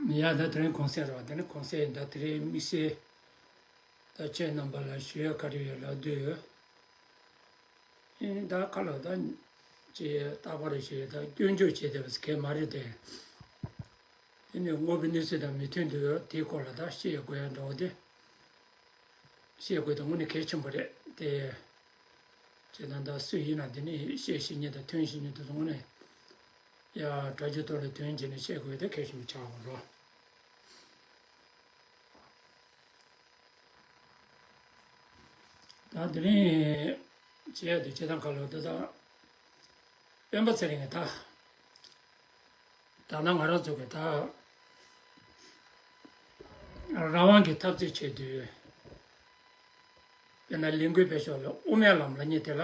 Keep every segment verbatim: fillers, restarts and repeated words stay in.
ཡ་ད་དེ་རིང་གུང་སེང་རེད་བ། དེ་ནི་གུང་སེང་ད་དེ་རིང་དམིགས་བསལ་ད་ཁྱེད་རྣམ་པ་ལ་ཞུ་ཡ་ག་རེ་ཡོད་ལབ་དུས། ཨེ་ད་ཁ་ལོ་ད་ཅི་རྟག་པར་ཞུ་ཡ་ད་སྐྱོན་བརྗོད་བྱེད་བསྡད་པ་གལ་མ་རེད་དེ། དེ་ནི་དངོས་པོའི་གནས་ཚུལ་དང་མི་མཐུན་དུས་དེའི་སྐོར་ལ་ད་བཤད་དགོས་ཡ་འདྲ་བོ་དེ། བཤད་དགོས་དོན་དངོས་གནས་གལ་ཆེན་པོ་རེད་དེ། བྱས་ཙང་ད་སུ་ཡིན་ན་དེ་ནི་བཤད་ཤེས་མཁན་དང་ཐོན་ཤེས་མཁན་དེ་ཚོ་དངོས་གནས་ཡ་སྒྲ་སྒྱུར་ཐོག་ལ་ཐོན་བྱས་ནས་བཤད་དགོས་དེ་གལ་ཆེན་པོ་ཆགས་ཡོད་རེད། ད་དེ་རིང་བྱས་ཏེ་བྱེད་སྟངས་ཁ་ལོ་དེ་དག་སྤེན་པ་ཚེ་རིང་གིས་ད། ད་ནང་ང་རང་ཚོ་གི་ད་རང་དབང་གི་འཐབ་རྩོད་བྱེད་དུས། དཔེར་ན་ལས་འགུལ་སྤེལ་ཕྱོགས་ལ་དབུ་མའི་ལམ་ལབ་མཁན་དེ་ལ།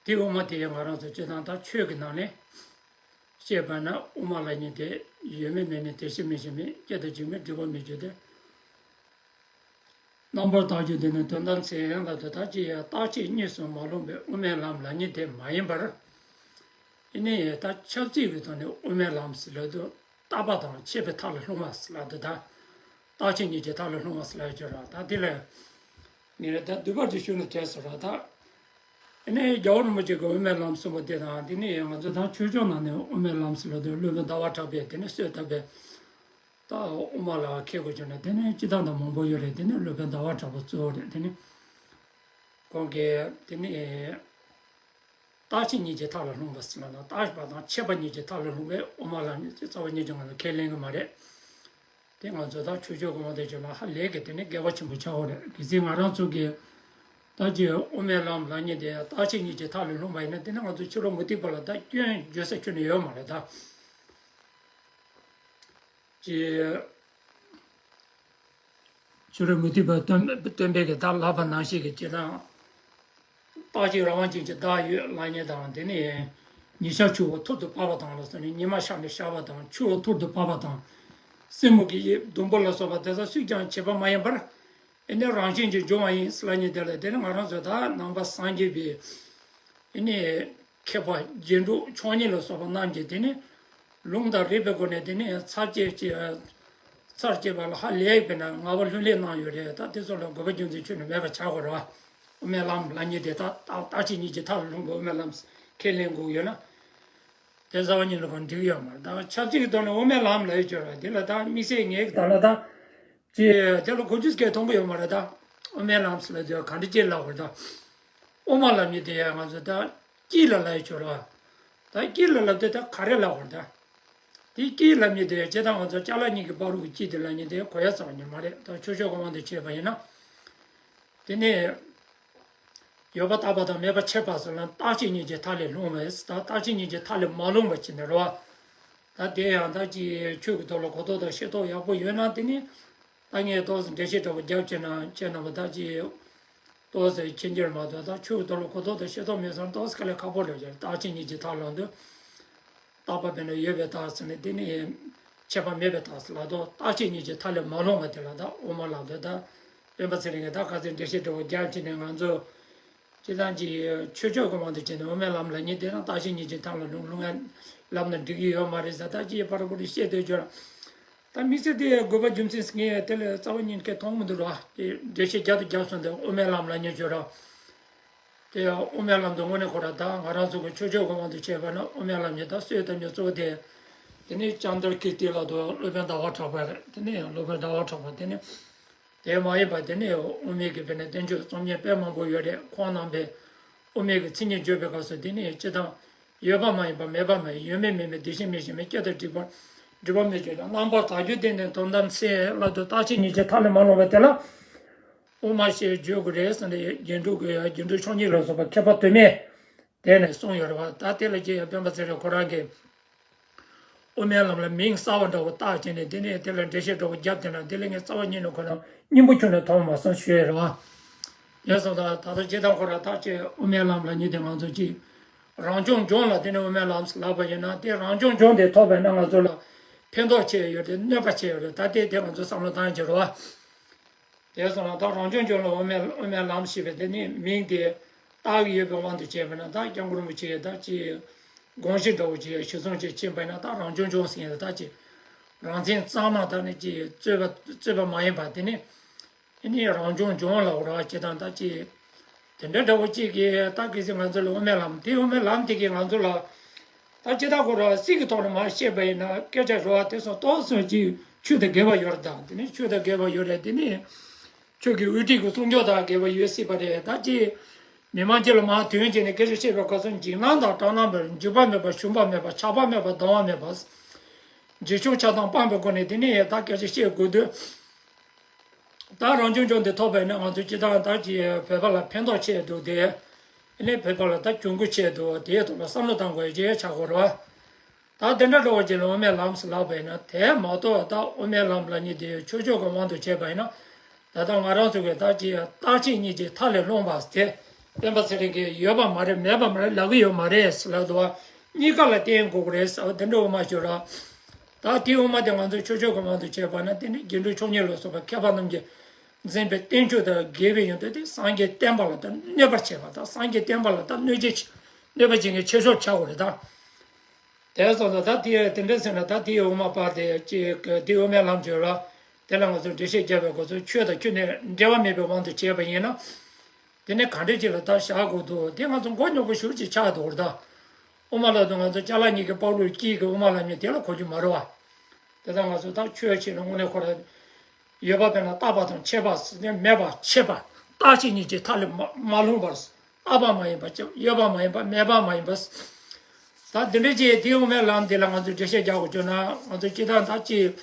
དེ་དབུ་མ་དེ་ཡང་ང་རང་ཚོ་སྤྱི་བཏང་ད་ཆོས་ཀྱི་ནང་ནས་བཤད་པ་ན་དབུ་མ་ལབ་མཁན་དེ་ཡོད་མེད་མེད་མེད་དེ་ཤེས་མི་ཤེས་མེད་སྐྱེ་དང་འཇིག་མེད་སྒྲིབ་པ་མེད་རྒྱུ་དེ། རྣམ་པར་དག་རྒྱུ་དེ་ནི་དོན་དམ་ཚེ་ཡང་ལ་དོ་ད་ཅི་ཡང་རྟག་ཆད་གཉིས་སུ་མ་ལྷུང་བའི་དབུ་མའི་ལམ་ལབ་མཁན་དེ་མ་ཡིན་པར། ཨེ་ནས་ད་ཆབ་སྲིད་ཀྱི་ཐོག་ནས་དབུ་མའི་ལམ་ཟེར་ལབ་དུས་རྟག་པ་དང་ཆད་པའི་མཐའ་ལ་ལྷུང་བ་ཟེར་ལབ་དུས་ད། རྟག་ཆད་གཉིས་ཀྱི་མཐའ་ལ་ལྷུང་བ་ཟེར་ལབ་ཡོད་ར། ད་དེ་ལ་ངས་ད་བསྡུས་པ་ཅིག་ཞུ་ན་དྲན་སོང་ར་ད། ཨེ་ནས་རྒྱལ་བ་རིན་པོ་ཆེ་གི་དབུ་མའི་ལམ་གསུངས་པ་དེ་དང་དེ་ནས་ང་ཚོ་ད་ཆོས་ཕྱོགས་ནང་ནས་དབུ་མའི་ལམ་ཟེར་ལབ་དུས་སློབ་དཔོན་ཟླ་བ་གྲགས་པས་དེ་ནས་གསོལ་བཏབ་པའི། ད་དབུ་མ་ལ་མཁས་དགོས་བྱུང་ན་དེ་ནི་སྤྱི་བཏང་དང་མང་པོ་ཡོད་རེད། དེ་ནི་སློབ་དཔོན་ཟླ་བ་གྲགས་པ་གཙོ་བོ་རེད། དེ་ནི་ཁོང་གིས་དེ་ནི་རྟག་ཆད་གཉིས་ཀྱི་མཐའ་ལ་ལྷུང་བ་ཟེར་ན་རྟག་པ་དང་ཆད་པ་གཉིས་ཀྱི་མཐའ་ལ་ལྷུང་བའི་དབུ་མ་ལ་ནི་རྩ་བ་ཉིད་ཀྱི་ངང་ལ་ཁས་ལེན་གྱི་མ་རེད། དེ་ང་ཚོ་ད་ཆོས་ཕྱོགས་གོང་དུ་བྱུང་ན་ཧ་ལས་ཀྱི་དེ་ནི་འགལ་བ་ཆེན་པོ་ཆགས་ཡོད་རེད། གལ་སྲིད་ང་རང་ཚོ་གིས་ད་ཅི་དབུ་མའི་ལམ་ལབ་མཁན་དེ་རྟག་ཆད་གཉིས་ཀྱི་མཐའ་ལ་ལྷུང་བ་ཡིན་ན་དེ་ནི་ང་ཚོ་ཕྱི་ལོགས་མུ་སྟེགས་པ་ལ་ད་སྐྱོན་བརྗོད་ས་ཁྱོན་ནས་ཡོད་མ་རེད་ད། ཅེས། ཕྱི་རོལ་མུ་སྟེགས་པ་སྟོན་སྟོན་པས་ཀྱི་བདག་ལབ་པ་ནང་བཞིན་གྱི་སྤྱིར་བཏང་། རྟག་གཅིག་རང་དབང་ཅན་གྱི་བདག་ཡོད་ལབ་མཁན་དང་། དེ་ནས་ཉི་ཤར་ཆུ་བོ་ཐུར་དུ་བབས་པ་དང་ལ་སོགས་ནས་ཉི་མ་ཤར་ནས་ཤར་བ་དང་ཆུ་བོ་ཐུར་དུ་བབས་པ་དང་། སྲིན་མོ་གི་དབྱིབས་ཟླུམ་པོ་ལ་སོགས་པ་དེ་དག་སུས་ཀྱང་བྱས་པ་མ་ཡིན་པར། ཨེ་ནས་རང་བཞིན་གྱིས་འབྱུང་བ་ཡིན་ལབ་མཁན་དེ་ལ་དེ་ནི་ང་རང་ཚོ་ད་ནང་པ་སངས་རྒྱས་པའི། དེ་ནས་མཁས་པ་རྒྱན་དྲུག་མཆོག་གཉིས་ལ་སོགས་པ་རྣམས་ཀྱིས་དེ་ནས་ལུང་དང་རིགས་པའི་སྒོ་ནས་དེ་ནས་ཚར་བཅད་ཀྱི་ཚར་བཅད་པ་ལ་ཧ་ལས་པས་ན་ངག་པ་ལྷུན་ལས་གནང་ཡོད་རེད། ད་དེ་ཚོ་ལ་དགོས་པ་རྒྱུ་མཚན་ཁྱོན་ནས་མེད་པ་ཆགས་དགོས་རེད་བ། དབུ་མའི་ལམ་ལབ་མཁན་དེ་ད་རྟག་རྟག་ཆད་གཉིས་ཀྱི་མཐའ་ལ་ལྷུང་བའི་དབུ་མའི་ལམ་ཁས་ལེན་དགོས་ཡོད་ན། དེ་རྩ་བ་ཉིད་ལ་གང་འགྲིག་ཡོད་མ་རེད། ད་ཆབ་སྲིད་ཀྱི་ཐོག་ནས་དབུ་མའི་ལམ་ལབ་ཡོད་ཀྱི་རེད། དེ་ལ་ད་དམིགས་བསལ་ངས་ད་ལ་ད། ཅེས་དེ་ལ་གོ་རྒྱུ་སྐད་མཐོང་གི་ཡོད་མ་རེད་ད། དབུ་མའི་ལམ་ཟེར་ལབ་དུས་ག་འདྲ་ཅིག་ལབ་དགོས་རེད་ད། དབུ་མ་ལབ་མཁན་དེ་ཡང་ང་ཚོ་ད་དཀྱིལ་ལ་ལབ་ཡོད་ཆོག་རེད་བ། ད་དཀྱིལ་ལ་ལབ་དུས་ད་ག་རེ་ལབ་དགོས་རེད་ད། དེ་དཀྱིལ་ལབ་མཁན་དེ་ཡང་སྤྱིར་བཏང་ང་ཚོ་ཅ་ལག་གཉིས་ཀྱི་བར་དུ་གི་དཀྱིལ་དེ་ལབ་མཁན་དེ་གོ་ཡ་རྩ་བ་ཉིད་མ་རེད། ད་ཆོས་ཕྱོགས་ཀྱི་དབང་དུ་བྱས་པ་ཡིན་ན། དེ་ནས་ཡོད་པ་རྟག་པ་དང་མེད་པ་ཆད་པ་ཟེར་ན་རྟག་ཆད་གཉིས་ཀྱི་མཐའ་ལས་ལྷུང་བས། ད་རྟག་ཆད་གཉིས་ཀྱི་མཐའ་ལས་མ་ལྷུང་བ་ཅིག་ནི་རེད་བ། ད་དེ་ཡང་ད་ཅི་ཆོས་ཀྱི་ཐོག་ལ་གོ་རྟོགས་དང་ཤེས་རྟོགས་ཡག་པོ་ཡོད་ན་དེ་ནི། ད་ངས་ཏོག་ཙམ་འགྲེལ་བཤད་འདྲ་པོ་རྒྱབ་བྱས་ན་ཁྱེད་རྣམ་པ་ད་ཅི་ཏོག་ཙམ་མཁྱེན་གྱི་རེད་མ་གཏོགས། ད་ཆོས་ཀྱི་ཐོག་ལ་གོ་རྟོགས་དང་ཤེས་རྟོགས་མེད་ཙང་ཏོག་ཙམ་དཀའ་ལས་ཁག་པོ་རེད་ཀྱང་། རྟག་ཆད་གཉིས་ཀྱི་མཐའ་ལ་འདུ། རྟག་པ་མེད་ན་ཡོད་པའི་རྟགས་ཟེར་ནས་དེ་ནི་ཆད་པ་མེད་པའི་རྟགས་ལ་དོ། རྟག་ཆད་གཉིས་ཀྱི་མཐའ་ལས་མ་ལྷུང་བ་དེ་ལ་ད་དབུ་མ་ལ་དོ། ད་སྤེན་པ་ཚེ་རིང་གིས་ད་ག་ཚོད་འགྲེལ་བཤད་འདྲ་པོ་རྒྱབ་བྱས་ནས་ང་ཚོ་སྤྱིར་བཏང་གི་ཆོས་ཕྱོགས་ཀྱི་དབང་དུ་བྱས་ནས་དབུ་མའི་ལམ་ལབ་མཁན་དེ་ན་རྟག་ཆད་གཉིས་ཀྱི་མཐའ་ལ་ལྷུང་ལྷུང་ཡ་ལབ་ན་འགྲིག་གི་ཡོད་མ་རེད་ཟེར། ད་ཅི་ཕར་ཕུར་བཤད་སྡོད་རྒྱུ་ར། ད་དམིགས་བསལ་དེ་དགོས་པ་རྒྱུ་མཚན་ངས་དེ་ལ་རྩ་བ་ཉིད་ཀྱི་མཐོང་མི་འདུག་ར། དེ་འགྲེལ་བཤད་རྒྱབ་དང་རྒྱབ་སོང་སྟེ་དབུ་མའི་ལམ་ལབ་མཁན་ཅིག་ཡོད་ར། དེ་དབུ་མའི་ལམ་དུ་དངོས་གནས་ཁོ་ར་ད་ང་རང་ཚོ་གི་ཆོས་ཕྱོགས་ཀྱི་དབང་དུ་བྱས་པ་ན་དབུ་མའི་ལམ་གྱི་ད་སྲོལ་དང་ཉམས་གཙོ་བོ་དེ། དེ་ནི་ལྕམ་དར་ཀིརྟི་ལ་དོ་སློབ་དཔོན་ཟླ་བ་གྲགས་པ་རེད། དེ་ནི་སློབ་དཔོན་ཟླ་བ་གྲགས་པ་དེ་ནི། དེ་མ་ཡིན་པ་དེ་ནི་དབུ་མའི་གི་དཔེར་ན་བསྟན་བཅོས་རྩོམ་མཁན་དཔེ་མང་པོ་ཡོད་རེད། ཁོང་རྣམ་པས་དབུ་མའི་གི་མཚན་ཉིད་བརྗོད་པའི་སྐབས་སུ་དེ་ནི་སྤྱིར་བཏང་ཡོད་པ་མ་ཡིན་པ་མེད་པ་མ་ཡིན། ཡོད་མེད་མེད་མེད་དེ་བཞིན་མེད་བཞིན་མེད། སྐྱེ་དང་འཇིག་པ་འགྲིབ་པ་མེད་ཅེས་དང་། རྣམ་པར་དག་རྒྱུ་དེ་ནི་དོན་དམ་ཚེ་ལ་དོ། རྟག་ཆད་གཉིས་ཀྱི་མཐའ་ལས་མ་ལྷུང་བ་དེ་ལ། དབུ་མ་ཞེས་བརྗོད་དགོས་རེད་ཟེར་ནས་རྒྱན་དྲུག་གི་རྒྱན་དྲུག་མཆོག་གཉིས་ལ་སོགས་པ་མཁས་པ་དུ་མས་དེ་ནས་གསུངས་ཡོད་རེད་བ། ད་དེ་ལ་རྗེ་ཡབ་སྤེན་པ་ཚེ་རིང་ཁོ་རང་གིས་དབུ་མའི་ལམ་ལ་མིང་གསར་བ་འདྲ་བོ་བཏགས་བྱས་ནས་དེ་ནས་དེ་ལ་འགྲེལ་བཤད་འདྲ་བོ་བརྒྱབ་བསྡད་ན་དེ་ལས་ངས་རྩ་བ་ཉིད་ནས་ཁོ་རང་སྙིང་པོ་ཁྱོན་ནས་མཐོང་མ་སོང་ཞུ་ཡས་རེད་བ། ཡིན་སོང་ཙང་ད་ལྟ་སྤྱིར་བཏང་ཁོ་རང་ཐག་བཅད་དབུ་མའི་ལམ་ལབ་མཁན་དེ་ང་ཚོ་གཅིག་རང་སྐྱོང་ལྗོངས་ལ་དེ་ནས་དབུ་མའི་ལམ་ལབ་པ་ཡིན་ན། དེ་རང་སྐྱོང་ལྗོངས་དེ་ཐོབ་པས་ན་ང་ཚོ་ལ་ཕན་ཐོགས་ཆེ་ཡོད་རེད། གནོད་པ་ཆེ་ཡོད་རེད། ད་དེ་དེ་ང་ཚོ་བསམ་བློ་བཏང་རྒྱུ་རེད་བ། དེ་སོང་ན་ད་རང་སྐྱོང་ལྗོངས་ལ་དབུ་མའི་དབུ་མའི་ལམ་ཞེས་པའི་དེ་ནི་མིང་དེ་བཏགས་ཀྱི་ཡོད་པའི་དབང་དུ་བྱས་པ་ན། ད་སྐྱབས་མགོན་རིན་པོ་ཆེ་ད་ཅི་དགོངས་གཞི་འདྲ་བོ་ཅིག་གཞི་བཟུང་བྱས་ཕྱིན་པ་ཡིན་ན། ད་རང་སྐྱོང་ལྗོངས་ཟེར་མཁན་དེ་ད་ཅི་ རང་མཚན་གཙང་མ་དང་ནི་ཅིག་རྩོད་པ་རྩོད་པ་མ་ཡིན་པ་དེ་ནི། དེ་ནི་རང་བྱུང་འབྱུང་བ་ལ་འོ་ར་ཅིག་དང་ད་ཅིག་དེ་འདྲ་འདྲ་བོ་ཅིག་གིས་ད་གལ་སྲིད་ང་ཚོ་ལ་དབུ་མའི་ལམ་དེ་དབུ་མའི་ལམ་དེ་གིས་ང་ཚོ་ལ་ད་ཅི་ད་ཁོ་ར་སྲིད་ཀྱི་ཐོག་ནས་མར་བཤད་པ་ཡིན་ན་སྐད་ཆ་རེ་བ་དེ་སོང་ཏོག་སོང་ཅིག་ཆོས་དང་འགལ་བ་ཡོད་རེད། ད་དེ་ནི་ཆོས་དང་འགལ་བ་ཡོད་རེད། དེ་ནི་ཆོས་ཀྱི་དབུ་ཁྲིད་ཀྱི་གསུང་ཆོས་དང་འགལ་བ་ཡོད་སྲིད་པ་རེད། ད་ཅི་མི་མང་ཅིག་ལ་མར་དོན་བྱས་ནས་སྐད་ཆ་བཤད་པའི་སྐབས་སུ་འཇིགས་སྣང་དང་སྐྲག་སྣང་མེད་པར་འཇིགས་པ་མེད་པར་ཞུམ་པ་མེད་པར་ཆགས་པ་མེད་པར་སྡང་བ་མེད་པར། རྗེས་ཕྱོགས་ཆགས་སྡང་སྤངས་པའི་སྒོ་ནས་དེ་ནས་ད་སྐད་ཆ་བཤད་དགོས་དུས། ད་རང་བྱུང་ལྗོངས་འདི་ཐོབ་པས་ན་ང་ཚོ་སྤྱི་བཏང་ད་ཅི་བོད་པ་ལ་ཕན་ཐོགས་ཆེ་འདུག་དེ། ཨ་ནི་བོད་པ་ལ་ད་གྱོང་གུད་ཆེ་འདུག་དེའི་ཐོག་ལ་བསམ་བློ་གཏང་དགོས་ཡ་ཆགས་དགོས་རེད་བ། ད་དེ་འདྲ་འགྲོ་བ་ཅིག་ལ་དབུ་མའི་ལམ་ཟེར་ལབ་པ་ཡིན་ན་དེ་མ་གཏོགས་ད་དབུ་མའི་ལམ་ལབ་མཁན་དེ་ཆོས་ཕྱོགས་ཀྱི་དབང་དུ་བྱས་པ་ཡིན་ན། ད་ལྟ་ང་རང་ཚོ་གི་ད་ཅི་རྟག་ཆད་གཉིས་ཀྱི་མཐའ་ལས་ལྷུང་བ་དེ། སྤེན་པ་ཚེ་རིང་གིས་ཡོད་པ་མ་རེད་མེད་པ་མ་རེད་ལབ་ཀྱི་ཡོད་མ་རེད་ཟེར་ལབ་འདུག་བ། གཉིས་ཀ་ལ་བརྟེན་དགོས་ཀྱི་རེད་ཟེར་བ་དེ་འདྲ་དབུ་མ་ཞུ་ར། ད་དེའི་དབུ་མ་དེ་ང་ཚོས་ཆོས་ཕྱོགས་ཀྱི་དབང་དུ་བྱས་པ་ན་དེ་ནི་རྒྱན་དྲུག་མཆོག་གཉིས་ལ་སོགས་པ་མཁས་པ་རྣམས་ཀྱིས་འཛིན་པའི་བསྟན་བཅོས་དང་འགལ་བའི་ཡོན་ཏན་དེ་སངས་རྒྱས་བསྟན་པ་ལ་ད་གནོད་པར་བྱེད་པ་དང་སངས་རྒྱས་བསྟན་པ་ལ་ད་གནོད་བྱེད་གནོད་པ་བྱེད་མཁན་ཆེ་ཤོས་ཆགས་དགོས་རེད་ད། དེ་སོང་ཙང་ད་དེ་དེ་འདྲ་ཟེར་ན་ད་དེའི་དབུ་མ་པ་དེ་ཅིག་དེའི་དབུ་མའི་ལམ་བྱོས་ར། དེ་ལ་ང་ཚོས་འགྲེལ་བཤད་རྒྱབ་པའི་སྐབས་སུ་ཆོས་དང་ཆོས་ནི་འབྲེལ་བ་མེད་པའི་དབང་དུ་བྱས་པ་ཡིན་ན། དེ་ནི་ག་འདྲ་ཅིག་ལ་ད་བཞག་དགོས་འདུག་དེ་ང་ཚོ་མགོ་རྙོག་པོ་ཞེ་པོ་ཅིག་ཆགས་འདུག་རེད་ད། དབུ་མ་ལབ་དུས་ང་ཚོ་ཅ་ལག་གཉིས་ཀྱི་པགས་ལུག་དཀྱིལ་གྱི་དབུ་མ་ལབ་མཁན་དེ་ལ་གོ་རྒྱུ་མ་རེད་བ། དེ་ལྟར་ང་ཚོ་ད་ཆོས་བྱེད་ན་དངོས་གནས་ཁོ་རང་ཡོད་པ་དཔེར་ན་རྟག་པ་དང་ཆད་པ་ཟེར་ནས་མེད་པ་ཆད་པ་རྟག་ཆད་གཉིས་ཀྱི་མཐའ་ལས་མ་མ་ལྷུང་བར་རྟག་པ་མ་ཡིན་པ་ཡོད་པ་མ་ཡིན་པ་མེད་པ་མ་ཡིན་པ། ད་འདི་འདྲ་ཅིག་དེའི་དབུ་མའི་ལམ་འདི་ལ་ང་ཚོས་འགྲེལ་བཤད་རྒྱག་དགོས་བྱུང་ན་ང་ཚོ་སྤྱིར་བཏང་ད་ཅིག་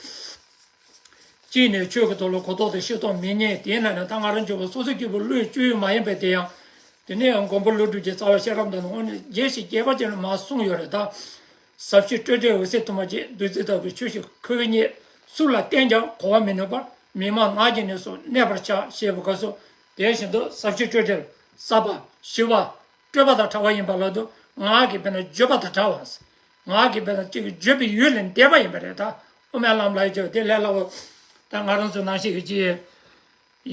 གཅིག་ནས་ཆོས་ཀྱི་ཐོག་ལ་གོ་རྟོགས་དང་ཤེས་རྟོགས་མེད་མཁན་དེ་ན་ནི་ད་ང་རང་ཚོ་སོ་སོ་སྐྱེ་བོ་བློའི་སྤྱོད་ཡུལ་མ་ཡིན་པའི་དེ་ཡང་དེ་ནས་མགོན་པོ་ཀླུ་སྒྲུབ་ཀྱི་རྩ་བ་ཤེས་རབ་འདི་ནི་དངོས་གནས་རྒྱས་ཤིང་རྒྱས་པ་ཅན་ལ་མར་གསུངས་ཡོད་རེད་ད། ཟབ་ཞི་སྤྲོས་བྲལ་འོད་གསལ་དུ་མ་སྐྱེས། བདུད་རྩི་ལྟ་བུའི་ཆོས་ཤིག་ཁོ་བོས་རྙེད། སུ་ལ་བསྟན་ཀྱང་གོ་བ་མི་ནུས་པར་མི་སྨྲ་ངག་གི་གནས་སུ་གནས་པར་བྱ་ཞེས་པའི་སྐབས་སུ་དེ་བཞིན་དུ་ཟབ་ཞི་སྤྲོས་བྲལ་ཟབ་པ་ཞི་བ་སྤྲོས་པ་དང་བྲལ་བ་ཡིན་པ་ལ་དུ་ངག་གིས་དཔེར་ན་བརྗོད་པ་དང་བྲལ་བ། ངག་གིས་དཔེར་ན་གཅིག་གིས་བརྗོད་པའི་ཡུལ་ལས་འདས་པ་ཡིན་པ་རེད་ད། དབུ་མའི་ལམ་ལ་ཡོད་ཀྱང་དེ་ལས་སླ་བོ། ད་ང་རང་ཚོ་ནང་བཞིན་གྱི་ཅི།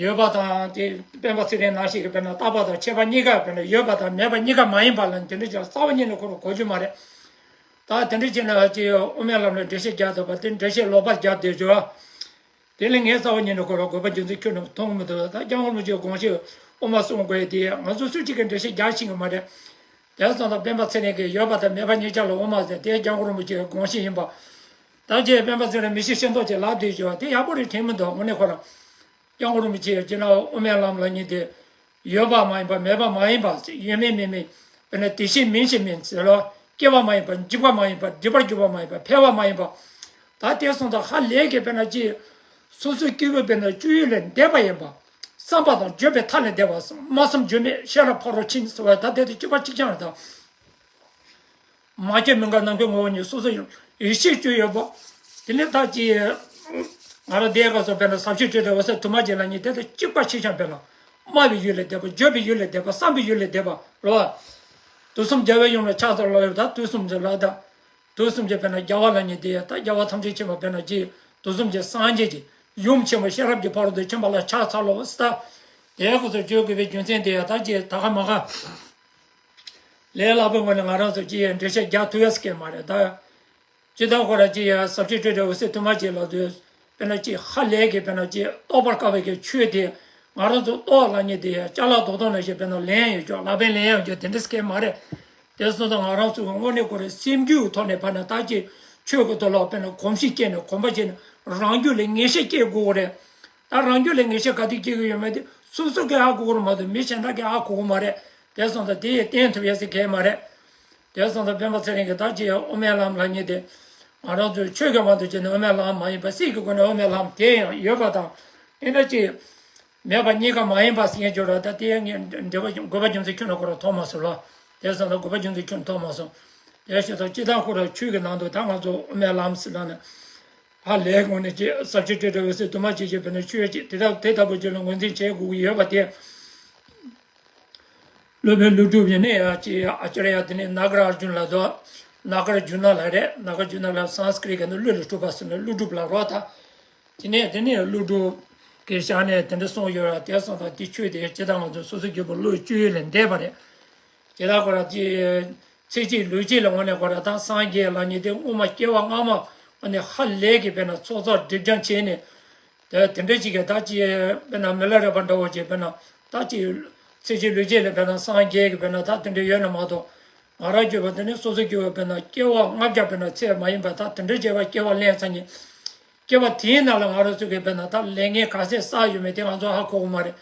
ཡོད་པ་དང་དེ་སྤེན་པ་ཚེ་རིང་ནང་བཞིན་གྱི་དཔེར་ན་རྟག་པ་དང་ཆད་པ་གཉིས་ཀ་དཔེར་ན་ཡོད་པ་དང་མེད་པ་གཉིས་ཀ་མ་ཡིན་པ་ལ་དེ་འདྲ་ཅིག་རྩ་བ་ཉིད་ནས་ཁོ་རང་གོ་རྒྱུ་མ་རེད། ད་དེ་འདྲ་བྱས་ན་ཅི་དབུ་མའི་ལམ་ལ་འགྲེལ་བཤད་རྒྱག་ཐུབ་པ་དེ་འགྲེལ་བཤད་ལོག་པ་རྒྱབ་བསྡད་རྒྱུ། དེ་ལས་ངས་རྩ་བ་ཉིད་ནས་ཁོ་རང་དགོས་པ་རྒྱུ་མཚན་ཁྱོན་ནས་མཐོང་གི་མི་འདུག་ད་སྐྱབས་མགོན་རིན་པོ་ཆེའི་དགོངས་གཞི་དབུ་མ་གསུང་དགོས་དེ་ང་ཚོ་སུ་གཅིག་གིས་འགྲེལ་བཤད་རྒྱག་ཤེས་ཀྱི་མ་རེད། དེ་སོང་ཙང་སྤེན་པ་ཚེ་རིང་གིས་ཡོད་པ་དང་མེད་པ་གཉིས་ཆར་ལ་དབུ་མ་ཟེར་དེ་སྐྱབས་མགོན་རིན་པོ་ཆེའི་དགོངས་གཞི་ཡིན་པ། ད་ཅི་སྤེན་པ་ཚེ་རིང་མི་ཤེས་ཤེས་མདོག་ཅིག་ལབ་བསྡད་རྒྱུ་དེ་ཡག་པོ་རེད་དྲན་མི་འདུག་དངོས་གནས་ཁོ་རང་། སྐྱབས་མགོན་རིན་པོ་ཆེ་ཡང་སྤྱིར་ན་དབུ་མའི་ལམ་ལབ་མཁན་དེ། ཡོད་པ་མ་ཡིན་པ་མེད་པ་མ་ཡིན་པ་ཡོད་མིན་མེད་མིན། དཔེར་ན་དེ་བཞིན་མིན་ཞིང་མིན་ཟེར་ལ། སྐྱེ་བ་མ་ཡིན་པ་འཇིག་པ་མ་ཡིན་པ་འབྲིང་པར་གྱུར་པ་མ་ཡིན་པ་འཕེལ་བ་མ་ཡིན་པ། ད་དེ་སོང་ཙང་ཧ་ལས་ཀྱི་དཔེར་ན་ཅི། སོ་སོའི་སྐྱེ་བོའི་དཔེར་ན་སྤྱོད་ཡུལ་ལས་འདས་པ་ཡིན་པ། བསམ་པ་དང་བརྗོད་པའི་མཐའ་ལས་འདས་པ། སྨྲ་བསམ་བརྗོད་མེད་ཤེས་རབ་ཕ་རོལ་ཕྱིན་ཟེར་བ་ད་དེ་དང་གཅིག་པ་གཅིག་རྐྱང་རེད་ད། མ་སྐྱེས་མི་འགག་ནམ་མཁའི་ངོ་བོ་ཉིད། སོ་སོ་ཡང་ཡེ་ཤེས་སྤྱོད་ཡོད་པ། དེ་ནས་ད་ཅི། ང་རང་འདས་སྐབས་སུ་དཔེར་ན་ཟབ་ཞི་སྤྲོས་བྲལ་འོད་གསལ་དུ་མ་སྐྱེས་ལབ་མཁན་དེ་དང་གཅིག་པ་གཅིག་རྐྱང་དཔེར་ན། སྨྲ་བའི་ཡུལ་ལས་འདས་པ་བརྗོད་པའི་ཡུལ་ལས་འདས་པ་བསམ་པའི་ཡུལ་ལས་འདས་པ་རེད་བ། དུས་གསུམ་རྒྱལ་བའི་ཡུམ་ལ་ཕྱག་འཚལ་ལོ་ཡོད་ད་དུས་གསུམ་གྱི་ལ་ད། དུས་གསུམ་གྱི་དཔེར་ན་རྒྱལ་བ་ལབ་མཁན་དེ་ད་རྒྱལ་བ་ཐམས་ཅད་མཁྱེན་པ་དཔེར་ན་ཅི། དུས་གསུམ་གྱི་སངས་རྒྱས་ཀྱི་ཡུམ་ཆེན་པོ་ཤེས་རབ་ཀྱི་ཕ་རོལ་ཏུ་ཕྱིན་པ་ལ་ཕྱག་འཚལ་ལོ་ཟེར་ད། དེའི་སྐབས་སུ་བརྗོད་དགོས་པའི་རྒྱུ་མཚན་དེ་ཡང་ད་ཅི་ད་ག་མ་ག་ལས་སླ་པོའི་ངོས་ནས་ང་རང་ཚོ་ཅི་ཡང་འགྲེལ་བཤད་རྒྱག་ཐུབ་ཡ་ཟེར་མཁན་མ་རེད་ད། ཅི་ལྟར་ཁོ་རང་ཅི་ཡང་ཟབ་ཞི་སྤྲོས་བྲལ་འོད་གསལ་དུ་མ་སྐྱེས་ལབ་དུས། དཔེར་ན་ཅི་ཧ་ལས་ཀྱི་དཔེར་ན་ཅི་རྟོགས་པར་དཀའ་བའི་གི་ཆོས་དེ། ང་རང་ཚོ་རྟོགས་ལབ་མཁན་དེ་ཅ་ལག་རྡོག་རྡོག་ནང་བཞིན་དཔེར་ན་ལེན་ཡོད་ཀྱང་ལག་པས་ལེན་ཡོད་ཀྱང་དེ་འདྲ་ཟེར་མཁན་མ་རེད། དེ་སོང་ཙང་ང་རང་ཚོ་གི་དངོས་གནས་ཁོ་རང་སེམས་རྒྱུད་ཐོག་ནས་ཕར་ན་ད་ཅི་ཆོས་ཀྱི་ཐོག་ལ་དཔེར་ན་གོམས་གཤིས་སྐྱེས་ནས་གོམས་པ་བྱས་ནས་རང་རྒྱུད་ལ་ངེས་ཤེས་སྐྱེ་དགོས་རེད། ད་རང་རྒྱུད་ལ་ངེས་ཤེས་ག་དུས་སྐྱེ་གི་ཡོད་མེད་དེ་སོ་སོ་གིས་ཧ་གོ་གི་རེད་མ་གཏོགས་མི་གཞན་དག་གིས་ཧ་གོ་གི་མ་རེད། དེ་སོང་ཙང་དེ་ཡིས་བསྟན་ཐུབ་ཡ་ཟེར་མཁན་མ་རེད། དེ་སོང་ཙང་སྤེན་པ་ཚེ་རིང་གིས་ད་ཅི་ཡང་དབུ་མའི་ལམ་ལབ་མཁན་དེ། ང་རང་ཚོའི་ཆོས་ཀྱི་དབང་དུ་བྱས་ནས་དབུ་མའི་ལམ་མ་ཡིན་པ་སྲིད་ཀྱི་སྒོ་ནས་དབུ་མའི་ལམ་དེ་ཡང་ཡོད་པ་དང་། དེ་འདྲ་ཅིག་མེད་པ་གཉིས་ཀ་མ་ཡིན་པ་ཟེར་མཁན་ཅིག་ཡོད་རེད་ད། དེ་ཡང་ངས་འགྲེལ་པ་དགོས་པ་རྒྱུ་མཚན་ཁྱོན་ནས་ཁོ་རང་མཐོང་མ་སོང་ལ། དེ་སོང་ཙང་དགོས་པ་རྒྱུ་མཚན་ཁྱོན་ནས་མཐོང་མ་སོང་། དེ་བྱས་ཙང་སྤྱིར་བཏང་ཁོ་རང་ཆོས་ཀྱི་ནང་དུ་ད་ང་ཚོ་དབུ་མའི་ལམ་ཟེར་ལབ་ནས། ཧ་ལས་དངོས་གནས་ཀྱི་ཟབ་ཞི་སྤྲོས་བྲལ་འོད་གསལ་དུ་མ་སྐྱེས་ཀྱི་དཔེར་ན་ཆོས་ཀྱི་དེ་དག་དེ་ལྟ་བུ་ཅིག་ལ་ངོས་འཛིན་བྱེད་དགོས་ཀྱི་ཡོད་པ་དེ། སློབ་དཔོན་ཀླུ་སྒྲུབ་ཡིན་ནའི་ཡང་ཅིག་ཨ་ཅར་ཡ་དེ་ནས་ནཱ་ག་ར་ཨར་ཇུན་ལབ་དོ། ནཱ་ག་ཨར་ཇུ་ན་ལབ་རེད། ནཱ་ག་ཨར་ཇུ་ན་ལབ་སཾ་སྐྲྀཏ་གི་ནི་ཀླུ་ལ་སྤྲུལ་པ་ཟེར་ནས་ཀླུ་སྒྲུབ་ལབ་རོགས་ད། དེ་ནས་དེ་ནས་ཀླུ་སྒྲུབ་ཀྱི་ཞལ་ནས་དེ་འདྲ་གསུངས་ཡོད་ར། དེ་སོང་ཙང་དེ་ཆོས་དེ་ཇི་ལྟར་ང་ཚོ་སོ་སོ་སྐྱེ་བོ་བློའི་སྤྱོད་ཡུལ་ལས་འདས་པ་རེད། དེ་དག་ཁོ་ར་ཅིག་ཚེ་གཅིག་ལུས་གཅིག་ལ་དངོས་གནས་ཁོ་ར་ད་སངས་རྒྱས་ལབ་མཁན་དེ་སྔོན་མ་སྐྱེ་བ་སྔ་མ་ ཨ་ནི་ཧ་ལས་ཀྱི་དཔེར་ན་ཚོགས་བསགས་སྒྲིབ་སྦྱང་བྱས་ནས། དེ་དེ་འདྲ་ཅིག་གི་ད་ཅི་དཔེར་ན་མི་ལ་རས་པ་འདྲ་བོ་ཅིག་དཔེར་ན་ད་ཅི་ཚེ་གཅིག་ལུས་གཅིག་ལ་དཔེར་ན་སངས་རྒྱས་ཀྱི་དཔེར་ན་ད་དེ་འདྲ་ཡོད་ན་མ་གཏོགས། ང་རང་གྱུར་པ་དེ་ནི་སོ་སོ་གྱུར་པ་དཔེར་ན་སྐྱེ་བ་ལྔ་བརྒྱ་དཔེར་ན་ཚད་མ་ཡིན་པ་ད་དེ་འདྲ་བྱས་པ་སྐྱེ་བ་ལེན་ཚར་ནས། སྐྱེ་བ་དེའི་ནང་ལ་ང་རང་ཚོ་གི་དཔེར་ན་ད་ལས་ངན་ག་ཚད་བསགས་ཡོད་མེད་དེ་ང་ཚོ་ཧ་གོ་གི་མ་རེད།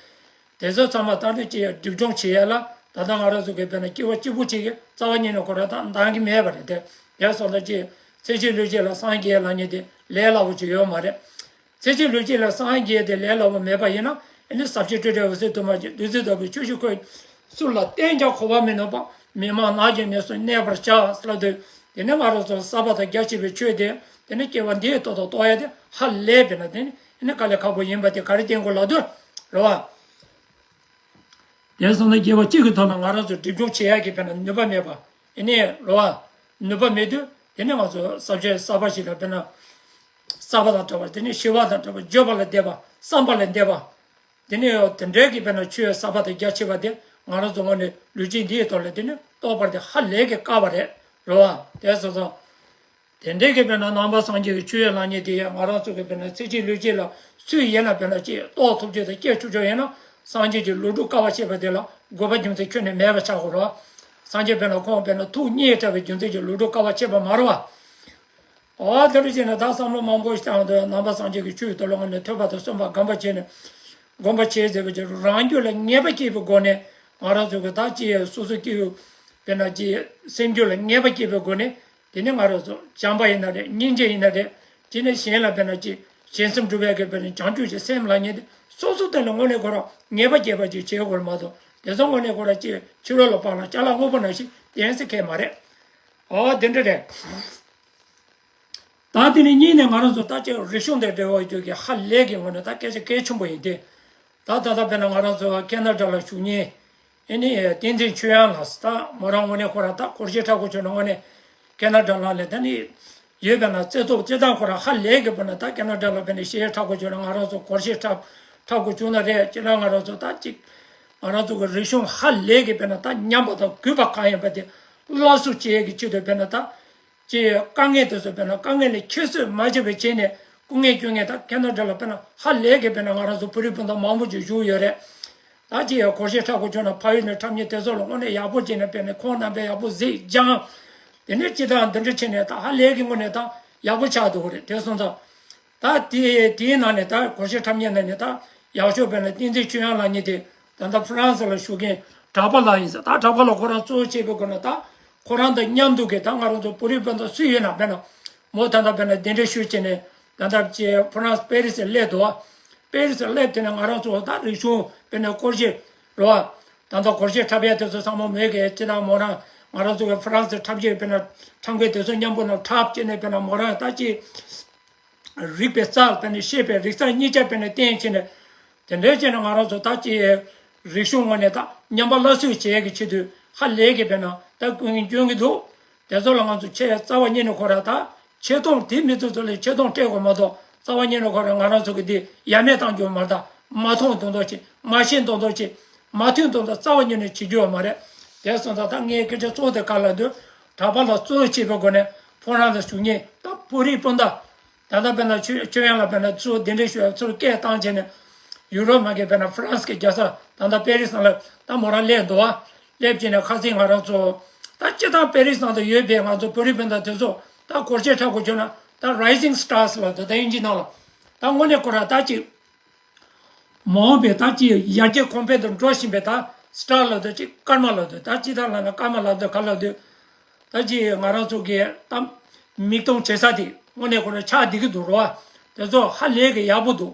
དེ་ཚོ་ཚང་མ་ད་ནི་ཅི་སྒྲིབ་སྦྱོང་བྱེད་ཡ་ལ་ད་ལྟ་ང་རང་ཚོ་གི་དཔེར་ན་སྐྱེ་བ་གཅིག་པུ་གཅིག་གི་རྩ་བ་ཉིད་ནས་ཁོ་རང་ད་འདང་གི་མེད་པ་རེད་དེ། དེ་སོང་ད་ཅི་ཚེ་གཅིག་ལུས་གཅིག་ལ་སངས་རྒྱས་ལབ་མཁན་དེ་ལས་སླ་པོ་ཅིག་ཡོད་མ་རེད། ཚེ་གཅིག་ལུས་གཅིག་ལ་སངས་རྒྱས་དེ་ལས་སླ་པོ་མེད་པ་ཡིན་ན་ཨ་ནི་ཟབ་ཆོས་སྤྲོས་བྲལ་འོད་གསལ་དུ་མ་ཅིག་བདུད་རྩི་ལྟ་བུའི་ཆོས་ཀྱི་ཁོས། སུ་ལ་བསྟན་ཀྱང་གོ་བ་མི་ནོར་བ། མི་མང་ནགས་ཀྱི་གནས་སུ་གནས་པར་བྱ་ལབ་དུས། དེ་ནི་ང་རང་ཚོ་གསར་པ་དང་རྒྱ་ཆེ་བའི་ཆོས་དེ། དེ་ནི་སྐྱེ་བ་འདིའི་ཐོག་ཏུ་གཏོགས་ཡ་དེ་ཧ་ལས་པས་ན་དེ་ནི་ཨ་ནི་དཀའ་ལས་ཁག་པོ་ཡིན་པ་དེ་ག་རེ་བསྟན་དགོས་ལབ་དུས། རེད་བ། དེ་སོང་ན་སྐྱེ་བ་གཅིག་གི་ཐོག་ན་ང་རང་ཚོ་སྒྲིབ་སྦྱོང་བྱེད་ཡག་གི་དཔེར་ན་ནུས་པ་མེད་པ། ཨེ་ནས་རེད་བ། ནུས་པ་མེད་དུས་དེ་ནས་ང་ཚོ་ཟབ་ཆོས་གསར་པ་ཞིག་ལ་དཔེར་ན། གསར་པ་དང་འདྲ་བ་དེ་ནས་ཤེས་པ་དང་འདྲ་བ་བརྗོད་པ་ལ་བདེ་བ་བསམ་པ་ལ་བདེ་བ། དེ་ནས་དེ་འདྲའི་གི་དཔེར་ན་ཆོས་གསར་པ་དང་རྒྱ་ཆེ་བ་དེ་ང་རང་ཚོ་ངོས་ནས་ལུས་སྦྱིན་འདིའི་ཐོག་ལ་དེ་ནས་རྟོགས་པར་དེ་ཧ་ལས་ཀྱི་དཀའ་བ་རེད། རེད་བ། དེ་སོང་ཙང་། དེ་འདྲའི་གི་དཔེར་ན་ནང་པ་སངས་རྒྱས་ཀྱི་ཆོས་ལབ་མཁན་དེ་ཡང་ང་རང་ཚོ་གི་དཔེར་ན་ཚེ་གཅིག་ལུས་གཅིག་ལ་སུས་ཡིན་ན་དཔེར་ན་ཅིག་རྟོགས་ཐུབ་རྒྱུ་དང་སྐྱེ་ཐུབ་རྒྱུ་ཡིན་ན་སངས་རྒྱས་ཀྱི་ལོ་དྲུག་དཀའ་བ་སྤྱད་པ་དེ་ལ་དགོས་པ་རྒྱུ་མཚན་ཁྱོན་ནས་མེད་པ་ཆགས་དགོས་རེད་བ། སངས་རྒྱས་དཔེར་ན་ཁོང་དཔེར་ན་ཐུགས་མཉེས་དྲགས་པའི་རྒྱུ་མཚན་གྱིས་ལོ་དྲུག་དཀའ་བ་སྤྱད་པ་མ་རེད་བ། འོ་དེ་འདྲ་བྱས་ན་ད་བསམ་བློ་མང་པོ་ཞིག་བཏང་དུས་ནང་པ་སངས་རྒྱས་ཀྱི་ཆོས་དེ་ལ་དངོས་ནས་ཐོས་པ་དང་སོམས་པ་སྒོམ་པ་བྱས་ནས། སྒོམ་པ་བྱས་ཟེར་བ་ཅིག་རང་རྒྱུད་ལ་ངེས་པ་སྐྱེས་པའི་སྒོ་ནས་ང་རང་ཚོ་གི་ད་ཅི་སོ་སོ་སྐྱེ་བོ་དཔེར་ན་ཅི་སེམས་རྒྱུད་ལ་ངེས་པ་སྐྱེས་པའི་སྒོ་ནས་དེ་ནི་ང་རང་ཚོ་བྱམས་པ་ཡིན་ན་རེད། སྙིང་རྗེ་ཡིན་ན་རེད། དེ་ནས་གཞན་ལ་དཔེར་ན་ཅི་གཞན་སེམས་སྒྲུབ་པའི་གི་དཔེར་ན་བྱང་ཆུབ་ཀྱི་སེམས་ལབ་མཁན་དེ་སོ་སོ་དེ་ལ་དངོས་གནས་ཁོ་རང་ངེས་པ་སྐྱེས་པ་ཅིག་བྱེད་དགོས་མ་གཏོགས་དེ་ཚོ་དངོས་གནས་ཁོ་རང་ཅི་ཕྱི་རོལ་ལ་སྤང་ལ་ཅ་ལག་དངོས་པོ་ནང་བཞིན་གཏན་ཟེར་མཁན་མ་རེད། འོ་དེ་འདྲ་རེད། ད་དེ་ནས་གཉིས་ནས་ང་རང་ཚོ་ད་ཅིག་རིག་གཞུང་དང་འབྲེལ་བ་ཡོད་ཀྱི་ཧ་ལས་ཀྱི་ངོས་ནས་ད་སྐད་ཆ་གལ་ཆེན་པོ་ཡིན་ཏེ། ད་ད་ལྟ་དཔེར་ན་ང་རང་ཚོ་ཁེ་ན་ཌ་ལ་བཞུགས་མཁན་ཨེ་ནི་བསྟན་འཛིན་ཆོས་དབྱངས་ལགས་ད་མོ་རང་དངོས་གནས་ཁོ་རང་ད་སྒོར་གཞས་འཁྲབ་དགོས་བྱུང་ན་དངོས་གནས་ཁེ་ན་ཌ་ལ་ལས་ད་ནི་ཡོད་པས་ན་རྩེ་ཐོག་རྩེ་ཐང་ཁོ་རང་ཧ་ལས་ཀྱི་དཔེར་ན་ད་ཁེ་ན་ཌ་ལ་དཔེར་ན་གཞས་འཁྲབ་དགོས་བྱུང་ན་ང་རང་ཚོ་སྒོར་གཞས་འཁྲབ་འཁྲབ་དགོས་བྱུང་ན་རེད། ཅི་ན་ང་རང་ཚོ་ད་ཅིག་ང་རང་ཚོ་གི་རིག་གཞུང་ཧ་ལས་ཀྱི་དཔེར་ན་ད་ཉམས་པ་དང་རྒུད་པ་གང་ཡིན་པ་དེ་སླར་གསོ་བྱེད་ཡས་ཀྱི་ཆེད་དུ་དཔེར་ན་ད། ཅེས་དཀའ་ངལ་དེ་ཚོ་དཔེར་ན་དཀའ་ངལ་ལས་ཁྱད་གསོད་མ་བྱས་པའི་ཆེད་ནས་སྐུ་ངལ་སྐྱོན་ངལ་དང་ཁེ་ན་ཌ་ལ་དཔེར་ན་ཧ་ལས་ཀྱི་དཔེར་ན་ང་རང་ཚོ་བོད་རིགས་སྤུན་ཟླ་མང་པོ་ཅིག་བཞུགས་ཡོད་རེད། ད་ཅེས་སྒོར་གཞས་འཁྲབ་དགོས་བྱུང་ན་ཕ་ཡུལ་ནས་འཁྲབ་མཁན་དེ་ཚོ་ལ་དངོས་གནས་ཡག་པོ་བྱས་ནས་དཔེར་ན་ཁོང་རྣམ་པས་ཡག་པོ་གཟིགས་སྦྱངས། དེ་ནས་ཅི་ལྟར་འདི་འདྲ་བྱས་ནས་ད་ཧ་ལས་ཀྱི་དངོས་གནས་ད་ཡག་པོ་ཆགས་འདུག་རེད། དེ་སོང་ཙང་། ད་དེ་དེའི་ནང་ནས་ད་སྒོར་གཞས་འཁྲབ་མཁན་ནང་ནས་ད་ཡག་ཤོས་དཔེར་ན་བསྟན་འཛིན་ཆོས་དབྱངས་ལགས་གཉིས་དེ་ད་ལྟ་ཧྥ་རན་སི་ལ་བཞུགས་མཁན་གྲགས་པ་ལགས་ཡིན་ཟེར། ད་གྲགས་པ་ལགས་ཁོ་རང་གཙོ་བོ་བྱས་པའི་སྒོ་ནས་ད་ཁོ་རང་དང་མཉམ་དུ་གི་ད་ང་རང་ཚོ་བོད་རིགས་སྤུན་ཟླ་སུ་ཡོད་ན་དཔེར་ན་མོ་ད་ལྟ་དཔེར་ན་གདན་འདྲེན་ཞུས་བྱས་ནས་ད་ལྟ་ཅེ་ཧྥ་རན་སི་པེ་རི་སི་སླེབས་འདུག་བ། པེ་རི་སི་སླེབས་དེ་ནས་ང་རང་ཚོ་ད་རིག་གཞུང་དཔེར་ན་སྒོར་གཞས་རེད་བ། ད་ལྟ་སྒོར་གཞས་འཁྲབ་ཡ་དེ་ཚོ་ཚང་མ་མོས་གི་ཅི་ད་མོ་རང་ང་རང་ཚོ་གི་ཧྥ་རན་སི་འཁྲབ་གཞས་དཔེར་ན་འཁྲབ་མཁན་དེ་ཚོ་མཉམ་པོ་ནང་འཁྲབ་བྱས་ནས་དཔེར་ན་མོ་རང་ད་ཅི། རིག་པའི་རྩལ་དཔེར་ན་ཤེས་པའི་རིག་རྩལ་གཉིས་ཆ་དཔེར་ན་བསྟན་བྱས་ནས། དེ་འདྲའི་བྱས་ནས་ང་རང་ཚོ་ད་ཅི་རིག་གཞུང་ངོས་ནས་ད་ཉམས་པ་སླར་གསོ་བྱེད་ཡས་ཀྱི་ཆེད་དུ་ཧ་ལས་ཀྱི་དཔེར་ན་ད་ཀུན་སྐྱོན་གྱི་འདུག་དེ་ཚོ་ལ་ང་ཚོ་ཆེས་རྩ་བ་ཉིད་ནས་ཁོ་ར་ད་ཆེ་མཐོང་དེ་མི་ཚོ་ཚོ་ལས་ཆེ་མཐོང་སྤྲད་དགོས་མ་གཏོགས་རྩ་བ་ཉིད་ནས་ཁོ་ར་ང་རང་ཚོ་གི་འདི་ཡ་མེད་བཏང་རྒྱུ་མ་རེད། ད་མ་མཐོང་མདོག་མདོག་བྱེད། མ་ཤེས་མདོག་མདོག་བྱེད། མ་ཐུན་མདོག་མདོག་རྩ་བ་ཉིད་ནས་བྱེད་རྒྱུ་ཡོད་མ་རེད། དེ་སོང་ཙང་ད་ངའི་སྐད་ཆ་གཙོ་བོ་དེ་ག་ལ་འདུག་གྲགས་པ་ལ་གཙོ་བོ་བྱེད་པའི་སྒོ་ནས་ཕོ་བྲང་ལ་བཞུགས་མཁན་ད་བོད་རིགས་སྤུན་ཟླ། ད་ལྟ་དཔེར་ན་ཆོས་ཆོས་དབྱངས་ལགས་དཔེར་ན་ཚུར་གདན་འདྲེན་ཞུ་ཡ་ཚུར་སྐད་བཏང་བྱས་ནས་ཡུ་རོབ་མ་གི་དཔེར་ན་ཧྥ་རན་སི་གི་རྒྱལ་ས་ད་ལྟ་པེ་རི་སི་ནང་ལ་ད་མོ་རང་སླེབས་འདུག་བ། སླེབས་བྱས་ནས་ཁ་སང་ང་རང་ཚོ་ད་སྤྱི་བཏང་པེ་རི་སི་ནང་དུ་ཡོད་པའི་ང་ཚོ་བོད་རིགས་སྤུན་ཟླ་དེ་ཚོ་ད་སྒོར་གཞས་འཁྲབ་དགོས་བྱུང་ན་ད་Rising Stars་ལབ་འདུག་ད་དབྱིན་ཇི་ནང་ལ་ད་དངོས་གནས་ཁོ་ར་ད་ཅིག་མ་འོངས་པའི་ད་ཅིག་ཡར་རྒྱས་གོང་འཕེལ་དུ་འགྲོ་བཞིན་པའི་ད་སི་ཊར་ལབ་འདུག་ཅིག་སྐར་མ་ལབ་འདུག་ད་སྤྱི་བཏང་ལབ་ན་སྐར་མ་ལབ་འདུག་ག་ལབ་འདུག་ད་ཅི་ང་རང་ཚོ་གི་ད་མིག་མཐོང་བྱེད་ས་དེ་དངོས་གནས་ཁོ་རང་ཆགས་བསྡད་ཀྱི་འདུག་རོ། དེ་ཚོ་ཧ་ལས་ཀྱི་ཡག་པོ་འདུག་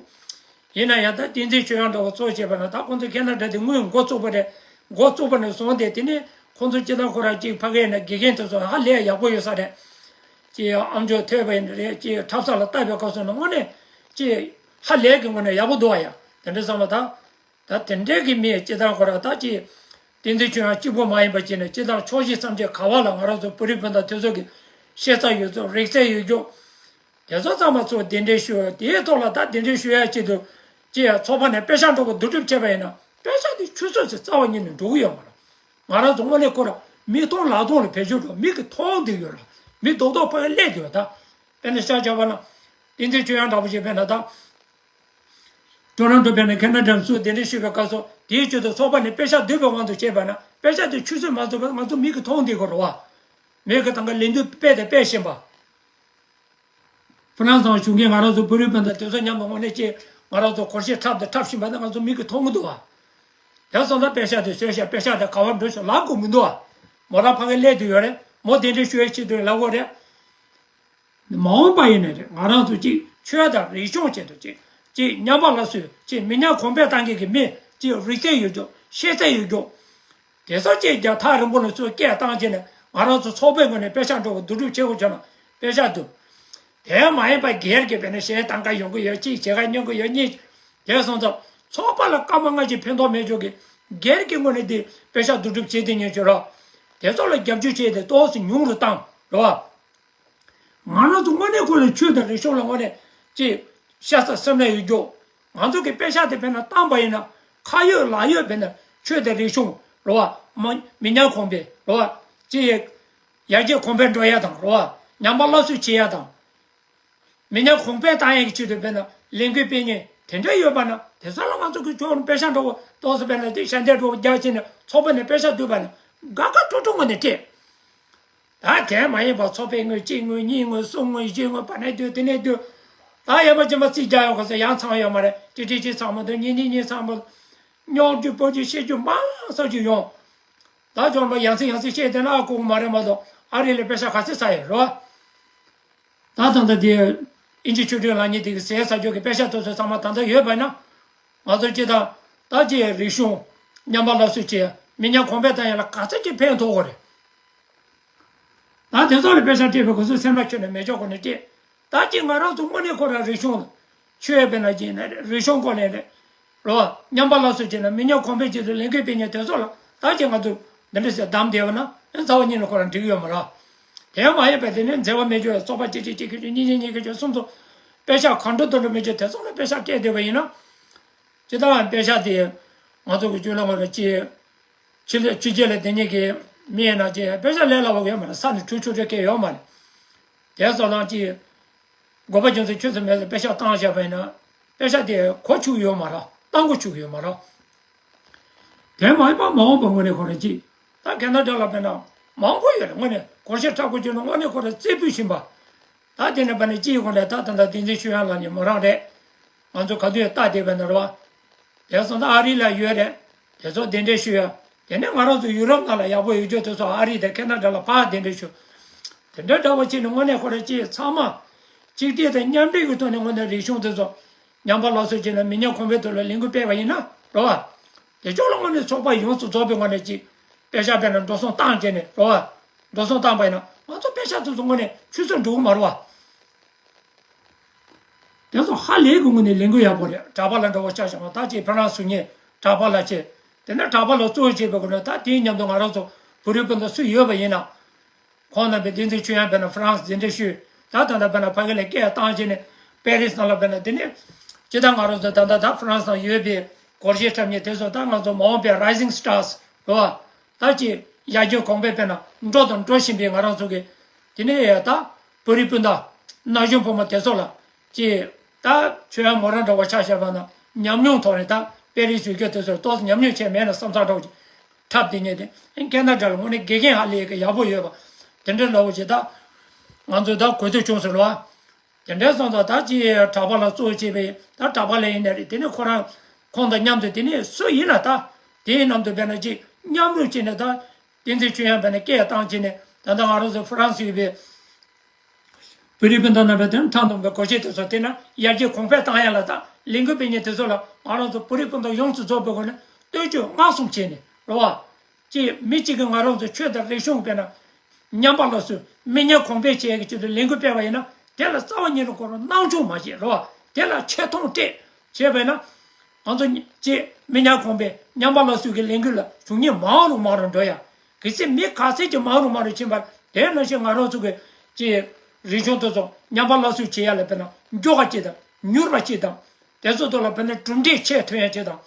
ཡིན་ན་ཡང་ད་བསྟན་འཛིན་ཆོས་དབྱངས་འདྲ་བོ་གཙོ་བྱས་པ་ན་ད་ཁོང་ཚོ་ཁེ་ན་ཌ་དེ་སྔོན་འགོ་བཙུགས་པ་རེད། འགོ་བཙུགས་པ་ནས་བཟུང་སྟེ་དེ་ནས་ཁོང་ཚོ་སྤྱི་བཏང་ཁོ་རང་གཅིག་ཕ་གིའི་ནང་དགེ་རྒན་དེ་ཚོ་ཧ་ལས་ཡག་པོ་ཡོད་ས་རེད། ཅི་ཨམ་ཅོག་ཐོས་པ་ཡིན་ན་རེད། ཅི་འཁྲབ་ས་ལ་བལྟ་བའི་སྐབས་སུ་ནི་དངོས་གནས་ཅི་ཧ་ལས་ཀྱི་ངོས་ནས་ཡག་པོ་འདུག་ཨ་ཡ། དེ་འདྲ་བསམ་པ་ད། ད་དེ་འདྲའི་གི་མི་སྤྱི་བཏང་ཁོ་རང་ད་ཅི། བསྟན་འཛིན་ཆོས་དབྱངས་གཅིག་པུ་མ་ཡིན་པ་བྱས་ནས་སྤྱི་བཏང་ཕྱོགས་བཞི་མཚམས་བརྒྱད་ག་བ་ལ་ང་རང་ཚོ་བོད་རིགས་སྤུན་ཟླ་དེ་ཚོ་གི་ཤེས་ཚད་ཡོད་ཚོད་རིག་རྩལ་ཡོད་རྒྱུ། དེ་ཚོ་ཚང་མ་ཚོ་གདན་འདྲེན་ཞུ་དེའི་ཐོག་ལ་ད་གདན་འདྲེན་ཞུ་ཡ་ཆེད་དུ་ཅི་ཡ་ཚོགས་པ་ནས་པེ་ཤག་འགྲོ་དགོས་བསྡུ་སྒྲུབ་བྱས་པ་ཡིན་ན་པེ་ཤག་དེ་ཆུད་ཟོས་སུ་རྩ་བ་ཉིད་ནས་འགྲོ་གི་ཡོད་མ་རེད། ང་རང་ཚོ་དངོས་གནས་ཁོ་ར་མིག་མཐོང་ལག་མཐོང་ལ་བེད་སྤྱོད་འགྲོ་མིག་གིས་མཐོང་བསྡད་ཡོད་ར་མི་རྡོག་རྡོག་ཕ་གི་སླེབས་བསྡད་ཡོད་ད། དཔེར་ན་ཤར་བྱ་བ་ན་བསྟན་འཛིན་ཆོས་དབྱངས་འདྲ་པོ་ཞིག་དཔེར་ན་ད། ཊོ་རོན་ཊོ་དཔེར་ན་ཁེ་ན་ཌར་སུ་གདན་འདྲེན་ཞུས་པའི་སྐབས་སུ་དེའི་ཆེད་དུ་ཚོགས་པ་ནས་པེ་ཤག་བསྡུས་པའི་དབང་དུ་བྱས་པ་ན་པེ་ཤག་དེ་ཆུད་ཟོས་མ་བཟོ་བར་ང་ཚོ་མིག་གིས་མཐོང་བསྡད་དགོས་རེད་བ། མིག་གིས་ད་ག་ལས་དུས་སྤེལ་དང་སྤེལ་བཞིན་པ། ཧྥ་རན་སི་ནང་བཞུགས་མཁན་ང་རང་ཚོ་བོད་རིགས་སྤུན་ཟླ་དེ་ཚོ་མཉམ་དུ་དངོས་གནས་ཀྱི་ང་རང་ཚོ་སྒོར་གཞས་འཁྲབ་དང་འཁྲབ་བཞིན་པ་དེ་ང་ཚོ་མིག་གིས་མཐོང་གི་འདུག་བ། དེ་སོང་ཙང་པེ་ཤག་དེ་བཟོས་ཤག་པེ་ཤག་དེ་ག་བར་འགྲོ་ཤག་ལབ་དགོས་མི་འདུག་བ། མོ་རང་ཕ་གིར་སླེབས་བསྡད་ཡོད་རེད། མོ་གདན་འདྲེན་ཞུ་ཡའི་ཆེད་དུ་ལབ་དགོས་རེད། མ་འོངས་པ་ཡིན་ན་རེད། ང་རང་ཚོ་གཅིག་ཆོས་དང་རིག་གཞུང་ཆེད་དུ་གཅིག་གཅིག་ཉམས་པ་སླར་གསོའི་གཅིག་མི་ཉམས་གོང་འཕེལ་གཏང་མཁན་གྱི་མི་གཅིག་རིག་རྩལ་ཡོད་རྒྱུ་ཤེས་ཚད་ཡོད་རྒྱུ། དེ་ཚོ་གཅིག་རྒྱ་ཐག་རིང་པོ་ནས་ཚུར་སྐད་བཏང་བྱས་ནས་ང་རང་ཚོ་ཚོགས་པའི་ངོས་ནས་པེ་ཤག་འགྲོ་བ་བསྡུ་སྒྲུབ་བྱེད་དགོས་བྱུང་ན་པེ་ཤག་བསྡུ། དེ་མ་ཡིན་པ་སྒེར་གྱི་དཔེར་ན་གཞས་གཏང་ག་ཡོང་གི་ཡོད། གཅིག་བྱེད་ག་སྙོན་གི་ཡོད། གཉིས་དེ་སོང་ཙང་ཚོགས་པ་ལ་སྐར་མ་ལྔ་གཅིག་ཕན་ཐོགས་མེད་ཆོག་གི་སྒེར་གྱི་ངོས་ནས་དེ་པེ་ཤག་བསྡུ་སྒྲུབ་བྱེད་དེ་ཉན་ཆོག་རོགས། དེ་ཚོ་ལ་རྒྱབ་སྐྱོར་བྱས་ཏེ་ཏོག་ཙམ་ཉུང་རུ་བཏང་རོགས། ང་རང་ཚོ་དངོས་གནས་ཁོ་ལ་ཆོས་དང་རིག་གཞུང་ལ་དངོས་གནས་ཅིག་ཤ་ཚ་སེམས་ལ་ཡོད་རྒྱུ། ང་ཚོ་གི་པེ་ཤག་དེ་དཔེར་ན་བཏང་པ་ཡིན་ན་ཁ་ཡོད་ལག་ཡོད་དཔེར་ན་ཆོས་དང་རིག་གཞུང་རེད་བ། མ་མི་ཉམས་གོང་འཕེལ་རེད་བ། ཅིག་ཡར་རྒྱས་གོང་འཕེལ་འགྲོ་ཡ་དང་རེད་བ། ཉམས་པ་སླར་གསོ་བྱེད་ཡ་དང་། མི་ཉམས་གོང་འཕེལ་བཏང་ཡ་གི་ཆེད་དུ་དཔེར་ན་ལས་འགུལ་སྤེལ་མཁན་དེ་འདྲ་ཡོད་པ་ན་དེ་ཚོ་ལ་ང་ཚོ་གི་ཕྱོགས་ནས་པེ་ཤག་འགྲོ་བ་ཏོག་ཙམ་དཔེར་ན་དེ་ཞལ་འདེབས་འགྲོ་བ་རྒྱག་བྱས་ནས་ཚོགས་པ་ནས་པེ་ཤག་བསྡུས་པ་ན་དགའ་དགའ་སྤྲོ་སྤྲོ་ངང་ནས་སྤྲད། ད་དེ་མ་ཡིན་པར་ཚོགས་པའི་དངུལ་གཅིག་དངུལ་གཉིས་དངུལ་གསུམ་དངུལ་བཞི་དངུལ་བར་ནས་བསྡུས་དེ་ནས་བསྡུས། ད་ཡར་མར་ཅི་མ་རྩིས་རྒྱག་ཡོང་ག་ཚོད་ཡང་ཚང་ཡོད་མ་རེད། ཅི་ཁྲི་གཅིག་ཚང་མ་འདུག་གཉིས་གཉིས་གཉིས་ཚང་མ་འདུག་སྙོག་རྒྱུ་སྤོ་རྒྱུ་བཤད་རྒྱུ་མང་ས་རྒྱུ་ཡོང་། ད་ཅོག་མ་ཡང་སེ་ཡང་སེ་བཤད་དེ་ན་ཨ་ཁུག་མ་རེད་མ་གཏོགས་ཨ་རི་ལ་པེ་ཤག་ག་ཚོད་ཚར་ཡོད་རོ། ད་ད་ལྟ་དེ་ཨིན་ཇི་ཆོས་སྒྲོན་ལགས་གཉིས་དེ་གི་ཟས་ཟ་རྒྱུ་གི་པེ་ཤག་དེ་ཚོ་ཚང་མ་ད་ལྟ་ཡོད་པ་ན། ང་ཚོ་སྤྱི་དང་ད་ཅི་རིག་གཞུང་ཉམས་པ་སླར་གསོ་བྱས་མི་ཉམས་གོང་འཕེལ་བཏང་ཡ་ལ་ག་ཚོད་ཅིག་ཕན་ཐོགས་དགོས་རེད། ད་དེ་ཚོ་ལ་པེ་ཤག་སྤྲད་པའི་སྐབས་སུ་སེམས་ཁྲལ་ཁྱོན་ནས་མེད་ཆོག་གོ་ནས་སྤྲད། ད་ཅི་ང་རང་ཚོ་དངོས་གནས་ཁོ་རང་རིག་གཞུང་ཆོས་དཔེར་ན་ཅི་ན་རིག་གཞུང་སྐོར་ལས་རེད། རོ། ཉམས་པ་སླར་གསོ་བྱས་ན་མི་ཉམས་གོང་འཕེལ་ཆེད་དུ་ལས་འགུལ་སྤེལ་མཁན་དེ་ཚོ་ལ་ད་ཅི་ང་ཚོ་འདི་འདྲ་ཟེར་བདམས་བསྡད་པ་ན་ཨེ་རྩ་བ་ཉིད་ནས་ཁོ་རང་འགྲིག་ཡོད་མ་རེད། དེ་མ་ཡིན་པ་དེ་ནས་འཛེམ་བ་མེད་ཆོག་ཚོགས་པ་གཅིག་གཅིག་གཅིག་ཁྱོད་ཆོ་གཉིས་གཉིས་གཉིས་ཁྱོད་ཆོ་གསུམ་ཚོ་པེ་ཤག་གང་འགྲོ་དུ་འགྲོ་མེད་ཆོག་དེ་ཚོ་ལ་པེ་ཤག་སྤྲད་བསྡད་པ་ཡིན་ན། ཇི་ལྟར་པེ་ཤག་དེ་ང་ཚོ་གི་ཇོ་ལ་ང་ལ་ཅི། ཕྱི་ལ་ཕྱི་རྒྱལ་ལ་བསྡད་མཁན་གྱི་མི་ཡིན་ན་ཅི་པེ་ཤག་ལས་སླ་བོ་ཡོད་མ་རེད། ས་ནས་བྲུས་ཆོག་ཆོག་སྐད་ཡོད་མ་རེད། དེ་སོང་ཙང་ཅི། དགོས་པ་རྒྱུ་མཚན་ཆུད་ཟོས་མེད་ལ་པེ་ཤག་བཏང་བཞག་པ་ཡིན་ན། པེ་ཤག་དེ་གོ་ཆོད་ཡོད་མ་རེད། བཏང་གོ་ཆོད་ཡོད་མ་རེད། དེ་མ་ཡིན་པ་མ་འོངས་པ་དངོས་གནས་ཁོ་རང་ཅི། ད་ཁེ་ན་ཌ་ལ་དཔེར་ན་མང་པོ་ཡོད་རེད། དངོས་གནས་སྒོར་གཞས་འཁྲབ་དགོས་བྱུང་ན་དངོས་གནས་ཁོ་རང་རྩེ་ཕུད་བཞིན་པ། ད་དེ་ནས་བ་ནས་ཅི་ཡི་སྒོ་ནས་ད་ད་ལྟ་བསྟན་འཛིན་ཆོས་དབྱངས་ལགས་ནས་མོ་རང་རེད། ང་ཚོ་ག་དུས་ལྟ་བསྡད་པ་ན་རེད་བ། དེ་སོང་ད་ཨ་རི་ལ་ཡོད་རེད། དེ་ཚོ་གདན་འདྲེན་ཞུ་ཡ། དེ་ནས་ང་རང་ཚོ་ཡུ་རོབ་ནང་ལ་ཡག་པོ་ཡོད་རྒྱུ་དེ་ཚོ་ཨ་རི་དང་ཁེ་ན་ཌ་ལ་ཕར་གདན་འདྲེན་ཞུ། དེ་འདྲ་འདྲ་བོ་བྱས་ནས་དངོས་གནས་ཁོ་རང་ཅི་ཚང་མ་གཅིག་སྒྲིལ་དང་མཉམ་འབྲེལ་གྱི་ཐོག་ནས་དངོས་གནས་རིག་གཞུང་དེ་ཚོ་ཉམས་པ་སླར་གསོ་བྱས་ནས་མི་ཉམས་གོང་འཕེལ་ཐོག་ལ་ལས་འགུལ་སྤེལ་བ་ཡིན་ན་རེད་བ། དེ་ཕྱོགས་ལ་དངོས་གནས་ཚོགས་པ་ཡོངས་སུ་རྫོགས་པའི་ངོས་ནས་ཅིག་པེ་ཤག་སྤེལ་ན་འགྲོ་སོང་བཏང་བྱས་ནས་རེད་བ། འགྲོ་སོང་བཏང་པ་ཡིན་ན་ང་ཚོ་པེ་ཤག་ཚོ་ཚོ་དངོས་གནས་ཆུད་ཟོས་འགྲོ་གི་མ་རེད་བ། དེ་ཚོ་ཧ་ལས་ཀྱི་ངོས་ནས་ལས་འགུལ་ཡག་པོ་རེད། གྲྭ་པ་ལ་འགྲོ་བ་ཆ་བཞག་པ་ད་ཅིག་ཕ་རན་སུ་ཉེ་གྲྭ་པ་ལ་བྱེད། དེ་ནས་གྲྭ་པ་ལ་གཙོ་བོ་བྱེད་པའི་སྒོ་ནས་ད་དེའི་མཉམ་དུ་ང་རང་ཚོ་བོད་རིགས་སྤུན་ཟླ་སུ་ཡོད་པ་ཡིན་ན། ཁོང་རྣམ་པའི་བསྟན་འཛིན་ཆོས་དབྱངས་དཔེར་ན་ཧྥ་རན་སི་འཛིན་གྲྭ་ཞུས། ད་ད་ལྟ་དཔེར་ན་ཕ་གི་ལ་སྐད་བཏང་བྱས་ནས་པེ་རི་སི་ནང་ལ་དཔེར་ན་དེ་ནས་ཇི་ལྟར་ང་རང་ཚོ་ད་ལྟ་ད་ཧྥ་རན་སི་ནང་ཡོད་པའི་སྒོར་གཞས་འཁྲབ་མཁན་དེ་ཚོ་ད་ང་ཚོ་མ་འོངས་པའི་Rising Stars རེད་བ། ད་ཅི་ཡར་རྒྱས་གོང་འཕེལ་དཔེར་ན་འགྲོ་དང་འགྲོ་བཞིན་པའི་ང་རང་ཚོ་གི་དེ་ནས་ད་བོད་རིགས་སྤུན་ཟླ་ན་གཞོན་ཕོ་མོ་དེ་ཚོ་ལ་ཅི་ད་ཆོས་དབྱངས་མོ་རང་འདྲ་བ་ཆ་བཞག་པ་ན་ཉམས་མྱོང་ཐོག་ནས་ད་པེ་རི་སི་ཡུལ་སྐད་དེ་ཚོར་ཏོག་ཙམ་ཉམས་མྱོང་བྱས་མེད་ན་བསམ་ཚར་འདྲ་བོ་ཅིག་འཁྲབ་དེ་ཉིད་དེ་ཨིན་ཁེ་ན་ཌ་ལ་དངོས་གནས་དགེ་རྒན་ཧ་ལས་ཀྱི་ཡག་པོ་ཡོད་པ་དེ་འདྲ་ལྟ་བུ་ཅིག་ད་ང་ཚོས་ད་གོ་ཐོས་བྱུང་ཟེར་བ། དེ་འདྲའི་སོང་ཙང་ད་ཅི་གྲྭ་པ་ལ་གཙོ་བྱས་པའི་ད་གྲྭ་པ་ལ་ཡིན་ནའི་རེད། དེ་ནས་ཁོ་རང་ཁོང་དང་མཉམ་དུ་དེ་ནས་སུ་ཡིན་ན་ད་དེའི་ནང་དུ་དཔེར་ན་ཅིག་མཉམ་རུབ་བྱས་ནས་ད་བསྟན་འཛིན་ཆོས་དབྱངས་དཔེར་ན་སྐད་བཏང་བྱས་ནས་ད་ལྟ་ང་རང་ཚོ་ཧྥ་རན་སི་ཡོད་པའི་བོད་རིགས་སྤུན་ཟླ་རྣམ་པས་དོན་ཁྲ་འདོན་པའི་སྒོར་གཞས་དེ་ཚོ་དེ་ན་ཡར་རྒྱས་གོང་འཕེལ་བཏང་ཡ་ལ་ད་ལས་འགུལ་སྤེལ་མཁན་དེ་ཚོ་ལ་ང་རང་ཚོ་བོད་རིགས་སྤུན་ཟླ་ཡོངས་སུ་རྫོགས་པའི་སྒོ་ནས་བསྟོད་བཅོས་མངགས་གསུམ་བྱས་ནས་རེད་བ། ཅེས་མི་གཅིག་གིས་ང་རང་ཚོ་ཆོས་དང་རིག་གཞུང་དཔེར་ན་ཉམས་པ་སླར་གསོ་མི་ཉམས་གོང་འཕེལ་བྱེད་ཡག་གི་ཆེད་དུ་ལས་འགུལ་སྤེལ་བ་ཡིན་ན་དེ་ལ་རྩ་བ་ཉིད་ནས་ཁོ་རང་སྣང་ཆུང་མ་བྱེད་རོགས། དེ་ལ་ཆེ་མཐོང་སྤྲད་བྱས་པས་ན་ང་ཚོ་ཅེས་མི་ཉམས་གོང་འཕེལ་ཉམས་པ་སླར་གསོ་གི་ལས་འགུལ་ལ་ཞུགས་མཁན་མང་རུ་མང་རུ་འགྲོ་ཡ། གལ་སྲིད་མི་ག་ཚད་ཀྱིས་མང་རུ་མང་རུ་ཕྱིན་པར་དེ་ནང་བཞིན་ང་རང་ཚོ་གི་ཅེས་རིག་གཞུང་དེ་ཚོ་ཉམས་པ་སླར་གསོ་བྱེད་ཡ་ལ་དཔེར་ན་མགྱོགས་པ་ཅིག་དང་མྱུར་བ་ཅིག་དང་། དེ་ཚོ་ཐོག་ལ་དཔེར་ན་གྲུབ་འབྲས་ཆེ་ཐོན་ཡ་ཆེ་དང་།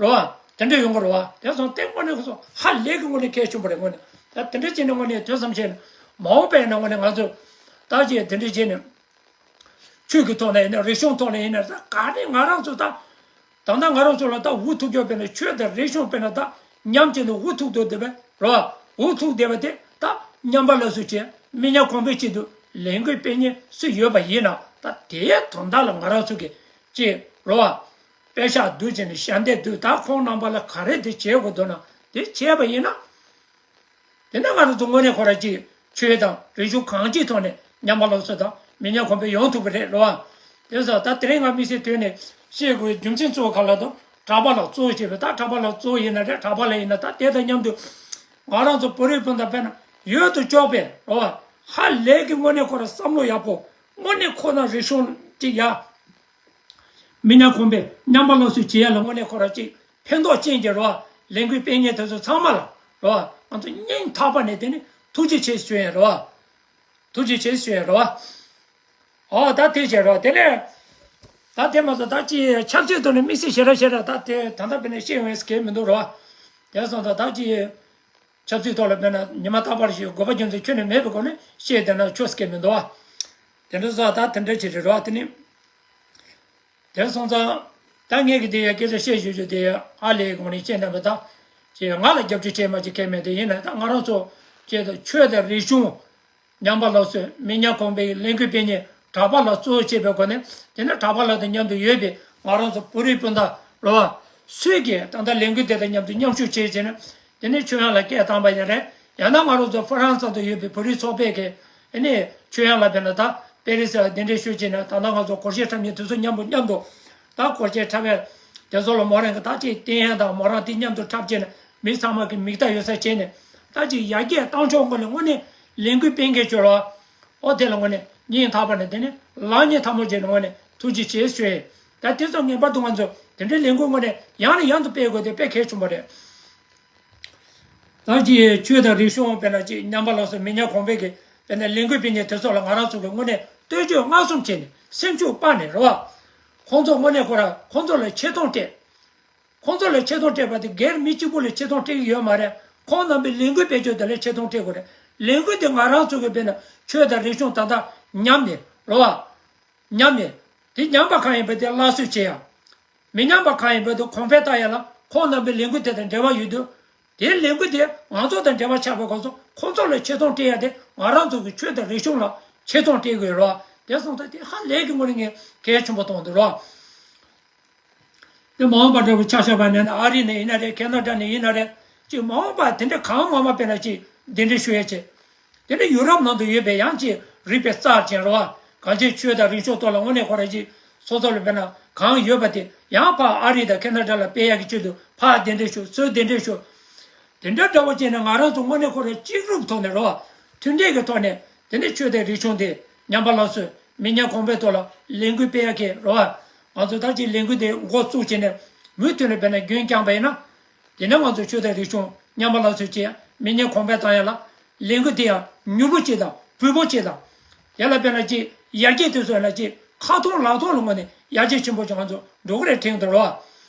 རེད་བ། དེ་འདྲ་ཡོང་གི་རེད་བ། དེ་སོང་སྟེང་དངོས་གནས་ཁོ་ཚོ་ཧ་ལས་ཀྱི་དངོས་གནས་གལ་ཆེན་པོ་རེད་དངོས་གནས། ད་དེ་འདྲ་བྱས་ནས་དངོས་གནས་དུས་བསམ་བྱས་ནས་མ་འོངས་པའི་ནང་དངོས་གནས་ང་ཚོ་ད་ཅེས་དེ་འདྲ་བྱས་ནས་ ཆོས་ཀྱི་ཐོག་ནས་ཡིན་ན། རིག་གཞུང་ཐོག་ནས་ཡིན་ན། ད་ག་ནས་ང་རང་ཚོ་ད་ད་ལྟ་ང་རང་ཚོ་ལ་ད་འུ་ཐུག་རྒྱུ་དཔེར་ན་ཆོས་དང་རིག་གཞུང་དཔེར་ན་ད་མཉམ་བྱས་ནས་འུ་ཐུག་འདུག་བསྡད་པ་རེད་བ། འུ་ཐུག་བསྡད་པ་དེ་ད་ཉམས་པ་སླར་གསོ་བྱས། མི་ཉམས་གོང་འཕེལ་ཆེད་དུ་ལས་འགུལ་སྤེལ་མཁན་སུ་ཡོད་པ་ཡིན་ན། ད་དེའི་དོན་དག་ལ་ང་རང་ཚོ་གིས་ཅིག་རེད་བ། པད་ཤག་བསྡུས་བྱས་ནས་ཞལ་འདེབས་བསྡུས། ད་ཁོང་རྣམ་པ་ལ་ག་རེ་དེ་བྱེད་དགོས་འདུག་ན། དེ་བྱས་པ་ཡིན་ན། དེ་ནས་ང་རང་ཚོ་དངོས་གནས་ཁོ་རང་ཅིག་ཆོས་དང་རིག་གཞུང་གང་ཅིའི་ཐོག་ནས་ཉམས་པ་སླར་གསོ་དང་མི་ཉམས་གོང་འཕེལ་ཡོང་ཐུབ་ཀྱི་རེད་རེད་བ། དེ་ཙང་ད་དེ་རིང་ང་དམིགས་བསལ་དོན་ནས་བཤད་དགོས་རྒྱུ་མཚན་གཙོ་བོ་ག་ལ་དང་། གྲྭ་པ་ལ་གཙོ་བོ་བྱས་པའི། ད་གྲྭ་པ་ལ་གཙོ་བོ་ཡིན་ན་རེད། གྲྭ་པ་ལ་ཡིན་ན། ད་དེ་དང་མཉམ་དུ་ང་རང་ཚོ་བོད་རིགས་སྤུན་ཟླ་དཔེར་ན་ཡོད་དོ་ཅོག་པས་རེད་བ། ཧ་ལས་ཀྱི་དངོས་གནས་ཁོ་རང་བསམ་བློ་ཡག་པོ། དངོས་གནས་ཁོ་ན་རིག་གཞུང་ཅིག་ཡ། མི་ཉམས་གོང་འཕེལ་ཉམས་པ་སླར་གསོ་བྱེད་ཡ་ལ་དངོས་གནས་ཁོ་རང་ཅིག་ཕན་ཐོགས་ཅན་གྱི་རེད་བ། ལས་འགུལ་སྤེལ་མཁན་དེ་ཚོ་ཚང་མ་ལ་རེད་བ། ང་ཚོ་སྙིང་ཐག་པ་ནས་དེ་ནི་ཐུགས་རྗེ་ཆེ་ཞུ་ཡ་རེད་བ། ཐུགས་རྗེ་ཆེ་ཞུ་ཡ་རེད་བ། ཨོ་ད་དེ་བྱས་རེད་བ། དེ་ནས་ད་དེ་མ་ཟད་ད་ཅི་ཆབ་སྲིད་ཐོག་ནས་དམིགས་བསལ་ཞེ་དྲག་ཞེ་དྲག་ད་དེ་ད་ལྟ་དཔེར་ན་བཤད་ཡོང་ཡས་གལ་མི་འདུག་རེད་བ། དེ་སོང་ཙང་ད་ཅི། ཆབ་སྲིད་ཐོག་ལ་དཔེར་ན་ཉི་མ་རྟག་པར་ཞིག་དགོས་པ་རྒྱུ་མཚན་ཁྱོན་ནས་མེད་པའི་སྒོ་ནས་བཤད་བསྡད་ན་ཆོག་སྐད་མི་འདུག་བ། དེ་འདྲ་སོགས་ད་དེ་འདྲ་ཅིག་རེད་རོ། དེ་ནི་དེ་སོང་ཙང་ད་ངས་ཀྱི་དེ་ཡ་སྐད་ཆ་བཤད་ཞུ་རྒྱུ་དེ་ཨ་ལས་གོང་ནས་བཤད་ན་མི་ད་ཅེས་ང་ལ་རྒྱབ་སྐྱོར་བྱས་མ་བྱས་ཁྱད་མེད། དེ་ཡིན་ན་ད་ང་རང་ཚོ་ཅེས་ད་ཆོས་དང་རིག་གཞུང་། ཉམས་པ་སླར་གསོའི་མི་ཉམས་གོང་འཕེལ་གྱི་ལས་འགུལ་སྤེལ་མཁན་གྲྭ་པ་ལ་གཙོ་བོ་བྱས་པའི་སྒོ་ནས། དེ་ནས་གྲྭ་པ་ལ་དང་མཉམ་དུ་ཡོད་པའི་ང་རང་ཚོ་བོད་རིགས་སྤུན་ཟླ་རེད་བ། སུས་ཀྱིས་ད་ལྟ་ལས་འགུལ་དེ་དང་མཉམ་དུ་མཉམ་ཞུགས་བྱས་བྱས་ནས། དེ་ནས་ཆོས་དབྱངས་ལགས་སྐད་བཏང་པ་ཡིན་རེད། ཡང་ན་ང་རང་ཚོ་ཧྥ་རན་སི་ཚོགས་འདུ་ཡོད་པའི་བོད་རིགས་ཚོགས་པས་ཀྱིས་ཨ་ནི་ཆོས་དབྱངས་ལགས་དཔེར་ན་ད་པེ་རི་སི་ལ་གདན་འདྲེན་ཞུས་བྱས་ནས། ད་ལྟ་ང་ཚོ་སྒོར་གཞས་འཁྲབ་མཁན་དེ་ཚོ་མཉམ་པོ་མཉམ་དུ་ད་སྒོར་གཞས་འཁྲབ་པའི་དེ་ཚོ་ལ་མོ་རང་གིས་ད་ཅིག་བསྟན་ཡ་དང་། མོ་རང་དེ་མཉམ་དུ་འཁྲབ་བྱས་ནས་མི་ཚང་མ་གི་མིག་ལྟ་ཡོད་ས་བྱས་ནས། ད་ཅིག་ཡར་རྒྱས་བཏང་ཕྱོགས་སྔོན་ལ་དངོས་གནས་ལས་འགུལ་སྤེལ་མཁན་ཅིག་རེད་བ། ཨོ་དེ་ལ་དངོས་གནས་སྙིང་ཐག་པ་ནས་དེ་ནི་ལག་གཉིས་ཐལ་མོ་སྦྱར་ནས་དངོས་གནས་ཐུགས་རྗེ་ཆེ་ཞུ་ཡས། ད་དེ་ཚོ་ངེས་པར་དུ་ང་ཚོ་དེ་འདྲའི་ལས་འགུལ་དངོས་གནས་ཡང་ནས་ཡང་དུ་སྤེལ་དགོས་དེ་དཔེ་གལ་ཆེན་པོ་རེད། ད་ཅིག་ཆོས་དང་རིག་གཞུང་དཔེར་ན་ཅིག་ཉམས་པ་སླར་གསོ་མི་ཉམས་གོང་འཕེལ་གྱི་དཔེར་ན་ལས་འགུལ་སྤེལ་མཁན་དེ་ཚོ་ལ་ང་རང་ཚོ་གི་དངོས་གནས་བསྟོད་བཅོས་བསྔགས་གསུམ་བྱས་ནས་སེམས་ཤུགས་སྤར་ནས་རེད་བ། ཁོང་ཚོ་དངོས་གནས་ཁོ་ར་ཁོང་ཚོ་ལ་ཆེ་མཐོང་སྤྲད། ཁོང་ཚོ་ལ་ཆེ་མཐོང་སྤྲད་པ་དེ་སྒེར་མི་གཅིག་པུ་ལ་ཆེ་མཐོང་སྤྲད་ཀྱི་ཡོད་མ་རེད། ཁོང་རྣམ་པའི་ལས་འགུལ་སྤེལ་ཕྱོགས་དེ་ལ་ཆེ་མཐོང་སྤྲད་དགོས་རེད། ལས་འགུལ་དེ་ང་རང་ཚོ་གི་དཔེར་ན་ཆོས་དང་རིག་གཞུང་ད་ལྟ་ཉམས་ནས་རེད་བ། ཉམས་ནས། དེ་ཉམས་པ་གང་ཡིན་པ་དེ་སླར་གསོ་བྱེད་ཡ། མི་ཉམས་པ་གང་ཡིན་པ་དེ་གོང་འཕེལ་བཏང་ཡ་ལ་ཁོང་རྣམ་པའི་ལས་འགུལ་དེ་དང་འབྲེལ་བ་ཡོད་དུས། དེའི་ལས་འགུལ་དེ་ང་ཚོ་དང་འབྲེལ་བ་ཆགས་པའི་སྐབས་སུ་ཁོང་ཚོ་ལ་ཆེ་མཐོང་སྤྲད་ཡ་དེ་ང་རང་ཚོ་གི་ཆོས་དང་རིག་གཞུང་ལ་ཆེ་མཐོང་སྤྲད་དགོས་རེད་བ། དེ་སོང་ཙང་དེ་ཧ་ལས་ཀྱི་དངོས་གནས་ངས་གལ་ཆེན་པོ་མཐོང་འདུག་རེད་བ། དེ་མ་འོངས་པ་འདྲ་བོ་ཆ་བཞག་པ་ནས་ན། ཨ་རི་ནས་ཡིན་ན་རེད། ཁེ་ན་ཌ་ནས་ཡིན་ན་རེད། ཅིག་མ་འོངས་པ་དེ་འདྲ་གང་མང་མང་དཔེར་ན་ཅིག་གདན་འདྲེན་ཞུ་ཡས་བྱས། དེ་འདྲ་ཡུ་རོབ་ནང་དུ་ཡོད་པའི་ཡང་ཅིག་རིག་པའི་རྩལ་ཅན་རེད་བ། གང་ཅིའི་ཆོས་དང་རིག་གཞུང་ཐོག་ལ་དངོས་གནས་ཁོ་རང་ཅིག་སོ་སོ་ལ་དཔེར་ན་གང་ཡོད་པ་དེ་ཡང་ཕར་ཨ་རི་དང་ཁེ་ན་ཌ་ལ་སྤེལ་ཡག་གི་ཆེད་དུ་ཕར་གདན་འདྲེན་ཞུ། ཚུར་གདན་འདྲེན་ཞུ། དེ་འདྲ་འདྲ་བོ་བྱས་ནས་ང་རང་ཚོ་དངོས་གནས་ཁོ་རང་གཅིག་གྲུབ་ཐོག་ནས་རེད་བ། མཐུན་སྒྲིལ་གྱི་ཐོག་ནས་དེ་ནས་ཆོས་དང་རིག་གཞུང་དེ་ཉམས་པ་སླར་གསོ་མི་ཉམས་གོང་འཕེལ་ཐོག་ལ་ལས་འགུལ་སྤེལ་ཡག་གི་རེད་བ། ང་ཚོ་ད་ཅིག་ལས་འགུལ་དེ་འགོ་བཙུགས་བྱས་ནས་མུ་མཐུད་ནས་དཔེར་ན་རྒྱུན་བསྐྱངས་པ་ཡིན་ན། དེ་ནས་ང་ཚོ་ཆོས་དང་རིག་གཞུང་ཉམས་པ་སླར་གསོ་བྱེད་ཡ། མི་ཉམས་གོང་འཕེལ་བཏང་ཡ་ལ་ལས་འགུལ་དེ་ཡང་མྱུར་པོ་བྱེད་དང་། བུད་པོ་བྱེད་དང་། དེ་ལ་དཔེར་ན་ཅིག་ཡར་རྒྱས་དེ་ཚོ་ལ་ཅིག་ཁ་ཐོར་ལག་ཐོག་ལ་དངོས་གནས་ཡར་རྒྱས་ཆེན་པོ་ཅིག་ང་ཚོ་འགྲོ་གི་རེད་དྲན་གྱི་འདུག་རེད་བ།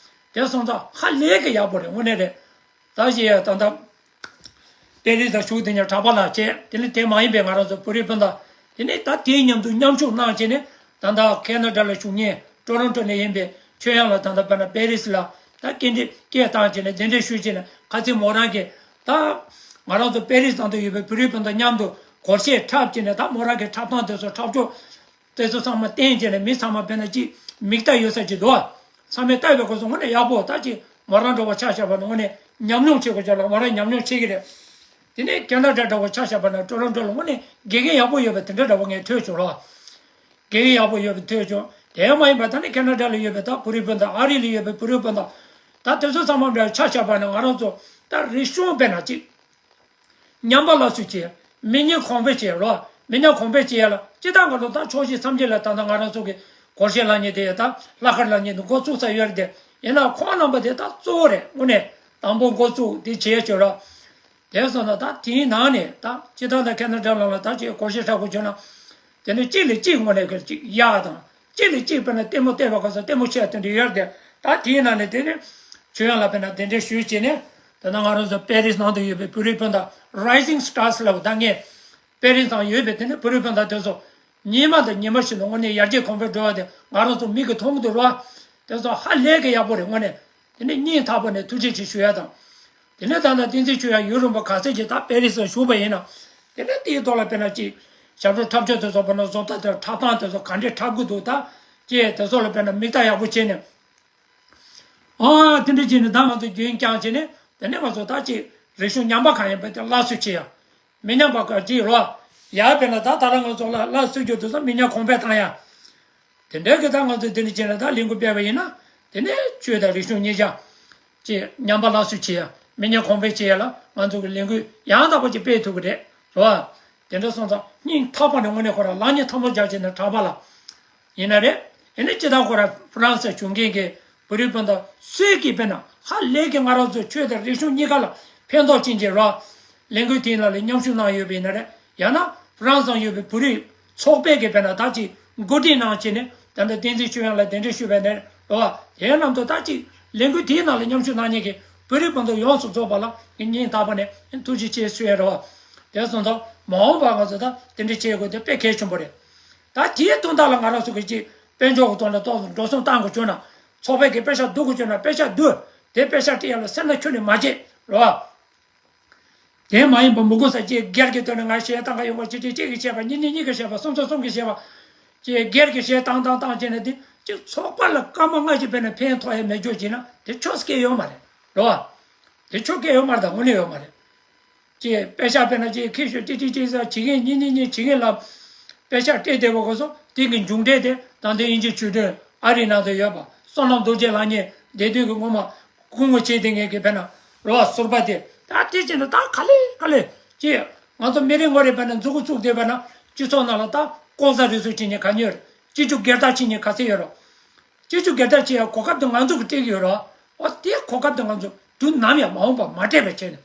དེ་སོང་ཙང་ཧ་ལས་ཀྱི་ཡག་པོ་རེད། དངོས་གནས་རེད། ད་ཅི་ཡ་ད་ལྟ་པེ་རི་སི་ལ་བཞུགས་བསྡད་མཁན་གྲྭ་པ་ལགས་བྱས། དེ་ནས་དེ་མ་ཡིན་པའི་ང་རང་ཚོ་བོད་རིགས་སྤུན་ཟླ། དེ་ནས་ད་དེའི་མཉམ་དུ་མཉམ་ཞུགས་གནང་བྱས་ནས། ད་ལྟ་ཁེ་ན་ཌ་ལ་བཞུགས་མཁན་ཊོ་རོན་ཊོ་ནས་ཡིན་པའི་ཆོས་དབྱངས་ལགས། ད་ལྟ་དཔེར་ན་པེ་རི་སི་ལ་ད་སྐད་འདི་སྐད་བཏང་བྱས་ནས་གདན་འདྲེན་ཞུས་བྱས་ནས། ཁ་སང་མོ་རང་གིས་ད་ང་རང་ཚོ་པེ་རི་སི་ནང་དུ་ཡོད་པའི་བོད་རིགས་སྤུན་ཟླ་མཉམ་དུ་སྒོར་གཞས་འཁྲབ་བྱས་ནས། ད་མོ་རང་གི་འཁྲབ་སྟངས་དེ་ཚོ་འཁྲབ་ཕྱོགས་དེ་ཚོ་ཚང་མ་བསྟན་བྱས་ནས་མི་ཚང་མ་དཔེར་ན་ཅིག་མིག་ལྟ་ཡོད་ས་ཅིག་འདུག་བ། ཚང་མས་ལྟ་བའི་སྐབས་སུ་དངོས་གནས་ཡག་པོ། ད་ཅིག་མོ་རང་འདྲ་བོ་ཆ་བཞག་པ་ན་དངོས་གནས་ཉམས་མྱོང་བྱེད་དགོས་ཀྱི་ལ་མོ་རང་ཉམས་མྱོང་བྱེད་ཀྱི་རེད། དེ་ནས་ཁེ་ན་ཌ་འདྲ་བོ་ཆ་བཞག་པ་ན་ཊོ་རོན་ཊོ་ལ་དངོས་གནས་དགེ་རྒན་ཡག་པོ་ཡོད་པ་དེ་འདྲ་འདྲ་བོ་ངས་ཐོས་བྱུང་རོགས། དགེ་རྒན་ཡག་པོ་ཡོད་པ་ཐོས་བྱུང་། དེ་མ་ཡིན་པ་ད་ནི་ཁེ་ན་ཌ་ལ་ཡོད་པའི་ད་བོད་རིགས་སྤུན་ཟླ། ཨ་རི་ལ་ཡོད་པའི་བོད་རིགས་སྤུན་ཟླ། ད་དེ་ཚོ་ཚང་མ་འདྲ་ཆ་བཞག་པ་ན་ང་རང་ཚོ་ད་རིག་གཞུང་དཔེར་ན་ཅིག་ཉམས་པ་སླར་གསོ་བྱེད། མི་ཉམས་གོང་འཕེལ་བྱེད་རོགས། མི་ཉམས་གོང་འཕེལ་བྱེད་ཡ་ལ་སྤྱིར་བཏང་གི་ལོ་ད་ཕྱོགས་བཞི་མཚམས་བཞི་ལ་ད་ལྟ་ང་རང་ཚོ་གི་སྒོར་གཞས་བླངས་མཁན་དེ་ད་ལྷག་དཀར་བླངས་མཁན་དེ་འགོ་བཙུགས་ཚར་ཡོད་རེད་དེ། ཡིན་ན་ཁོང་རྣམ་པ་དེ་ད་གཙོ་བོ་རེད། དངོས་གནས་དང་པོ་འགོ་བཙུགས་དེ་བྱེད་ཡ་བྱོས་རོགས། དེ་སོང་ན་ད་དེའི་ནང་ནས་ད་སྤྱིར་བཏང་ད་ཁེ་ན་ཌ་ལ་ལ་ད་ཅིག་སྒོར་གཞས་འཁྲབ་དགོས་བྱུང་ན། དེ་ནས་གཅིག་ལས་གཅིག་དངོས་གནས་ཀྱི་ཅིག་གཡག་དང་། གཅིག་ལས་གཅིག་དཔེར་ན་ལྟད་མོ་བལྟས་པ་ག་ས་ལྟད་མོ་ཆེ་དེ་འདྲ་ཡོད་རེད་དེ། ད་དེའི་ནང་ནས་དེ་ནས་ཆོས་དབྱངས་ལགས་དཔེར་ན་གདན་འདྲེན་ཞུས་བྱས་ནས། ད་ནང་ང་རང་ཚོ་པེ་རི་སི་ནང་དུ་ཡོད་པའི་བོད་རིགས་སྤུན་ཟླ་Rising Stars ལབ། ད་ངས་པེ་རི་སི་ནང་ཡོད་པའི་དེ་ནས་བོད་རིགས་སྤུན་ཟླ་དེ་ཚོ་ ཉི་མ་དང་ཉི་མ་བཞིན་དུ་དངོས་གནས་ཡར་རྒྱས་གོང་འཕེལ་འགྲོ་བ་དེ་ང་རང་ཚོ་མིག་གིས་མཐོང་གི་འདུག་རོ། དེ་ཚོ་ཧ་ལས་ཀྱི་ཡག་པོ་རེད་དངོས་གནས། དེ་ནས་སྙིང་ཐག་པ་ནས་ཐུགས་རྗེ་ཆེ་ཞུ་ཡ་དང་། དེ་ནས་ད་ལྟ་བསྟན་འཛིན་ཆོས་དབྱངས་ཡུན་རིང་པོ་ག་ཚོད་ཅིག་ད་པེ་རི་སི་ལ་བཞུགས་པ་ཡིན་ན། དེ་ནས་དེའི་ཐོག་ལ་དཔེར་ན་ཅིག་ཞབས་བྲོ་འཁྲབ་ཆོག་དེ་ཚོ་དཔེར་ན་བཟོ་ལྟ་དང་འཁྲབ་སྟངས་དེ་ཚོ་ག་འདྲས་འཁྲབ་གི་འདུག་ད་ཅེས་དེ་ཚོ་ལ་དཔེར་ན་མིག་ལྟ་ཡག་པོ་བྱས་ནས། ཨ་དེ་འདྲ་བྱས་ནས་ད་ང་ཚོ་རྒྱུན་བསྐྱངས་བྱས་ནས་དེ་ནས་ང་ཚོ་ད་ཅིག་རིག་གཞུང་ཉམས་པ་གང་ཡིན་པ་དེ་སླར་གསོ་བྱེད་ཡ། མི་ཉམས་པ་ག་ཅིག་རོ། ཡ་དཔེར་ན་ད་ད་རང་ང་ཚོ་ལ་སླར་གསོ་རྒྱུ་དེ་ཚོ་མི་ཉམས་གོང་འཕེལ་བཏང་ཡ། དེ་འདྲའི་གི་ད་ང་ཚོ་དེ་འདྲ་བྱས་ནས་ད་ལས་འགུལ་སྤེལ་བ་ཡིན་ན། དེ་ནས་ཆོས་དང་རིག་གཞུང་གཉིས་ཆ་ཅིག་ཉམས་པ་སླར་གསོ་བྱེད་ཡ། མི་ཉམས་གོང་འཕེལ་བྱེད་ཡ་ལ་ང་ཚོ་གི་ལས་འགུལ་ཡང་དག་པ་ཅིག་སྤེལ་ཐུབ་ཀྱི་རེད་རོ། དེ་འདྲ་སོང་ཙང་སྙིང་ཐག་པ་ནས་དངོས་གནས་ཁོ་རང་ལག་གཉིས་ཐལ་མོ་སྦྱར་བྱས་ནས་གྲྭ་པ་ལ་ཡིན་ན་རེད། ཨེ་ནི་སྤྱི་བཏང་ཁོ་རང་ཧྥ་རན་སི་བྱུང་མཁན་གྱི་བོད་རིགས་སྤུན་ཟླ་སུས་ཀྱིས་དཔེར་ན་ཧ་ལས་ཀྱི་ང་རང་ཚོའི་ཆོས་དང་རིག་གཞུང་གཉིས་ཀ་ལ་ཕན་ཐོགས་ཕྱིན་གྱི་རོ། ལས་འགུལ་དེའི་ནང་ལ་མཉམ་ཞུགས་གནང་ཡོད་པ་ཡིན་ན་རེད། ཡང་ན་ཧྥ་རན་སི་ནང་ཡོད་པའི་བོད་རིགས་ཚོགས་པས་ཀྱི་དཔེར་ན་ད་ཅིག་འགོ་ཁྲིད་གནང་བྱས་ནས་ད་ལྟ་བསྟན་འཛིན་ཆོས་དབྱངས་ལ་གདན་འདྲེན་ཞུས་པ་ཡིན་ན་རེད་རོ། དེའི་ནང་དུ་ད་ཅིག་ལས་འགུལ་དེའི་ནང་ལ་མཉམ་ཞུགས་གནང་མཁན་གྱི་བོད་རིགས་སྤུན་ཟླ་ཡོངས་སུ་རྫོགས་པ་ལ་ངས་སྙིང་ཐག་པ་ནས་ཐུགས་རྗེ་ཆེ་ཞུ་ཡ་རོ། དེ་སོང་ཙང་མ་འོངས་པར་ང་ཚོ་ད་དེ་འདྲ་བྱེད་དགོས་དེ་དཔེ་གལ་ཆེན་པོ་རེད། ད་དེའི་དོན་དག་ལ་ང་རང་ཚོ་གི་ཅིག་དཔལ་འབྱོར་གྱི་ཐོག་ནས་ཏོག་ཙམ་འགྲོ་སོང་བཏང་དགོས་བྱུང་ན། ཚོགས་པས་ཀྱི་པེ་ཤ་བསྡུ་དགོས་བྱུང་ན་པེ་ཤ་བསྡུ། དེ་པེ་ཤ་སྤྲད་ཡ་ལ་སེམས་ན་ཁྱོན་ནས་མ་བྱེད་རོ། དེ་མ་ཡིན་པ་མི་དགོས་ས་ཅིག་སྒེར་གྱི་དོན་ནས་ང་གཞས་བཏང་ག་ཡོང་ག་གཅིག་གཅིག་གཅིག་གིས་བྱས་པ་གཉིས་གཉིས་གཉིས་ཀྱིས་བྱས་པ་གསུམ་ཚོ་གསུམ་གྱིས་བྱས་པ། ཅིག་སྒེར་གྱི་གཞས་བཏང་བཏང་བཏང་བྱས་ན་དེ་ཅིག་ཚོགས་པ་ལ་སྐར་མ་ལྔ་ཞིག་ཕན་ན་ཕན་ཐོགས་ཡ་མེད་རྒྱུ་བྱས་ན་དེ་ཆོ་སྐད་ཡོད་མ་རེད་རོ། དེ་ཆོ་སྐད་ཡོད་མ་རེད་ད་དངོས་གནས་ཡོད་མ་རེད། ཅེས་པེ་ཤག་དཔེར་ན་ཅེས་ཁྱེད་ཤོད་ཅི་ཅི་ཅི་ཟེར་བྱེད་མཁན་གཉིས་གཉིས་གཉིས་བྱེད་མཁན་ལ་པེ་ཤག་སྤྲད་བསྡད་པ་གོ་སོང་། དེ་གི་མཇུག་འབྲས་དེ་ད་ལྟའི་དབྱིན་ཇིའི་ཆོས་སྒྲོན་ཨ་རིའི་ནང་དུ་ཡོད་པ་བསོད་ནམས་རྡོ་རྗེ་ལགས་ཉིད་བསྡད་དུས་ཀྱི་སྔོན་མ་སྐུ་ངོ་བྱས་བསྡད་མཁན་གྱི་དཔེར་ན་རོ་བ་ཟུར་པ་དེ་ད་དེ་བྱས་ན་ད་ག་ལེ་ག་ལེ་ཅེས་ང་ཚོ་མི་རེ་ངོ་རེ་དཔེར་ན་མཛུབ་གུ་བཙུགས་བསྡད་པ་ན་སྤྱི་ཚོགས་ནང་ལ་ད་ལྐོག་ཟ་རུལ་སུངས་བྱེད་མཁན་ག་ཉོས་རེད། སྤྱི་སྤྱོད་སྒེར་བདག་བྱེད་མཁན་ག་ཚད་ཡོད་རེད། སྤྱི་སྤྱོད་སྒེར་བདག་བྱེད་ཡ་གོ་སྐབས་དེ་ང་ཚོ་གིས་སྤྲད་ཀྱི་ཡོད་རེད། འོ་དེ་གོ་སྐབས་དེ་ང་ཚོ་དུས་ནམ་ཡང་མ་འོངས་པར་མ་སྤྲད་པ་བྱས་ནས།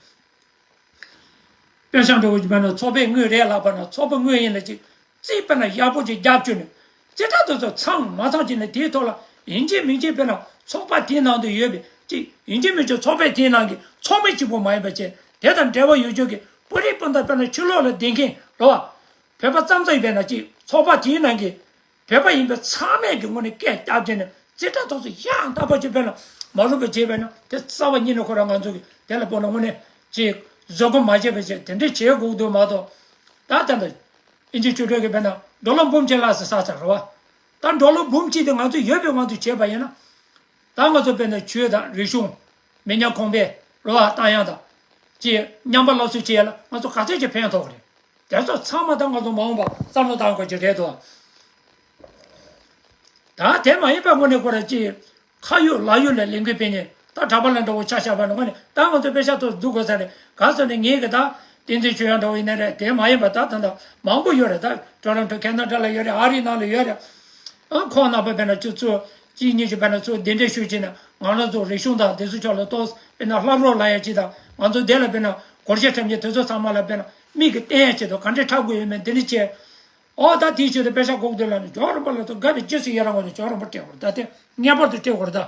དཔེ་བཞག་འདྲ་བོ་ཅིག་བྱས་ན་ཚོགས་པའི་དངུལ་རེད་ལབ་པ་ན་ཚོགས་པ་དངུལ་ཡིན་ལ་ཅིག་རྩིས་དཔེར་ན་ཡག་པོ་ཅིག་རྒྱབ་བཅུག་ནས་རྩིས་ཁྲ་དེ་ཚོ་ཚང་མ་ཚང་བྱས་ནས་དེའི་ཐོག་ལ་ཡིན་གཅིག་མིན་གཅིག་དཔེར་ན་ཚོགས་པ་དེའི་ནང་དུ་ཡོད་པའི་ཅིག་ཡིན་གཅིག་མིན་གཅིག་ཚོགས་པའི་དེའི་ནང་གི་ཚོགས་མི་གཅིག་པུ་མ་ཡིན་པ་བྱས་དེ་དང་འབྲེལ་བ་ཡོད་ཆོག་གི་བོད་རིགས་སྤུན་ཟླ་དཔེར་ན་ཕྱི་ལོགས་ལ་བསྡད་མཁན་རེད་བ། བོད་པ་ཙམ་ཙམ་ཡིན་པས་ན་ཅིག་ཚོགས་པ་དེའི་ནང་གི་བོད་པ་ཡིན་པའི་ཚང་མས་ཀྱི་ངོས་ནས་སྐད་བརྒྱབ་བྱས་ནས་རྩིས་ཁྲ་ཐོག་སོ་ཡང་དག་པ་ཅིག་དཔེར་ན་མ་རུབ་པ་བྱས་པས་ན་དེ་རྩ་བ་ཉིད་ནས་ཁོ་རང་ང་ཚོ་གི་དེ་ལ་དཔེར་ན་དངོས་གནས་ཅིག་བཟོད་སྒོམ་མ་བྱས་པ་བྱས་དེ་འདྲས་བྱེད་དགོས་འདུག་མ་གཏོགས། ད་ལྟ་འདི་ཨིན་ཇི་ཆོས་གྲོགས་ཀྱི་དཔེར་ན་ཌོ་ལར་འབུམ་གཅིག་ལྷག་ཙམ་བསགས་ཚར་རེད་བ། ད་ཌོ་ལར་འབུམ་གཅིག་དེ་ང་ཚོ་ཡོད་པའི་དབང་དུ་བྱས་པ་ཡིན་ན། ད་ང་ཚོ་དཔེར་ན་ཆོས་དང་རིག་གཞུང་མི་ཉམས་གོང་འཕེལ་རོ་ཨ་བཏང་ཡག་དང་། ཅེས་ཉམས་པ་སླར་གསོ་བྱེད་ཡག་ལ་ང་ཚོ་ག་ཚད་ཅིག་ཕན་ཐོགས་ཀྱི་རེད། དེ་ཚོ་ཚང་མ་ད་ང་ཚོ་མ་འོངས་པ་བསམ་བློ་བཏང་དགོས་ཀྱི་རེད་དོ། ད་དེ་མ་ཡིན་པ་དངོས་གནས་ཁོ་ར་ཅིག་ཁ་ཡོད་ལག་ཡོད་ལ་ལས་འགུལ་སྤེལ་ཉེན་ད་གྲྭ་པ་ལ་འདྲ་བོ་ཆ་བཞག་པ་ནི་དངོས་གནས་ད་ང་ཚོ་པེ་ཤག་ཐོག་བསྡུ་དགོས་ས་རེད་ག་ཟེར་ནས་ངེད་ཀྱི་ད་བསྟན་འཛིན་ཆོས་དབྱངས་འདྲ་བོ་ཡིན་ན་རེད། དེ་མ་ཡིན་པ་ད་ད་ད་མང་པོ་ཡོད་རེད། ད་ཊོ་རོན་ཊོ་ཁེ་ན་ཌ་ལ་ཡོད་རེད། ཨ་རིའི་ནང་ལ་ཡོད་རེད། ཨ་ཁོང་རྣམ་པ་དཔེར་ན་ཆུ་ཚོད་གཅིག་གཉིས་ཀྱི་དཔེར་ན་ཚུར་གདན་འདྲེན་ཞུས་བྱས་ན་ང་རང་ཚོ་རིག་གཞུང་དང་དེ་ཚོ་ཕྱོགས་ལ་ཏོག་དཔེར་ན་བསླབ་རོགས་ལ་ཡ་ཅིག་དང་ང་ཚོ་དེ་ལ་དཔེར་ན་སྒོར་གཞས་འཁྲབ་མཁན་དེ་ཚོ་ཚང་མ་ལ་དཔེར་ན་མིག་གིས་བསྟན་ཡ་ཆེད་དུ་ག་འདྲས་འཁྲབ་དགོས་ཡོད་མེད་འདི་འདྲས་བྱས། ཨོ་ད་དེའི་ཆེད་དུ་པེ་ཤག་དགོས་འདུག་ལབ་ནས་ཇོ་རིན་པོ་ལ་ཚོ་དགའ་བའི་རྗེས་སུ་ཡི་རང་ངོ་ནས་ཇོ་རིན་པོ་སྤྲད་དགོས་རེད། ད་དེ་ངེས་པར་དུ་སྤྲད་དགོས་རེད། ད་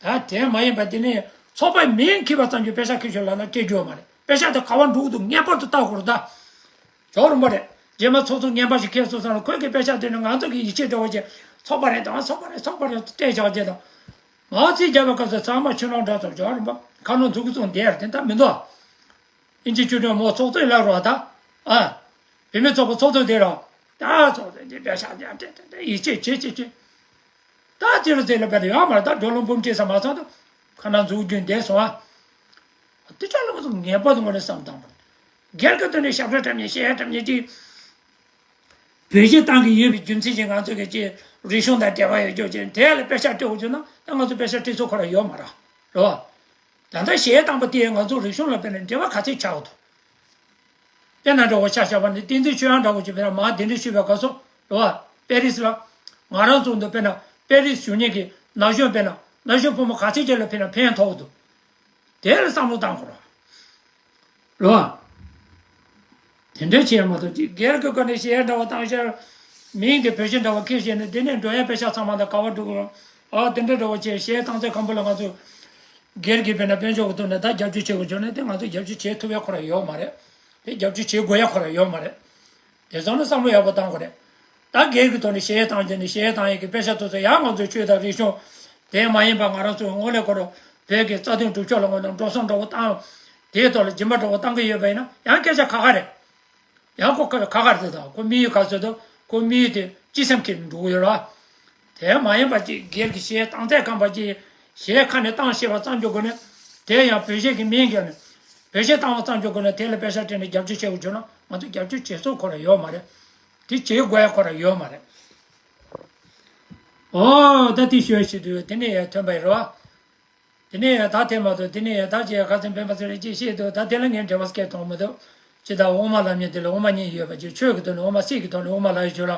ད་དེ་མ་ཡིན་པ་དེ་ནས་ཚོགས་པའི་མིང་འཁྱེར་བ་ཙམ་གྱིས་པེ་ཤག་འཁྱེར་ཤོག་ལབ་ན་སྤྲད་རྒྱུ་ཡོད་མ་རེད། པེ་ཤག་དེ་ག་བ་འགྲོ་གི་འདུག་ངེས་པར་དུ་བལྟ་དགོས་རེད་ད། ཇོ་རིན་པོ་རེད། རྗེས་མ་ཚོགས་གཙོ་ངན་པ་ཞིག་ཁེལ་སོང་ཙང་ཁོས་ཀྱི་པེ་ཤག་སྟེར་ནས་ང་ཚོ་གི་ཡིད་ཆེས་འདྲ་བོ་བྱས་ཚོགས་པ་རེད་དང་ཚོགས་པ་རེད་ཚོགས་པ་རེད་སྤྲད་བཞག་རྗེས་དང་། ང་ཚོས་རྒྱབ་པའི་སྐབས་སུ་ཚང་མ་ཕྱི་ནང་འདྲ་ཚོ་ཇོ་རིན་པོ་ཁ་ནང་འཛུགས་ཀྱི་ཚོགས་འདེར་དེ་ལྟ་མི་འདུག་ཨ། ཨིན་ཇི་ཆོས་སྒྲོན་མོ་ཚོགས་གཙོ་ཡིན་ལ་རོ་ད། ཨ། བུད་མེད་ཚོགས་པ་ཚོགས་གཙོ་དེ་རོ། ད་ཚོགས་གཙོ་དེ་པེ་ཤག་ཡང་སྤྲད་སྤྲད་སྤྲད་ཡིད་ཆེས་བྱེད་བྱེད་བྱེད། ད་དེ་རུ་ཚེ་ལ་བར་ཡོད་མ་རེད། ད་ཌོ་ལར་འབུམ་སྤྲད་ས་མ་ཚང་དུ་ཁ་ནང་འཛུགས་རྒྱུ་འདས་སོང་ཨ། དེ་ཅག་ལ་ང་ཚོ་ངེས་པར་དུ་ངོ་ནས་བསམ་བཏང་དགོས། སྒེར་གྱི་ཐོག་ནས་ཞབས་བྲོ་འཁྲབ་མཁན་གཞས་འཁྲབ་མཁན་ཅིག་བོད་གཞས་བཏང་གི་ཡོད་པའི་རྒྱུ་མཚན་གྱིས་ང་ཚོ་གི་ཅིག་རིག་གཞུང་དང་འབྲེལ་བ་ཡོད་རྒྱུ་ཅིག་དེ་ལ་པེ་ཤག་སྤྲད་དགོས་བྱུང་ན་ད་ང་ཚོ་པེ་ཤག་སྤྲད་ཚུལ་ཁོ་རང་ཡོད་མ་རེད། རེད་བ། ད་ལྟ་གཞས་བཏང་པ་དེས་ང་ཚོ་རིག་གཞུང་ལ་དཔེར་ན་འབྲེལ་བ་ག་ཚད་ཆགས་འདུག་དཔེར་ན་འདྲ་བོ་ཆ་བཞག་པ་ནི་བསྟན་འཛིན་ཆོས་དབྱངས་འདྲ་བོ་ཅིག་དཔེར་ན་མར་གདན་འདྲེན་ཞུས་པའི་སྐབས་སུ་རེད་བ། པེ་རི་སི་ལ་ང་རང་ཚོ་འདི་དཔེར་ན་པེ་རི་སི་བཞུགས་མཁན་གྱི་ན་གཞོན་དཔེར་ན་ན་གཞོན་ཕོ་མོ་ག་ཚད་ཅིག་ལ་དཔེར་ན་ཕན་ཐོགས་འདུག་དེ་ལ་བསམ་བློ་བཏང་དགོས་རེད་བ། དེ་འདྲ་བྱས་མ་གཏོགས་ཅིག་སྒེར་གྱི་སྒོ་ནས་གཞས་འདྲ་བོ་བཏང་ཤར། མིང་དེ་བོད་གཞས་འདྲ་བོ་ཁྱེར་བྱས་ནས་དེ་ནས་འགྲོ་ཡ་པེ་ཤག་ཚང་མ་དང་ག་བ་འགྲོ་གི་རེད། ཨ་དེ་འདྲ་འདྲ་བོ་བྱས་གཞས་བཏང་ཚད་ཁམ་བུ་ལ་ང་ཚོ་སྒེར་གྱི་དཔེར་ན་དཔལ་འབྱོར་གྱི་ཐོག་ནས་ད་རྒྱབ་སྐྱོར་བྱེད་དགོས་བྱུང་ན་དེ་ང་ཚོ་རྒྱབ་སྐྱོར་བྱེད་ཐུབ་ཡ་ཁོ་རང་ཡོད་མ་རེད། དེ་རྒྱབ་སྐྱོར་བྱེད་དགོས་ཡ་ཁོ་རང་ཡོད་མ་རེད། དེ་ཚོ་ནི་བསམ་བློ་ཡག་པོ་བཏང་དགོས་རེད། ད་སྒེར་གྱི་ཐོག་ནས་གཞས་བཏང་རྒྱུ་ནས་གཞས་བཏང་ཡས་ཀྱི་དཔེ་ཆ་དེ་ཚོ་ཡང་ང་ཚོའི་ཆོས་དང་རིག་གཞུང་དེ་མ་ཡིན་པ་ང་རང་ཚོའི་དངོས་གནས་ཁོ་རང་བོད་ཀྱི་རྩ་དོན་སྒྲུབ་ཕྱོགས་ལ་དངོས་གནས་འགྲོ་སོང་འདྲ་བོ་བཏང་། དེའི་ཐོག་ལ་སྦྱིན་པ་འདྲ་བོ་བཏང་གི་ཡོད་པ་ཡིན་ན་ཡང་སྐད་ཆ་ཁ་ཁ་རེད། ཡང་ཁོ་ཁ་ཁ་རེད་དེ་དང་ཁོ་དམིགས་ཡུལ་ག་ཚོད་དང་ཁོ་དམིགས་ཡུལ་དེ་ཅི་སེམས་ཁྱེར་འགྲོ་གི་ཡོད་ར། དེ་མ་ཡིན་པ་ཅིག་སྒེར་གྱི་གཞས་བཏང་ཚད་ཁམས་པ་ཅིག་གཞས་ཁ་ནས་བཏང་ཤེས་པ་ཙམ་གྱི་སྒོ་ནས། དེ་ཡང་བོད་གཞས་ཀྱི་མིང་བརྒྱབ་ནས་བོད་གཞས་བཏང་བ་ཙམ་གྱི་སྒོ་ནས་དེ་ལ་པེ་ས་སྤྲད་ནས་རྒྱབ་སྐྱོར་བྱེད་དགོས་བྱུང་ན་ང་ཚོ་རྒྱབ་སྐྱོར་བྱེད་སྲོལ་ཁོ་ར་ཡོད་མ་རེད། དེ་བྱེད་དགོས་ཡ་ཁོ་ར་ཡོད་མ་རེད། ཨོ་ད་དེ་ཤོད་ཤི་དུས་དེ་ནས་ཡ་ཐོན་པ་ཡིན་རོ། དེ་ནས་ཡ་ད་དེ་མ་གཏོགས་དེ་ནས་ཡ་ད་ཅེ་ཁ་ཚན་སྤེན་པ་ཚེ་རིང་ཅེས་བཤད་འདུག་ད་དེ་ལ་ངས་འབྲེལ་བ་སྐད་གཏོང་མི་འདུག་ཅི་ད་དབུ་མ་ལབ་མཁན་དེ་ལ་དབུ་མ་གཉིས་ཡོད་པ་ཅིག་ཆོས་ཀྱི་དོན་ནས་དབུ་མ་སྲིད་ཀྱི་དོན་ནས་དབུ་མ་ལབ་ཡོད་ཆོས་ལ།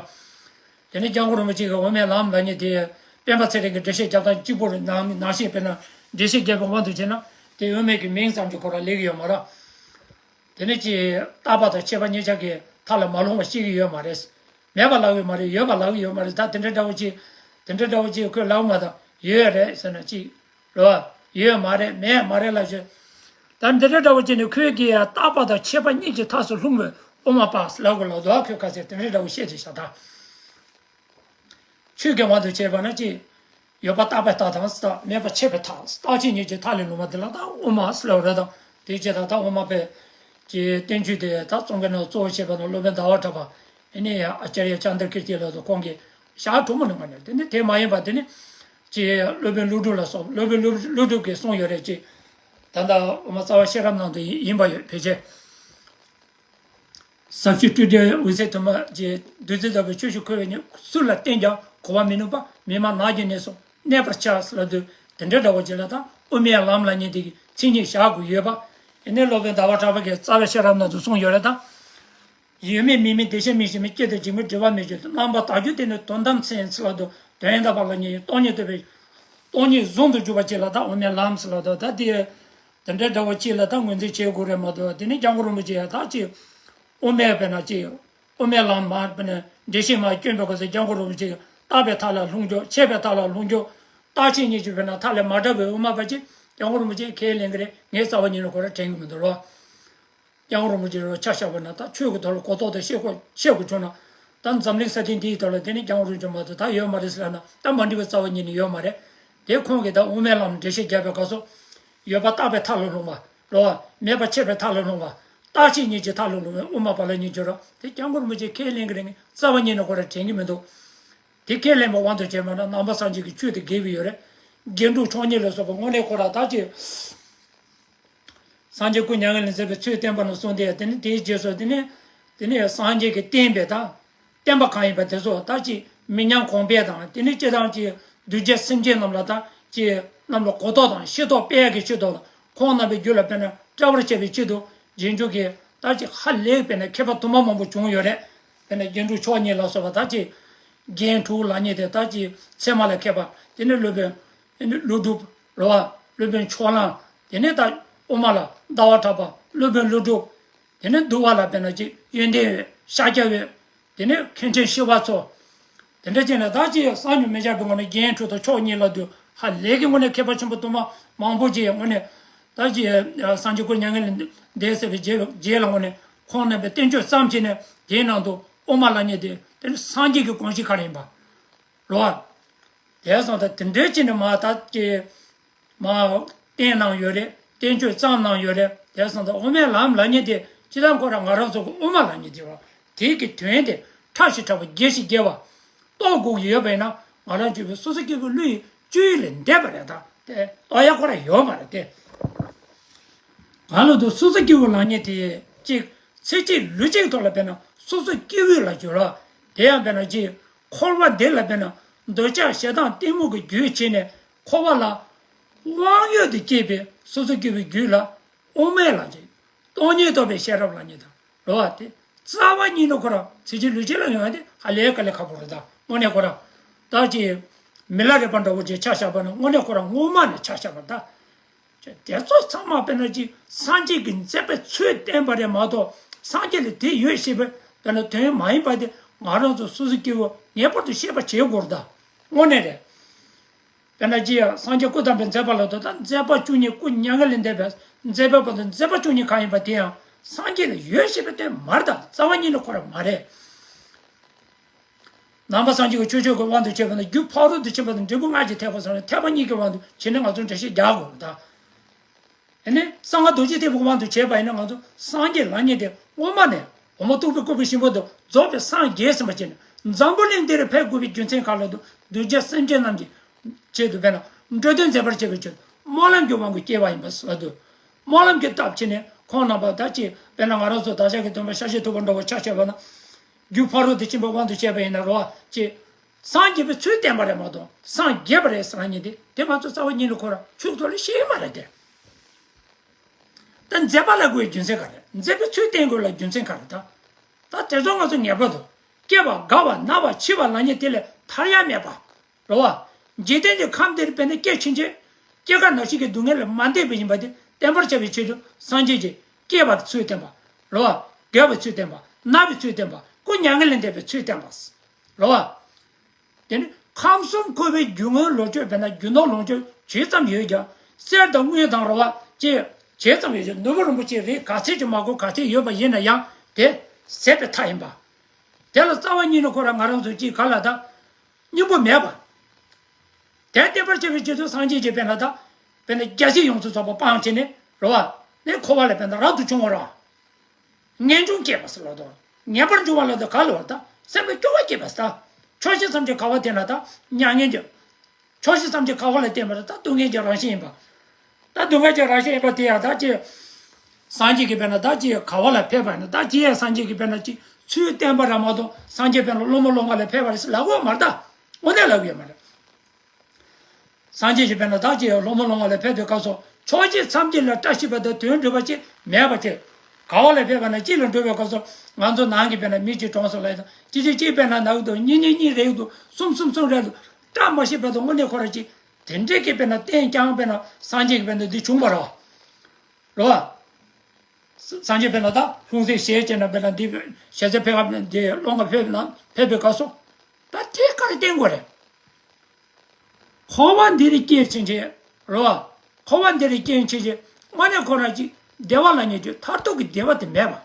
དེ་ནས་སྐྱབས་མགོན་རིན་པོ་ཆེ་གི་དབུ་མའི་ལམ་ལབ་མཁན་དེ་སྤེན་པ་ཚེ་རིང་གི་འགྲེལ་བཤད་རྒྱབ་སྟངས་གཅིག་པོ་རེད། ནང་ནང་བཞིན་དཔེར་ན་འགྲེལ་བཤད་རྒྱབ་པའི་དབང་དུ་བྱས་ན་དེ་དབུ་མའི་གི་མིང་ཙམ་གྱིས་ཁོ་རང་ལེགས་ཡོད་མ་རེད། དེ་ནས་ཀྱི་རྟག་པ་དང་ཁྱད་པར་གཉིས་ཆར་གྱི་མཐའ་ལ་མ་ལྷུང་བ་ཤེས་ཀྱི་ཡོད་མ་རེད། མེད་པ་ལབ་ཀྱི་མ་རེད། ཡོད་པ་ལབ་ཀྱི་ཡོད་མ་རེད། ད་དེ་འདྲ་འདྲ་བོ་ཅིག་དེ་འདྲ་འདྲ་བོ་ཅིག་ཁོས་ལབ་མ་དང་ཡོད་རེད་ཟེར་ན་ཅིག་རེད་བ། ཡོད་མ་རེད། མེད་མ་རེད་ལབ་ཤོད། ད་འདི་འདྲ་འདྲ་བོ་ཅིག་ནི་ཁོས་ཀྱི་རྟག་པ་དང་ཁྱད་པར་གཉིས་ཀྱི་མཐའ་སུ་ལྷུང་བའི་དབུ་མ་པ་ལབ་དགོས་ལབ་འདུག་ཁོས་ཁ་ཟེར་དེ་འདྲ་འདྲ་བོ་བཤད་དེ་བཞག་ད། ཆོས་ཀྱི་དབང་དུ་བྱས་པ་ན་ཅི། ཡོད་པ་རྟག་པའི་རྟགས་དང་རྟགས་མེད་པ་ཆད་པའི་མཐའ་རྟག་ཆད་གཉིས་ཀྱི་མཐའ་ལས་ལྷུང་བ་འདི་ལ་ད་དབུ་མ་ཟེར་བ་རེད་དང་དེའི་ཕྱིར་ད་ད་དབུ་མ་པའི་ཀྱི་བསྟན་བཅོས་དེ་ད་རྩོམ་མཁན་ནང་གཙོ་བོ་བྱས་པ་ན་སློབ་དཔོན་ཟླ་བ་གྲགས་པ་ཨེ་ནི་ཨ་ཙརྱ་ཙནྡྲ་ཀིརྟི་ལགས་དང་ཁོང་གིས་ཞག་དྲུག་མ་ནང་ནས་དེ་ནི་དེ་མ་ཡིན་པ་དེ་ནི་ཀྱི་སློབ་དཔོན་ཀླུ་སྒྲུབ་ལ་སོགས་སློབ་དཔོན་ཀླུ་ཀླུ་སྒྲུབ་ཀྱིས་གསུངས་ཡོད་རེད་ཀྱི། ད་ལྟ་དབུ་མ་རྩ་བ་ཤེས་རབ་ནང་དུ་ཡིན་པ་ཡོད་ཕལ་ཆེར། ཟབ་ཞི་སྤྲོས་བྲལ་འོད་གསལ་དུ་མ་ཞེས་བདུད་རྩི་ལྟ་བུའི་ཆོས་སུ་འཁོད་པའི་ཉིད་སུ་ལ་བསྟན་ཀྱང་གོ་བ་མི་ནུས་པ་མི་སྨྲ་ནགས་ཀྱི་གནས་སུ་གནས་པར་བྱ་ཟེར་ལབ་དུས་དེ་འདྲ་འདྲ་བོ་ཅིག་ལ་ད་དབུ་མའི་ལམ་ལབ་མཁན་དེ་གི་མཚན་ཉིད་བཞག་དགོས་ཡོད་པ། ཡིན་ནའི་སློབ་དཔོན་ཟླ་བ་གྲགས་པ་གིས་རྩ་བའི་ཤེས་རབ་ནང་དུ་གསུངས་ཡོད་རེད་ད། ཡོད་མེད་མེད་མིན་བདེ་གཤེགས་མིན་ཞེན་མེད་སྐྱེ་དང་འཇིག་མེད་སྒྲིབ་པ་མེད་ཆོས་རྣམ་པར་དག་རྒྱུ་དེ་ནི་དོན་དམ་མཚན་ཟེར་ལབ་དུས་དོན་དམ་པ་ལ་ཉིད་སྟོང་ཉིད་རྟོགས་པའི་སྟོང་ཉིད་ཟུང་དུ་འཇུག་པ་ཅིག་ལ་ད་དབུ་མའི་ལམ་ཟེར་ལབ་དུས་ད་དེ། དེ་འདྲའི་འདྲ་བོ་གཅིག་ལ་ད་ངོས་འཛིན་བྱེད་དགོས་རེད་མ་གཏོགས་དེ་ནི་སྐྱབས་མགོན་རིན་པོ་ཆེ་ཡང་ད་ཅིག་དབུ་མའི་དཔེར་ན་ཅིག་དབུ་མའི་ལམ་མ་དཔེར་ན་འགྲེལ་བཤད་མ་བསྐྱོན་པའི་སྐབས་སུ་སྐྱབས་མགོན་རིན་པོ་ཆེ་རྟག་པའི་མཐའ་ལ་ལྷུང་རྒྱུ་ཆད་པའི་མཐའ་ལ་ལྷུང་རྒྱུ་རྟག་ཆད་གཉིས་ཀྱི་དཔེར་ན་མཐའ་ལས་མ་བྲལ་བའི་དབུ་མ་པ་ཅིག་སྐྱབས་མགོན་རིན་པོ་ཆེས་ཁས་ལེན་གྱི་རེད། ངས་རྩ་བ་ཉིད་ནས་ཁོ་ར་དྲན་གྱི་མི་འདུག་རོ། སྐྱབས་མགོན་རིན་པོ་ཆེ་རོ་ཆ་བཞག་པ་ན་ད་ཆོས་ཀྱི་ཐོག་ལ་གོ་རྟོགས་དང་ཤེས་དགོས་ཤེས་དགོས་བྱུང་ན་ད་འཛམ་གླིང་ས་སྟེང་འདིའི་ཐོག་ལ་དེ་ནི་སྐྱབས་མགོན་རིན་པོ་ཆེ་མ་གཏོགས་ད་ཡོད་མ་རེད་ཟེར་ལབ་ན་ད་མ་འགྲིག་པའི་རྩ་བ་ཉིད་ནས་ཡོད་མ་རེད། དེ་ཁོང་གིས་ད་དབུ་མའི་ལམ་འགྲེལ་བཤད་རྒྱབ་པའི་སྐབས་སུ། ཡོད་པ་རྟག་པའི་མཐའ་ལ་ལྷུང་བ། རོ། མེད་པ་ཆད་པའི་མཐའ་ལ་ལྷུང་བ། རྟག་ཆད་གཉིས་ཀྱི་མཐའ་ལ་ལྷུང་བའི་དབུ་མ་པ་ལ་ཉིད་འགྱུར་རོ། དེ་སྐྱབས་མགོན་རིན་པོ་ཆེས་ཁས་ལེན་གྱི་རེད། ངས་རྩ་བ་ཉིད་ནས་ཁོ་ར་དྲན་གྱི་མི་འདུག་དེ་ཁས་ལེན་པའི་དབང་དུ་བྱས་པ་ན་ནང་པ་སངས་རྒྱས་ཀྱི་ཆོས་དེ་འགལ་བའི་ཡོད་རེད། རྒྱན་དྲུག་མཆོག་གཉིས་ལ་སོགས་པ་དངོས་གནས་ཁོ་ར་ད་ཅི། སངས་རྒྱས་སྐུ་མྱ་ངན་ལས་འདས་པའི་ཚུལ་བསྟན་པ་ནས་བཟུང་སྟེ་དེ་ནི་དེའི་རྗེས་སུ་དེ་ནི། དེ་ནི་སངས་རྒྱས་ཀྱིས་བསྟན་པའི་ད། བསྟན་པ་གང་ཡིན་པ་དེ་ཚོ་ད་ཅི་མི་ཉམས་གོང་འཕེལ་དང་དེ་ནི་སྤྱི་དང་ཅི་གདུལ་བྱ་སེམས་ཅན་རྣམས་ལ་ད་ཅི་རྣམས་ལ་གོ་རྟོགས་དང་ཤེས་རྟོགས་སྤེལ་ཡག་གི་ཆེད་དུ་ལ་ཁོང་རྣམ་པའི་རྒྱུད་ལ་དཔེར་ན་བཀྲལ་བར་བྱ་བའི་ཆེད་དུ་རྗེས་འཇུག་གི་ད་ཅི་ཧ་ལས་དཔེར་ན་མཁས་པ་དུ་མ་མང་པོ་བྱུང་ཡོད་རེད། དཔེར་ན་རྒྱན་དྲུག་མཆོག་གཉིས་ལ་སོགས་པ་ད་ཅི་རྒྱན་དྲུག་ལབ་མཁན་དེ་ད་ཅི་ཚད་མ་ལ་མཁས་པ་དེ་ནི་སློབ་དཔོན་དེ་ནི་ཀླུ་སྒྲུབ་རེད་བ། སློབ་དཔོན་ཕྱོགས་གླང་དེ་ནི་ད་དབུ་མ་ལ་ཟླ་བ་གྲགས་པ་སློབ་དཔོན་ཀླུ་སྒྲུབ། དེ་ནས་འདུལ་བ་ལ་དཔེར་ན་ཅིག་ཡོན་ཏན་འོད་ཤཱཀྱ་འོད། དེ་ནས་མཁན་ཆེན་ཤེས་རབ་མཚོ། དེ་འདྲ་བྱས་ནས་ད་ཅི་བསམ་མྱོང་མི་བཞག་པའི་ངོ་ནས་རྒྱན་དྲུག་དང་ཕྱོགས་གཉིས་ལ་དུ་ཧ་ལས་ཀྱི་ངོ་ནས་མཁས་པ་ཆེན་པོ་དུ་མ་མང་པོ་ཅིག་ངོ་ནས་ད་ཅི་སངས་རྒྱས་སྐུ་མྱ་ངན་ལས་འདས་ཟེར་བའི་རྗེས་རྗེས་ལ་ངོ་ནས་ཁོང་རྣམ་པའི་བསྟན་བཅོས་བརྩམས་བྱས་ནས་དེའི་ནང་དུ་དབུ་མ་ལ་ཉེ་དེ་དེ་ནི་སངས་རྒྱས་ཀྱི་དགོངས་གཞི་ག་རེ་ཡིན་པ་རོ། དེ་སོང་ད་དེ་འདྲའི་ཅི་ནས་མ་ད་ཅི། མ། བསྟན་གནང་ཡོད་རེད། བསྟན་བཅོས་བརྩམས་གནང་ཡོད་རེད། དེ་སོང་ད་དབུ་མའི་ལམ་ལབ་མཁན་དེ་སྤྱི་བཏང་ཁོ་རང་ང་རང་ཚོ་གི་དབུ་མ་ལབ་མཁན་དེ་རེད། དེ་གི་དོན་དེ་ཕྲ་ཞིང་ཕྲ་བ་རྒྱས་ཞིང་རྒྱས་པ་རྟོགས་དགོས་ཀྱི་ཡོད་པ་ཡིན་ན་ང་རང་ཚོའི་སོ་སོ་སྐྱེ་བོའི་བློ་ཡི་སྤྱོད་ཡུལ་ལས་འདས་པ་རེད་ད། དེ་རྟོགས་ཡ་ཁོ་རང་ཡོད་མ་རེད་དེ། གང་ལ་དུ་སོ་སོ་སྐྱེ་བོ་ལབ་མཁན་དེ་གཅིག་ཚེ་གཅིག་ལུས་གཅིག་ཐོག་ལ་དཔེར་ན་སོ་སོ་སྐྱེ་བོའི་ལ་སྦྱོར་བ་དེ་ཡང་དཔེར་ན་གཅིག་འཁོར་བ་འདི་ལ་དཔེར་ན་འདོད་ཆགས་ཞེ་སྡང་གཏི་མུག་གི་རྒྱུ་བྱས་ནས་འཁོར་བ་ལ་དབང་ཡོད་དུ་སྐྱེས་པའི་སོ་སོ་སྐྱེ་བོའི་རྒྱུད་ལ་དབུ་མའི་ལམ་གྱི་སྟོང་ཉིད་རྟོགས་པའི་ཤེས་རབ་ལབ་མཁན་དང་རེད་བ། དེ་རྩ་བ་ཉིད་ནས་ཁོ་རང་ཚེ་གཅིག་ལུས་གཅིག་ལ་ཡོང་ཡ་དེ་ཧ་ལས་དཀའ་ལས་ཁག་པོ་རེད་ད། དངོས་གནས་ཁོ་རང་ད་ཅི་མི་ལ་རས་པ་འདྲ་བོ་ཅིག་ཆ་བཞག་པ་ན་དངོས་གནས་ཁོ་རང་སྔོན་མ་ནས་ཆ་བཞག་པ་ད། དེ་ཚོ་ཚང་མ་དཔེར་ན་ཅིག་སངས་རྒྱས་ཀྱི་མཛད་པའི་ཚུལ་བསྟན་པ་རེད་མ་གཏོགས་སངས་རྒྱས་ལ་དེ་ཡོད་ཞེས་པའི་དཔེར་ན་དོན་མ་ཡིན་པ་དེ་ང་རང་ཚོ་སོ་སོ་སྐྱེ་བོ་ངེས་པར་དུ་ཤེས་པ་བྱེད་དགོས་རེད་ད། དངོས་གནས་རེད། དཔེར་ན་ཅིག་སངས་རྒྱས་སྐུ་བལྟམས་པའི་མཛད་པ་ལ་དོ་ད་མཛད་པ་བཅུ་གཉིས་སྐུ་མྱ་ངན་ལས་འདས་པའི་མཛད་པ་བར་དུ་མཛད་པ་བཅུ་གཉིས་གང་ཡིན་པ་དེ་ཡང་སངས་རྒྱས་ལ་ཡོད་ཞེས་པའི་དོན་མ་རེད་ད། རྩ་བ་ཉིད་ནས་ཁོ་རང་མ་རེད། ནང་པ་སངས་རྒྱས་ཀྱི་ཆོས་སྤྱོད་ཀྱི་དབང་དུ་བྱས་པ་ན་རྒྱུ་ཕ་རོལ་ཏུ་ཕྱིན་པ་དང་འབྲས་བུ་སྔར་གྱི་ཐེག་པ་སོང་ནས་ཐེག་པ་གཉིས་ཀྱི་དབང་དུ་བྱས་ནས་ང་ཚོ་འགྲེལ་བཤད་རྒྱག་དགོས་ད། ཨ་ནི་གསང་སྔགས་རྡོ་རྗེ་ཐེག་པའི་དབང་དུ་བྱས་པ་ཡིན་ན་ང་ཚོ་སངས་རྒྱས་ལབ་མཁན་དེ་སྔོན་མ་ནས་འོ་མ་བཏུང་བའི་སྐུད་པ་ཞིམ་པོ་དང་རྫོགས་པའི་སངས་རྒྱས་ཟིན་པ་བྱས་ནས་འཛམ་བུ་གླིང་འདིར་ཕེབས་དགོས་པའི་རྒྱུ་མཚན་ག་ལ་དང་གདུལ་བྱ་སེམས་ཅན་རྣམས་ཀྱི་ཆེད་དུ་དཔེར་ན་འགྲོ་དོན་མཛད་པར་བྱེད་པའི་ཆེད་དུ་སྨོན་ལམ་གྱི་དབང་གིས་སྐྱེ་བ་ཡིན་པ་ཟེར་བ་དང་། སྨོན་ལམ་གྱི་སྟོབས་ཀྱིས་ནི་ཁོང་རྣམ་པ་ད་ཅི་དཔེར་ན་ང་རང་ཚོ་བདག་ཅག་གི་སྟོན་པ་ཤཱཀྱ་ཐུབ་པ་འདྲ་བོ་ཆ་བཞག་པ་ན། རྒྱུ་ཕ་རོལ་ཏུ་ཕྱིན་པའི་དབང་དུ་བྱས་པ་ཡིན་ན་རོ་ཅི། སངས་རྒྱས་པའི་ཚུལ་བསྟན་པ་རེད་མ་གཏོགས་སངས་རྒྱས་པ་རེད་ཟེར་མཁན་དེ་དེ་ང་ཚོ་རྩ་བ་ཉིད་ནས་ཁོ་རང་ཕྱོགས་གཅིག་ལ་བཤད་ཡོད་མ་རེད་དེ། ད་མཛད་པ་ལབ་དགོས་པའི་རྒྱུ་མཚན་ག་རེ། མཛད་པའི་ཚུལ་བསྟན་དགོས་ལ་རྒྱུ་མཚན་ག་རེ་ད། ད་དེ་ཚོ་ང་ཚོ་ངེས་པར་དུ་སྐྱེ་བ་རྒ་བ་ན་བ་འཆི་བ་ལབ་མཁན་དེ་ལས་ཐར་ཡ་མེད་པ། རེད་བ། འཇིག་རྟེན་གྱི་ཁམས་འདིར་དཔེར་ན་སྐྱེ་ཕྱིན་ཆད། སྐྱེ་རྒ་ན་འཆི་གི་སྡུག་བསྔལ་ལས་མ་འདས་པ་ཡིན་པ་དེ་བསྟན་པར་བྱ་བའི་ཆེད་དུ་སངས་རྒྱས་ཀྱིས་སྐྱེ་བའི་ཚུལ་བསྟན་པ། རེད་བ། རྒས་པའི་ཚུལ་བསྟན་པ། ན་བའི་ཚུལ་བསྟན་པ། སྐུ་མྱ་ངན་ལས་འདས་པའི་ཚུལ་བསྟན་པ། རེད་བ། དེ་ནི་ཁམས་གསུམ་འཁོར་བའི་རྒྱུ་དངོས་ལོངས་སྤྱོད་དཔེར་ན་རྒྱུ་ནོར་ལོངས་སྤྱོད་ཇི་ཙམ་ཡོད་ཀྱང་གསེར་དང་དངུལ་དང་རེད་བ་ཅེས་ཇི་ཙམ་ཡོད་ཀྱང་ནོར་བུ་རིན་པོ་ཆེ་རིགས་ག་ཚད་ཀྱིས་མ་གོ་ག་ཚད་ཡོད་པ་ཡིན་ན་ཡང་དེ་ཟད་པའི་མཐའ་ཡིན་པ། དེ་ལ་རྩ་བ་ཉིད་ནས་ཁོ་རང་ང་རང་ཚོ་གཅིག་ག་ལ་ད། སྙིང་པོ་མེད་པ། དེ་བསྟན་པར་བྱ་བའི་ཆེད་དུ་སངས་རྒྱས་ཀྱིས་དཔེར་ན་ད། དཔེར་ན་རྒྱལ་སྲིད་ཡོངས་སུ་རྫོགས་པ་སྤངས་བྱས་ནས་རེད་བ། ནས་འཁོར་བ་ལས་དཔེར་ན་རབ་ཏུ་བྱུང་བ་རེད་བ། ངེས་འབྱུང་སྐྱེས་པ་ཟེར་ལོ་དོ། ངེས་པར་འབྱུང་བ་ལ་དེ་ག་ལ་བར་ད་སེམས་ལ་སྐྱོ་བ་སྐྱེས་པ་ཟེར། ཕྱོགས་བཞི་ཐམས་ཅད་ག་བ་དེ་ན་ད་མྱ་ངན་གྱི། ཕྱོགས་བཞི་ཐམས་ཅད་ག་བ་ལ་བརྟེན་པ་རེད་ད་སྡུག་བསྔལ་གྱི་རང་བཞིན་ཡིན་པ། ད་སྡུག་བསྔལ་གྱི་རང་བཞིན་ཡིན་པ་དེ་ཡང་ད་ཅི། སངས་རྒྱས་ཀྱིས་དཔེར་ན་ད་ཅི་ག་བ་ལ་ཕེབས་པ་ཡིན་ན་ད་ཅི་ཡང་སངས་རྒྱས་ཀྱིས་དཔེར་ན་ཅི་ཚུལ་བསྟན་པ་རེད་མ་གཏོགས་སངས་རྒྱས་དཔེར་ན་སློང་མོ་སློང་བ་ལ་ཕེབས་པ་རེད་ཟེར་ལབ་ཀྱི་ཡོད་མ་རེད་ད། དངོས་གནས་ལབ་ཀྱི་ཡོད་མ་རེད། སངས་རྒྱས་ཀྱིས་དཔེར་ན་བདག་གིས་སློང་མོ་སློང་བ་ལ་ཕེབས་པའི་སྐབས་སུ་ཕྱོགས་བཞི་མཚམས་བཅད་ལ་བཀྲ་ཤིས་པ་དང་དོན་འགྲུབ་པ་ཅིག་མེད་པ་ཅིག་ག་བ་ལ་ཕེབས་པ་ན་གཅིག་ལ་འགྲོ་བའི་སྐབས་སུ་ང་ཚོ་ནང་གི་དཔེར་ན་མི་གཅིག་གྲོངས་སོང་ལབ་ཡིན་ན་གཅིག་གཅིག་གཅིག་དཔེར་ན་ནག་དང་གཉིས་གཉིས་གཉིས་རེད་དུ་གསུམ་གསུམ་གསུམ་རེད་དུ་བཀྲ་མ་ཤིས་པ་དང་དངོས་གནས་ཁོ་ར་ཅིག་དེ་འདྲས་ཀྱི་དཔེར་ན་བསྟན་ཀྱང་དཔེར་ན་སངས་རྒྱས་ཀྱི་དཔེར་ན་འདི་བྱུང་བ་རེད་བ། རེད་བ། སངས་རྒྱས་དཔེར་ན་ད་ལྷུང་བཟེད་བཞེས་བྱས་ན་དཔེར་ན་འདི་ཞལ་ཟས་ཕེབས་སྐབས་འདི་སློང་ག་ཕེབས་ན་ཕེབས་པའི་སྐབས་སུ་ད་དེ་ག་རེ་བསྟན་དགོས་རེད། འཁོར་བ་འདིར་སྐྱེས་ཕྱིན་ཆད་རེད་བ། འཁོར་བ་འདིར་སྐྱེས་ཕྱིན་ཆད་དངོས་གནས་ཁོ་རང་གཅིག་བདེ་བ་ལབ་མཁན་དེ་མཐར་ཐུག་གི་བདེ་བ་དེ་མེད་པ།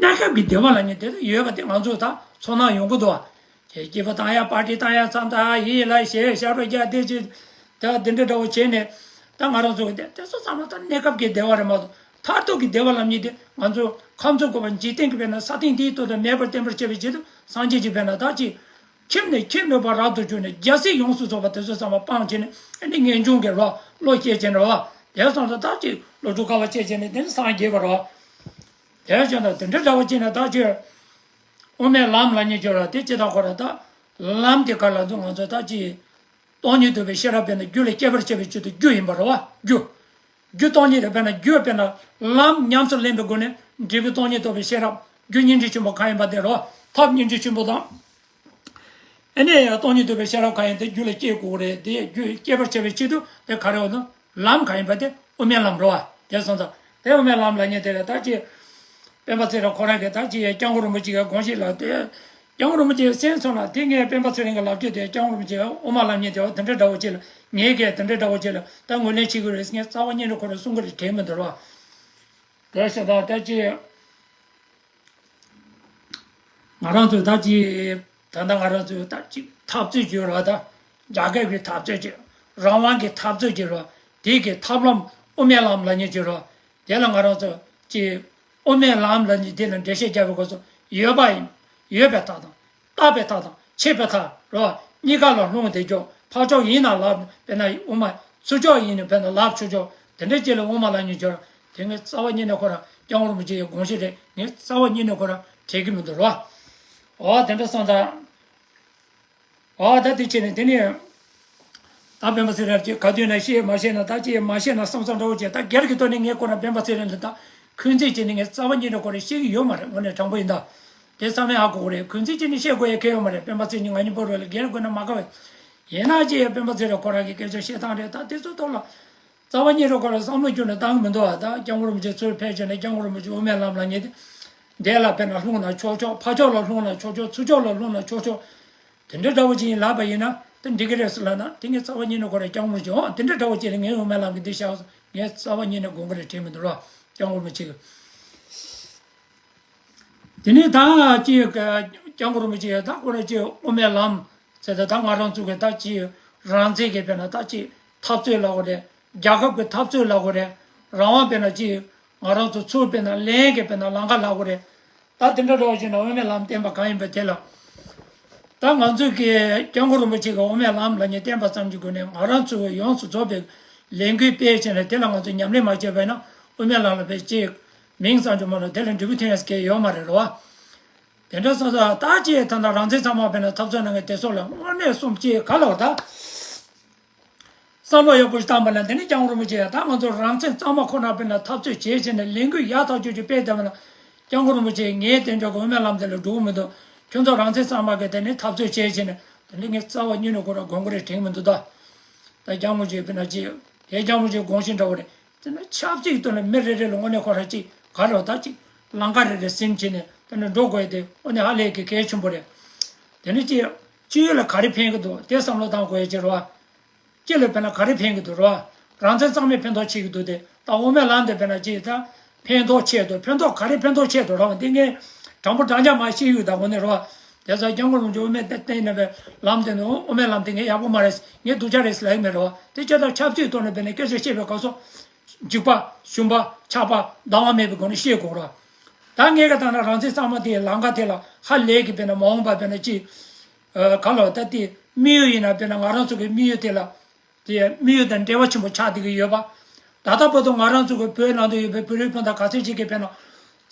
གནས་སྐབས་ཀྱི་བདེ་བ་ལབ་མཁན་དེ་ཡོད་པ་དེ་ང་ཚོ་ད་ཚོར་སྣང་ཡོང་གི་འདུག་བ། དེ་སྐྱིད་པོ་བཏང་ཡ་པར་ཏི་བཏང་ཡ་མཚམས་ད་ཡིད་ལ་བྱེད་ཤ་རུ་རྒྱག་དེ་ཅི། ད་འདི་འདྲ་འདྲ་བོ་བྱས་ནས་ད་ང་རང་ཚོ་གི་དེ་དེ་ཚོ་ཚང་མ་ད་གནས་སྐབས་ཀྱི་བདེ་བ་རེད་མ་གཏོགས་མཐར་ཐུག་གི་བདེ་བ་ལབ་མཁན་དེ་ང་ཚོ་ཁམས་གསུམ་འཁོར་བ་འཇིག་རྟེན་གྱི་དཔེར་ན་ས་སྟེང་འདིའི་སྟོབས་དང་མེད་པར་བསྟན་པར་བྱ་བའི་ཆེད་དུ་སངས་རྒྱས་ཀྱིས་དཔེར་ན་ད་ཅི། ཁྱིམ་ནས་ཁྱིམ་མེད་པར་རབ་ཏུ་བྱུང་ནས་རྒྱལ་སྲིད་ཡོངས་སུ་རྫོགས་པ་དེ་ཚོ་ཚང་མ་སྤངས་བྱས་ནས་ཨ་ནི་ངེས་འབྱུང་གི་རོ་བློ་སྐྱེས་བྱས་ནས་རོ་དེ་སོང་ཙང་ད་ཅིག་བློ་གྲོས་དཀའ་བ་སྐྱེས་བྱས་ནས་དེ་ནི་སངས་རྒྱས་པ་རོ། དེ་བྱས་ན་དེ་འདྲ་འདྲ་བོ་སྐྱེས་ནས་ད་ཅིག་དབུ་མའི་ལམ་ལབ་མཁན་ཅིག་རོ་དེ་ཅི་ད་ཁོ་ར་ད་ལམ་དེ་ག་ལ་འདུག་ང་ཚོ་ད་ཅིག་སྟོང་ཉིད་རྟོགས་པའི་ཤེས་རབ་དཔེར་ན་རྒྱུད་ལ་སྐྱེ་བར་བྱ་བའི་ཆེད་དུ་རྒྱུ་ཡིན་པ་རོ་བ་རྒྱུ། རྒྱུ་སྟོང་ཉིད་དེ་དཔེར་ན་རྒྱུ་དཔེར་ན་ལམ་ཉམས་སུ་ལེན་པའི་སྒོ་ནས་འབྲས་བུ་སྟོང་ཉིད་རྟོགས་པའི་ཤེས་རབ་རྒྱུ་སྙིང་རྗེ་ཆེན་པོ་གང་ཡིན་པ་དེ་རོ་ཐབས་སྙིང་རྗེ་ཆེན་པོ་དང་། ཨ་ནི་ཡང་སྟོང་ཉིད་རྟོགས་པའི་ཤེས་རབ་གང་ཡིན་དེ་རྒྱུད་ལ་སྐྱེ་དགོས་རེད་དེ་རྒྱུད་སྐྱེ་བར་བྱ་བའི་ཆེད་དུ་དེ་ག་རེ་འོ་ན་ལམ་གང་ཡིན་པ་དེ་དབུ་མའི་ལམ་རོ་བ་དེ་སོང་ཙང་དེ་དབུ་མའི་ལམ་ལབ་མཁན་དེ་ལ་ད་ཅི། སྤེན་པ་ཚེ་རིང་ཁོ་རང་གིས་ད་ཅི་སྐྱབས་མགོན་རིན་པོ་ཆེ་གི་དགོངས་གཞི་ལ་དེ། སྐྱབས་མགོན་རིན་པོ་ཆེ་གསན་སོང་ལ་དེ་ངས་སྤེན་པ་ཚེ་རིང་གི་ལབ་རྒྱུ་དེ་སྐྱབས་མགོན་རིན་པོ་ཆེ་དབུ་མ་ལབ་མཁན་དེ་བ་དེ་འདྲ་འདྲ་བོ་ཅིག་ལ་ངས་གས་དེ་འདྲ་འདྲ་བོ་ཅིག་ལ་ད་ངོས་ལེན་བྱེད་དགོས་རེད་ངས་རྩ་བ་ཉིད་ནས་ཁོ་རང་གསུང་གི་རེད་དྲན་མི་འདུག་རོ། དེ་བྱས་ད་ད་ཅི། ང་རང་ཚོས་ད་ཅི། ད་ལྟ་ང་རང་ཚོས་ད་ཅི་འཐབ་རྩོད་བྱེད་རོགས་ད། རྒྱ་སྐད་ཀྱི་འཐབ་རྩོད་བྱེད། རང་དབང་གི་འཐབ་རྩོད་བྱེད་རོགས། དེ་གི་ཐབས་ལམ་དབུ་མའི་ལམ་ལབ་མཁན་བྱེད་རོགས། དེ་ལ་ང་རང་ཚོ་ཅི། དབུ་མའི་ལམ་ལབ་མཁན་དེ་ལ་འགྲེལ་བཤད་རྒྱག་པའི་སྐབས་སུ་ཡོད་པ་ཡིན། ཡོད་པའི་ཐབས་དང་། རྟག་པའི་ཐབས་དང་ཆད་པའི་ཐབས་རོགས། གཉིས་ཀ་ལ་ལྷུང་བསྡད་ཆོག་ཕར་ཕྱོགས་ཡིན་ན་ལབ་དཔེར་ན་དབུ་མ། ཚུར་ཕྱོགས་ཡིན་ན་དཔེར་ན་ལབ་ཆོག་ཆོག་དེ་འདྲ་ཅིག་ལ་དབུ་མ་ལབ་མཁན་བྱེད་རོགས། དེ་ངས་རྩ་བ་ཉིད་ནས་ཁོ་རང་སྐྱབས་མགོན་རིན་པོ་ཆེ་ཡི་དགོངས་གཞི་རེད། ངས་རྩ་བ་ཉིད་ནས་ཁོ་རང་དྲན་གྱི་མི་འདུག་རོ། འོ་དེ་འདྲ་སོང་ཙང་། འོ་ད་དེ་བྱས་ནས་དེ་ནས། ད་སྤེན་པ་ཚེ་རིང་ཅིག་ག་དུས་ན་ཤེས་མ་ཤེས་ན་ད་ཅིག་མ་ཤེས་ན་བསམ་བསམ་འདྲ་བོ་བྱས་ད་སྒེར་གྱི་ཐོག་ནས་ངས་ཁོ་རང་སྤེན་པ་ཚེ་རིང་ལ་ད་འཁོན་འཛིན་བྱས་ནས་ངས་རྩ་བ་ཉིད་ནས་ཁོ་རང་བཤད་ཀྱི་ཡོད་མ་རེད། དངོས་གནས་དྲང་པོ་ཡིན་ད། དེ་བསམ་ཡ་ཧ་གོ་གི་རེད། འཁོན་འཛིན་བྱས་ནས་བཤད་དགོས་ཡ་གལ་ཡོད་མ་རེད། སྤེན་པ་ཚེ་རིང་ང་གཉིས་པོ་རོགས་ལ་སྒེར་དགོས་ན་མ་དགའ་བས། ཡིན་ན་ཅིག་སྤེན་པ་ཚེ་རིང་ཁོ་རང་གི་སྐད་ཆ་བཤད་སྟངས་རེད་ད་དེ་ཚོ་ཐོག་ལ། རྩ་བ་ཉིད་ནས་ཁོ་རང་བསམ་བློ་བསྒྱུར་ནས་བཏང་གི་མི་འདུག་བ། ད་སྐྱབས་མགོན་རིན་པོ་ཆེ་ཚུར་ཕེབས་བྱས་ནས་སྐྱབས་མགོན་རིན་པོ་ཆེ་དབུ་མའི་ལམ་ལབ་མཁན་དེ། འདས་ལ་དཔེར་ན་ལྷུང་ན་ཆོག་ཆོག་ཕར་ཕྱོགས་ལ་ལྷུང་ན་ཆོག་ཆོག་ཚུར་ཕྱོགས་ལ་ལྷུང་ན་ཆོག་ཆོག་དེ་འདྲ་འདྲ་བོ་ཅིག་ཡིན་ལབ་པ་ཡིན་ན་དེ་འགྲིག་གི་རེད་ཟེར་ལབ་ན་དེ་ངས་རྩ་བ་ཉིད་ནས་ཁོ་རང་སྐྱབས་མགོན་རིན་པོ་ཆེ་འོང་དེ་འདྲ་འདྲ་བོ་ཅིག་ལ་ངས་དབུ་མའི་ལམ་གྱི་འདི་བཞག་ངས་རྩ་བ་ཉིད་ནས་དགོངས་གི་རེད་དྲན་མི་འདུག་རོ། སྐྱབས་མགོན་རིན་པོ་ཆེ་གི། དེ་ནས་ད་ཅིག་ སྐྱབས་མགོན་རིན་པོ་ཆེ་ད་ཁོ་རང་ཅིག་དབུ་མའི་ལམ་ཟེར་ཏེ་ད་ང་རང་ཚོ་གི་ད་ཅིག་རང་བཙན་གྱི་དཔེར་ན་ད་ཅིག་འཐབ་རྩོད་ལབ་དགོས་རེད། རྒྱལ་ཁབ་ཀྱི་འཐབ་རྩོད་ལབ་དགོས་རེད། རང་དབང་དཔེར་ན་ཅིག་ང་རང་ཚོ་ཚུར་དཔེར་ན་ལེན་གྱི་དཔེར་ན་ལམ་ཁ་ལབ་དགོས་རེད། ད་དེ་འདྲ་འདྲ་བ་ཞིག་ན་དབུ་མའི་ལམ་བསྟན་པ་གང་ཡིན་པ་དེ་ལ། ད་ང་ཚོས་ཀྱི་སྐྱབས་མགོན་རིན་པོ་ཆེ་གི་དབུ་མའི་ལམ་ལབ་མཁན་བསྟན་པ་ཙམ་གྱི་སྒོ་ནས་ང་རང་ཚོས་ཡོངས་སུ་རྫོགས་པའི་ལས་འགུལ་སྤེལ་བྱས་ནས་དེ་ལ་ང་ཚོས་ཉམས་ལེན་མ་བྱས་པ་ཡིན་ན་དབུ་མའི་ལམ་ལ་དཔེ་ཅིག་མིང་ཙམ་གྱི་མ་གཏོགས་དེ་ལ་འབྲས་བུ་ཐོན་ཡས་ཀྱི་ཡོད་མ་རེད་རོ། དེ་འདྲ་སོང་ཙང་ད་ཅིག་ད་ལྟ་རང་བཙན་གཙང་མ་དཔེར་ན་འཐབ་རྩོད་གནང་མཁན་དེ་ཚོ་ལ་དངོས་གནས་གསུམ་ཅིག་ག་ལ་བ་ད། བསམ་བློ་ཡག་པོ་ཞིག་བཏང་པ་ན་དེ་ནི་སྐྱབས་མགོན་རིན་པོ་ཆེ་ད་ང་ཚོ་རང་བཙན་གཙང་མ་ཁོ་ན་དཔེར་ན་འཐབ་རྩོད་བྱེད་བྱས་ནས་ལས་འགུལ་ཡག་ཐག་ཆོད་ཅིག་སྤེལ་བསྡད་པ་ན། སྐྱབས་མགོན་རིན་པོ་ཆེ་ངའི་དེ་འདྲ་གི་དབུ་མའི་ལམ་དེ་ལ་འགྲོ་གི་མི་འདུག་ཁྱོད་ཚོ་རང་བཙན་གཙང་མ་གི་དེ་ནི་འཐབ་རྩོད་བྱེད་བྱས་ནས་དེ་འདྲ་ངས་རྩ་བ་ཉིད་ནས་ཁོ་ར་དགོངས་ཀྱི་རེད་དྲན་གྱི་མི་འདུག་ད། ད་སྐྱབས་མགོན་ཆེ་དཔེར་ན་ཅིག་དེ་སྐྱབས་མགོན་ཆེ་དགོངས་བཞིན་འདྲ་བོ་རེད། དེ་ནི་ཆབ་སྲིད་ཐོག་ནས་མི་རེ་རེ་ལ་དངོས་གནས་ཁོ་ར་ཅིག་ག་རེ་བ་ད་ཅིག་ལམ་ཁ་རེ་རེ་ཟིན་བྱས་ནས་དེ་ནི་འགྲོ་དགོས་དེ་དངོས་གནས་ཧ་ལས་ཀྱི་གལ་ཆེན་པོ་རེད། དེ་ནི་ཅིག་སྤྱི་ཡོངས་ལ་ག་རེ་ཕན་གྱི་འདུག་དེ་བསམ་བློ་བཏང་དགོས་ཡ་ཅིག་རེད་བ། སྤྱི་ལ་དཔེར་ན་ག་རེ་ཕན་གྱི་འདུག་རོ། རང་བཙན་གཙང་མས་ཕན་ཐོགས་བྱེད་ཀྱི་འདུག་སྟེ། ད་དབུ་མའི་ལམ་དེ་དཔེར་ན་ཅིག་ད་ཕན་ཐོགས་ཆེད་དུ་ཕན་ཐོགས་ག་རེ་ཕན་ཐོགས་ཆེད་དུ་རོ། འདི་ངས་དྲང་པོ་དྲང་རྐྱང་མ་ཤེས་ཡོད་ད་དངོས་གནས་རོ། དེ་ཚོ་སྐྱབས་མགོན་རིན་པོ་ཆེ་དབུ་མའི་སྟེང་ནས་པའི་ལམ་དེ་ནི་དབུ་མའི་ལམ་དེ་ངས་ཡག་པོ་མ་རེད། ངས་སྡུག་ཅག་རེད་ཟེར་ལབ་ཀྱི་མེད་རོ། དེ་ཆ་ད་ཆབ་སྲིད་ཐོག་ནས་དཔེར་ན་སྐད་ཆ་བཤད་པའི་སྐབས་སུ། འཇིགས་པ། ཞུམ་པ། ཆགས་པ། སྡང་བ་མེད་པའི་སྒོ་ནས་བཤད་དགོས་རོ། ད་ངས་ག་ད་ན་རང་བཙན་གཙང་མ་དེའི་ལམ་ཁ་དེ་ལ་ཧ་ལས་ཀྱི་དཔེར་ན་མ་འོངས་པ་དཔེར་ན་ཅིག་ག་ལ་ད་དེ་དམིགས་ཡུལ་ཡིན་ན་དཔེར་ན་ང་རང་ཚོ་གི་དམིགས་ཡུལ་དེ་ལ། དེ་དམིགས་ཡུལ་དང་འབྲེལ་བ་ཆེན་པོ་ཆགས་བསྡད་ཀྱི་ཡོད་པ། ད་ལྟ་བར་དུ་ང་རང་ཚོ་གི་བོད་ནང་དུ་ཡོད་པའི་བོད་རིགས་སྤུན་ཟླ་ག་ཚོད་ཅིག་གིས་དཔེར་ན།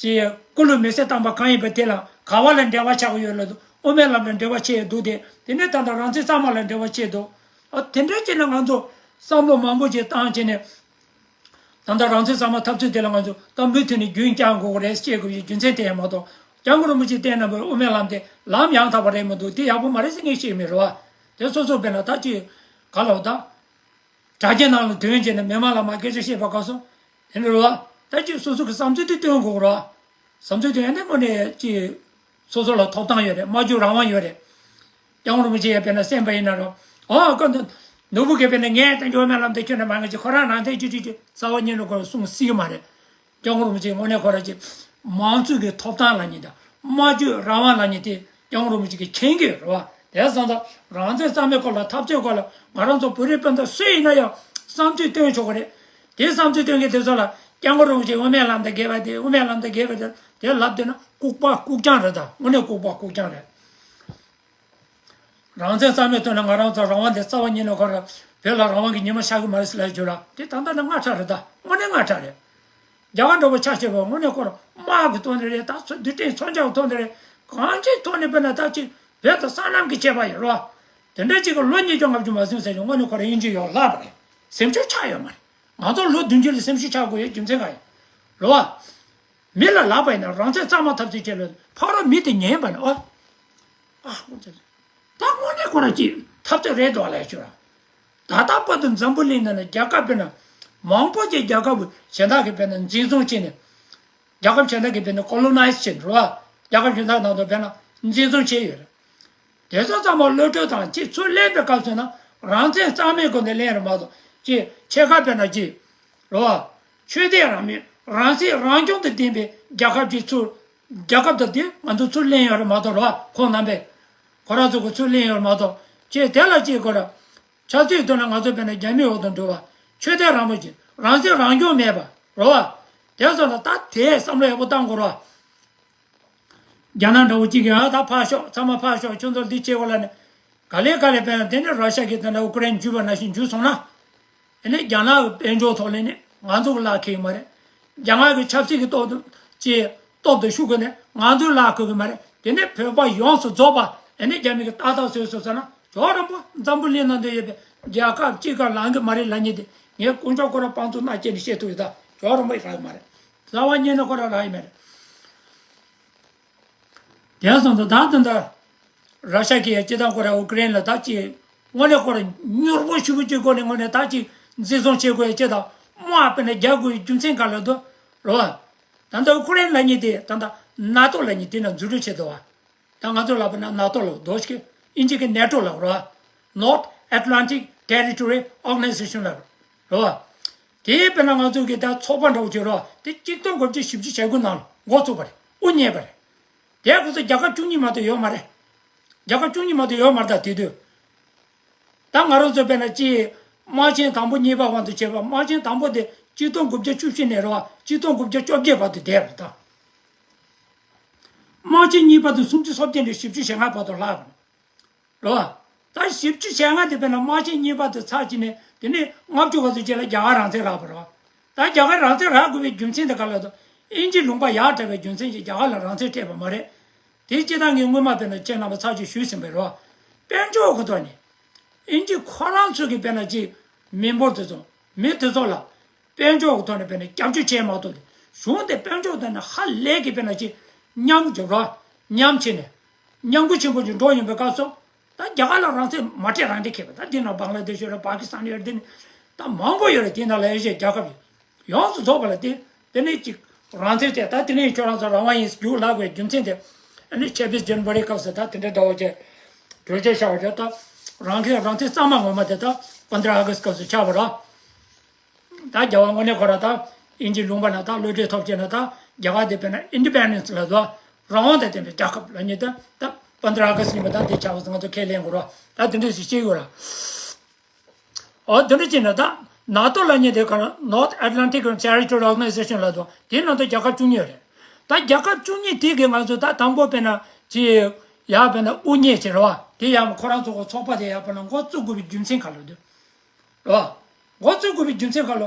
ཅེས་སྐུ་ལུས་མེ་སྲེག་བཏང་པ་གང་ཡིན་པ་དེ་ལ་ག་བ་ལ་འབྲེལ་བ་ཆགས་ཀྱི་ཡོད་ལ་འདུག་དབུ་མའི་ལམ་ལ་འབྲེལ་བ་ཆེ་འདུག་སྟེ། དེ་ནས་ད་ལྟ་རང་བཙན་གཙང་མ་ལ་འབྲེལ་བ་ཆེ་འདུག་ཨ་དེ་འདྲ་བྱས་ན་ང་ཚོ་བསམ་བློ་མང་པོ་ཅིག་བཏང་བྱས་ནས། ད་ལྟ་རང་བཙན་གཙང་མ་འཐབ་རྩོད་དེ་ལ་ང་ཚོ་ད་མུ་མཐུད་ནས་རྒྱུན་བསྐྱང་དགོས་ཀྱི་རེད་ཅེས་དགོས་པའི་རྒྱུ་མཚན་དེ་ཡང་མ་གཏོགས་སྐྱབས་མགོན་རིན་པོ་ཆེས་བསྟན་གནང་བའི་དབུ་མའི་ལམ་དེ་ལམ་ཡང་དག་པ་རེད་མི་འདུག་དེ་ཡག་པོ་མ་རེད་ཟེར་ངས་བཤད་མེད་རེད་བ། དེ་སོ་སོ་དཔེར་ན་ད་ཅིག་ག་ལ་བ་ད། དྲ་རྒྱའི་ནང་ལ་དོན་བྱས་ནས་མི་མང་ལ་མ་སྐད་ཆ་བཤད་པ་ག་སོང་། དེ་འདྲ་རེད་བ། ད་ཅིག་སོ་སོ་གི་བསམ་ཚུལ་དེ་སྟོན་དགོས་རེད་བ། བསམ་ཚུལ་དེ་ཡང་ནས་དངོས་གནས་ཅིག་སོ་སོ་ལ་ཐོབ་ཐང་ཡོད་རེད། སྨྲ་བརྗོད་རང་དབང་ཡོད་རེད། སྐྱབས་མགོན་རིན་པོ་ཆེ་ཡང་དཔེར་ན་གསན་པ་ཡིན་ན་རོ། ཨོ་ཀ་འདི་ནོར་བུ་གིས་དཔེར་ན་ངས་དེ་འགྱོ་མེད་ལམ་དེ་ཁྱོད་ནས་མ་ངས་ཅིག་ཁོ་རང་ནང་བསྟན་ཅིག་ཅིག་ཅིག་རྩ་བ་ཉིད་ནས་ཁོ་རང་གསུང་སྲིད་ཀྱི་མ་རེད། སྐྱབས་མགོན་རིན་པོ་ཆེ་དངོས་གནས་ཁོ་རང་ཅིག་མང་གཙོ་གི་ཐོབ་ཐང་ལབ་མཁན་དང་སྨྲ་བརྗོད་རང་དབང་ལབ་མཁན་དེ་སྐྱབས་མགོན་རིན་པོ་ཆེ་གིས་མཁྱེན་གྱི་ཡོད་རེད་བ། དེ་སོང་ཙང་རང་བཙན་གཙང་མའི་སྐོར་ལ་འཐབ་རྩོད་སྐོར་ལ་ང་རང་ཚོ་བོད་རིགས་སྤུན་ཟླ་སུ་ཡིན་ན་ཡང་བསམ་ཚུལ་སྟོན་ཆོག་གི་རེད། དེ་བསམ་ཚུལ་སྟོན་མཁན་དེ་ཚོ་ལ་སྐྱབས་མགོན་རིན་པོ་ཆེ་དབུ་མའི་ལམ་དང་འགལ་བ་དེ་དབུ་མའི་ལམ་དང་འགལ་བ་དེ་དེ་ལབ་བསྡད་ན་ལྐུགས་པ་ལྐུགས་རྐྱང་རེད། ད་དངོས་གནས་ལྐུགས་པ་ལྐུགས་རྐྱང་རེད། རང་བཙན་གཙང་མའི་ཐོག་ནས་ང་རང་ཚོ་རང་དབང་དེ་རྩ་བ་ཉིད་ནས་ཁོ་རང་བོད་ལ་རང་དབང་གི་ཉི་མ་ཤར་གི་མ་རེད་ཟེར་ལབ་རྒྱུ་ར་དེ་ད་ལྟ་ནི་སྔ་དྲགས་རེད། ད་དངོས་གནས་སྔ་དྲགས་རེད། རྒྱ་གར་འདྲ་པོ་ཆ་བཞག་པ་དངོས་གནས་ཁོ་རང་དམག་གི་ཐོག་ནས་རེད། ད་ཚོ་རྡུལ་ཕྲན་མཚོན་ཆ་གི་ཐོག་ནས་རེད། གང་ཅིའི་ཐོག་ནས་དཔེར་ན་ད་ཅིག་བོད་དང་སོ་ནམ་གྱི་ཁྱད་པར་ཡོད་རེད་བ། དེ་འདྲ་ཅིག་གི་ལོ་ཉིས་བརྒྱ་ལྔ་བཅུ་མ་ཟིན་ཟེར་ཞིང་དངོས་གནས་ཁོ་རང་ཡིན་གྱི་ཡོད་ལབ་པ་རེད། སེམས་ཤུགས་ཆག་ཡོད་མ་རེད། ང་ཚོ་ལོ་བདུན་ཅུ་ལ་སེམས་ཤུགས་ཆག་དགོས་ཡོད་རྒྱུ་མཚན་ག་ཡིན་རེད་བ། མི་ལ་ལབ་པ་ཡིན་ན་རང་བཙན་གཙང་མ་འཐབ་རྩོད་བྱེད་ལ་ཕ་རོལ་མི་དེ་ཉན་པ་ནི་ཨོ། ཨ་ཁོ་ཚོ་ད་དངོས་གནས་ཁོ་རང་ཅིག་འཐབ་རྩོད་རེད་འདུག་ལབ་ཞུ་ར། ད་ལྟ་བར་དུ་འཛམ་བུ་གླིང་ནང་ན་རྒྱལ་ཁབ་དཔེར་ན་མང་པོ་ཅིག་རྒྱལ་ཁབ་གཞན་དག་གིས་དཔེར་ན་འཛིན་བཟུང་བྱས་ནས་རྒྱལ་ཁབ་གཞན་དག་གིས་དཔེར་ན་ཀོ་ལོ་ནའི་ཛི་བྱས་ནས་རེད་བ། རྒྱལ་ཁབ་གཞན་དག་ནང་དུ་དཔེར་ན་འཛིན་བཟུང་བྱས་ཡོད་རེད། དེ་ཚོ་ཚང་མ་གློད་བཀྲོལ་དང་ཅིག་ཚུར་ལེན་པའི་སྐབས་སུ་ན་རང་བཙན་གཙང་མའི་སྒོ་ནས་ལེན་རེད་མ་གཏོགས་ཅིག་ཕྱེད་ཀ་དཔེར་ན་ཅིག་རེད་བ། ཆོས་དད་རང་མོས་རང་སྲིད་རང་སྐྱོང་དང་ལྡན་པའི་རྒྱལ་ཁབ་ཅིག་ཚུར་རྒྱལ་ཁབ་དང་དེ་ང་ཚོ་ཚུར་ལེན་ཡོད་རེད་མ་གཏོགས་རེད་བ། ཁོང་རྣམ་པས་ཁོ་རང་ཚོ་གི་ཚུར་ལེན་ཡོད་རེད་མ་གཏོགས་ཅིག་དེ་ལ་ཅིག་གོ་ར། ཆབ་སྲིད་ཐོག་ནས་ང་ཚོ་དཔེར་ན་རྒྱ་མིའི་འོག་ཏུ་འགྲོ་བ། ཆོས་དད་རང་མོས་ཀྱི་རང་སྲིད་རང་སྐྱོང་མེད་པ་རེད་བ། དེ་ཚོ་ལ་ད་དེ་བསམ་བློ་ཡག་པོ་བཏང་དགོས་རེད་བ། རྒྱ་ནག་འདྲ་བོ་གཅིག་གིས་ཨ་ད་ཕར་ཤོག་ཚང་མ་ཕར་ཤོག་ཁྱོད་ཚོ་འདི་བྱེད་དགོས་ལབ་ནས། ག་ལེ་ག་ལེ་དཔེར་ན་དེ་ནས་ར་ཤ་གིས་དེ་འདྲ་ཨུ་ཀེ་རེན་འཇུས་པ་ནང་བཞིན་འཇུས་སོང་ན། དེ་ནས་རྒྱ་ནག་གི་དཔལ་འབྱོར་ཐོག་ལས་ནས་ང་ཚོ་གི་ལག་ཁེལ་གི་མ་རེད། རྒྱ་ནག་གི་ཆབ་སྲིད་ཀྱི་སྟོབས་དང་ཅིག་སྟོབས་དང་ཤུགས་ཀྱིས་ནས་ང་ཚོའི་ལག་ཁུར་གི་མ་རེད། དེ་ནས་བོད་པ་ཡོངས་སུ་རྫོགས་པ་ཨེ་ནས་རྒྱ་མི་གིས་ཏག་ཏག་བཟོས་སོང་ཟེར་ན་ཇོ་རིན་པོ་འཛམ་བུ་གླིང་ནང་དུ་ཡོད་པའི་རྒྱལ་ཁབ་གཅིག་ཀ་ལངས་གི་མ་རེད་ལབ་མཁན་དེ་ངས་དཀོན་མཆོག་ཁོ་རང་དཔང་བཙུགས་གནང་བྱས་ནས་བཤད་ཐུབ་ཡོད། ད་ཇོ་རིན་པོ་ཡི་རག་གི་མ་རེད། རྩ་བ་ཉིད་ནས་ཁོ་རང་རག་གི་མ་རེད། དེ་སོང་ཙང་ད་དེ་འདྲ་ར་ཤ་གིས་སྤྱི་བཏང་ཁོ་རང་ཨུ་ཀེ་རེན་ལ་ད་ཅིག་དངོས་གནས་ཁོ་རང་མྱུར་པོ་ཞེ་པོ་ཅིག་སྒོ་ནས་དངོས་གནས་ད་ཅིག་འཛིན་བཟུང་བྱེད་དགོས་ཡ་ཅིག་དང་དམག་དཔེར་ན་རྒྱག་དགོས་ཡའི་རྒྱུ་མཚན་ག་ལ་འདུག་རེད་བ། ད་ལྟ་ཨུ་ཀེ་རེན་ལབ་མཁན་དེ་ད་ལྟ་ནཱ་ཏོ་ལབ་མཁན་དེ་ནང་འཛུལ་འགྲོ་བྱེད་འདུག་བ། ད་ང་ཚོ་ལབ་པ་ན་ནཱ་ཏོ་ལབ་འདུག་ཤག་ཨིན་ཇི་གི་ནེ་ཊོ་ལབ་རེད་བ། North Atlantic Territory Organization ལབ་རེད་བ། དེ་དཔེར་ན་ང་ཚོ་གི་ད་ཚོགས་པ་འདྲ་བོ་ཅིག་རེད་བ། དེ་གཅིག་སྟོང་དགུ་བརྒྱ་བཞི་བཅུ་ཞེ་དགུ་ནང་ལ་འགོ་བཙུགས་པ་རེད། དབུ་བརྙེས་པ་རེད། དེ་ཁོ་ཚོ་རྒྱལ་ཁབ་བཅུ་གཉིས་མ་གཏོགས་ཡོད་མ་རེད། རྒྱལ་ཁབ་བཅུ་གཉིས་མ་གཏོགས་ཡོད་མ་རེད། ད་དེ་དུས། ད་ང་རང་ཚོ་དཔེར་ན་ཅིག་དམག་ཆེན་དང་པོ་གཉིས་པ་དབང་དུ་བྱས་པ། དམག་ཆེན་དང་པོ་དེ་གཅིག་སྟོང་དགུ་བརྒྱ་བཅུ་བཞི་ནས་རེད་བ། གཅིག་སྟོང་དགུ་བརྒྱ་བཅོ་བརྒྱད་བར་དུ་བསྡད་པ་རེད་ད། དམག་ཆེན་གཉིས་པ་དེ་སུམ་ཅུ་སོ་བརྒྱད་ནས་བཞི་བཅུ་ཞེ་ལྔ་བར་དུ་ལྷག་པ་རེད་བ། ད་བཞི་བཅུ་ཞེ་ལྔ་དེ་དཔེར་ན་དམག་ཆེན་གཉིས་པ་དེ་ཚར་གཅིག་ནས་དེ་ནས་ལྔ་བཅུ་བར་དུ་རྗེས་ལ་རྒྱ་གར་རང་བཙན་རག་པ་རེད་བ། ད་རྒྱ་གར་རང་བཙན་རག་དགོས་པའི་རྒྱུ་མཚན་དེ་ག་ལ་དང་། དབྱིན་ཇི་ལུང་པ་ཡར་བཀྲལ་བའི་རྒྱུ་མཚན་གྱིས་རྒྱ་གར་ལ་རང་བཙན་སྤྲད་པ་མ་རེད། དེ་སྤྱིར་བཏང་གི་སྔོན་མ་དཔེར་ན་ཁྱེད་རྣམ་པ་ཚར་གཅིག་ཞུས་ཟིན་པ་རེད་བ། དཔལ་འབྱོར་གྱི་ཐོག་ནས། དབྱིན་ཇི་ཁོ་རང་ཚོ་གི་དཔེར་ན་ཅིག་མི་འབོར་དེ་ཚོ། མི་དེ་ཚོ་ལ། དཔལ་འབྱོར་གྱི་ཐོག་ནས་དཔེར་ན་སྐྱབས་བཅོལ་བྱས་མ་གཏོགས་ཏེ། གཞུང་དེ་དཔལ་འབྱོར་ཐོག་ནས་ཧ་ལས་ཀྱི་དཔེར་ན་ཅིག་ཉམས་འགྱུར་ར། ཉམས་ཆེ་ནས། ཉམས་རྒུད་ཆེན་པོ་ཅིག་འགྲོ་ཡོང་པའི་སྐབས་སུ། ད་རྒྱ་གར་ལ་རང་བཙན་མ་སྤྲད་རང་སྤྲད་ཁེལ་བ། ད་འདི་ན་བང་ལ་དེ་ཤ་ཡོད་རེད། པ་ཀི་སི་ཐན་ཡོད་རེད། འདི་ནི་ད་མང་པོ་ཡོད་རེད། དེ་ནང་ལ་ཨེ་ཤི་ཡའི་རྒྱལ་ཁབ་ཡོད། ཡོངས་སུ་རྫོགས་པ་ལ་དེ། དེ་ནས་ཅིག་རང་བཙན་སྤྲད། ད་དེ་ནས་ཁྱོད་རང་ཚོ་རང་དབང་ཡིན་རྒྱུགས་ལབ་དགོས་རྒྱུ་མཚན་དེ། ཨ་ནི་ཆབ་བིས་ཇན་ཝ་རི་སྐབས་སུ་ད་དེ་འདྲ་འདྲ་བོ་བྱས། གྲོས་ཆོད་བཞག་པ་རེད། ད་རང་གི་རང་བཙན་གཙང་མ་ངོ་མ་དེ་ད་པན་དྲ་ཨ་གྷ་སི་སྐབས་སུ་ཆགས་པ་རེད། ད་རྒྱལ་བ་དངོས་གནས་ཁོ་རང་ད་དབྱིན་ཇི་ལུང་པ་ན་ད་བློ་གྲོས་ཐོབ་བྱས་ན། ད་རྒྱ་གར་དེ་དཔེར་ན་ཨིན་ཌི་པེན་ཌེན་སི་ལབ་དུས། རང་དབང་དང་ལྡན་པའི་རྒྱལ་ཁབ་ལབ་མཁན་དེ་ད་པན་དྲ་ཨ་གྷ་སི་ཡིན་པ་ད་དེ་ཆགས་པ་ང་ཚོ་ཁས་ལེན་དགོས་རེད། ད་དེ་འདྲ་ཞིག་བྱེད་དགོས་རེད། འོ་དེ་འདྲ་བྱས་ན་ད་ནཱ་ཏོ་ལབ་མཁན་དེ་ག་རེ། North Atlantic Territorial Organization ལབ་དུས། དེའི་ནང་དུ་རྒྱལ་ཁབ་བཅུ་གཉིས་རེད། ད་རྒྱལ་ཁབ་བཅུ་གཉིས་དེ་གི་ང་ཚོ་ད་དང་པོ་དཔེར་ན་ཅིག་ཡར་དཔེར་ན་དབུ་བརྙེས་བྱས་རེད་བ། དེ་ཡང་ཁོ་རང་ཚོ་གི་ཚོགས་པ་དེ་ཡར་དཔེར་ན་འགོ་བཙུགས་དགོས་པའི་རྒྱུ་མཚན་ག་ལ་འདུག་རེད་བ། འགོ་བཙུགས་དགོས་པའི་རྒྱུ་མཚན་ག་ལ།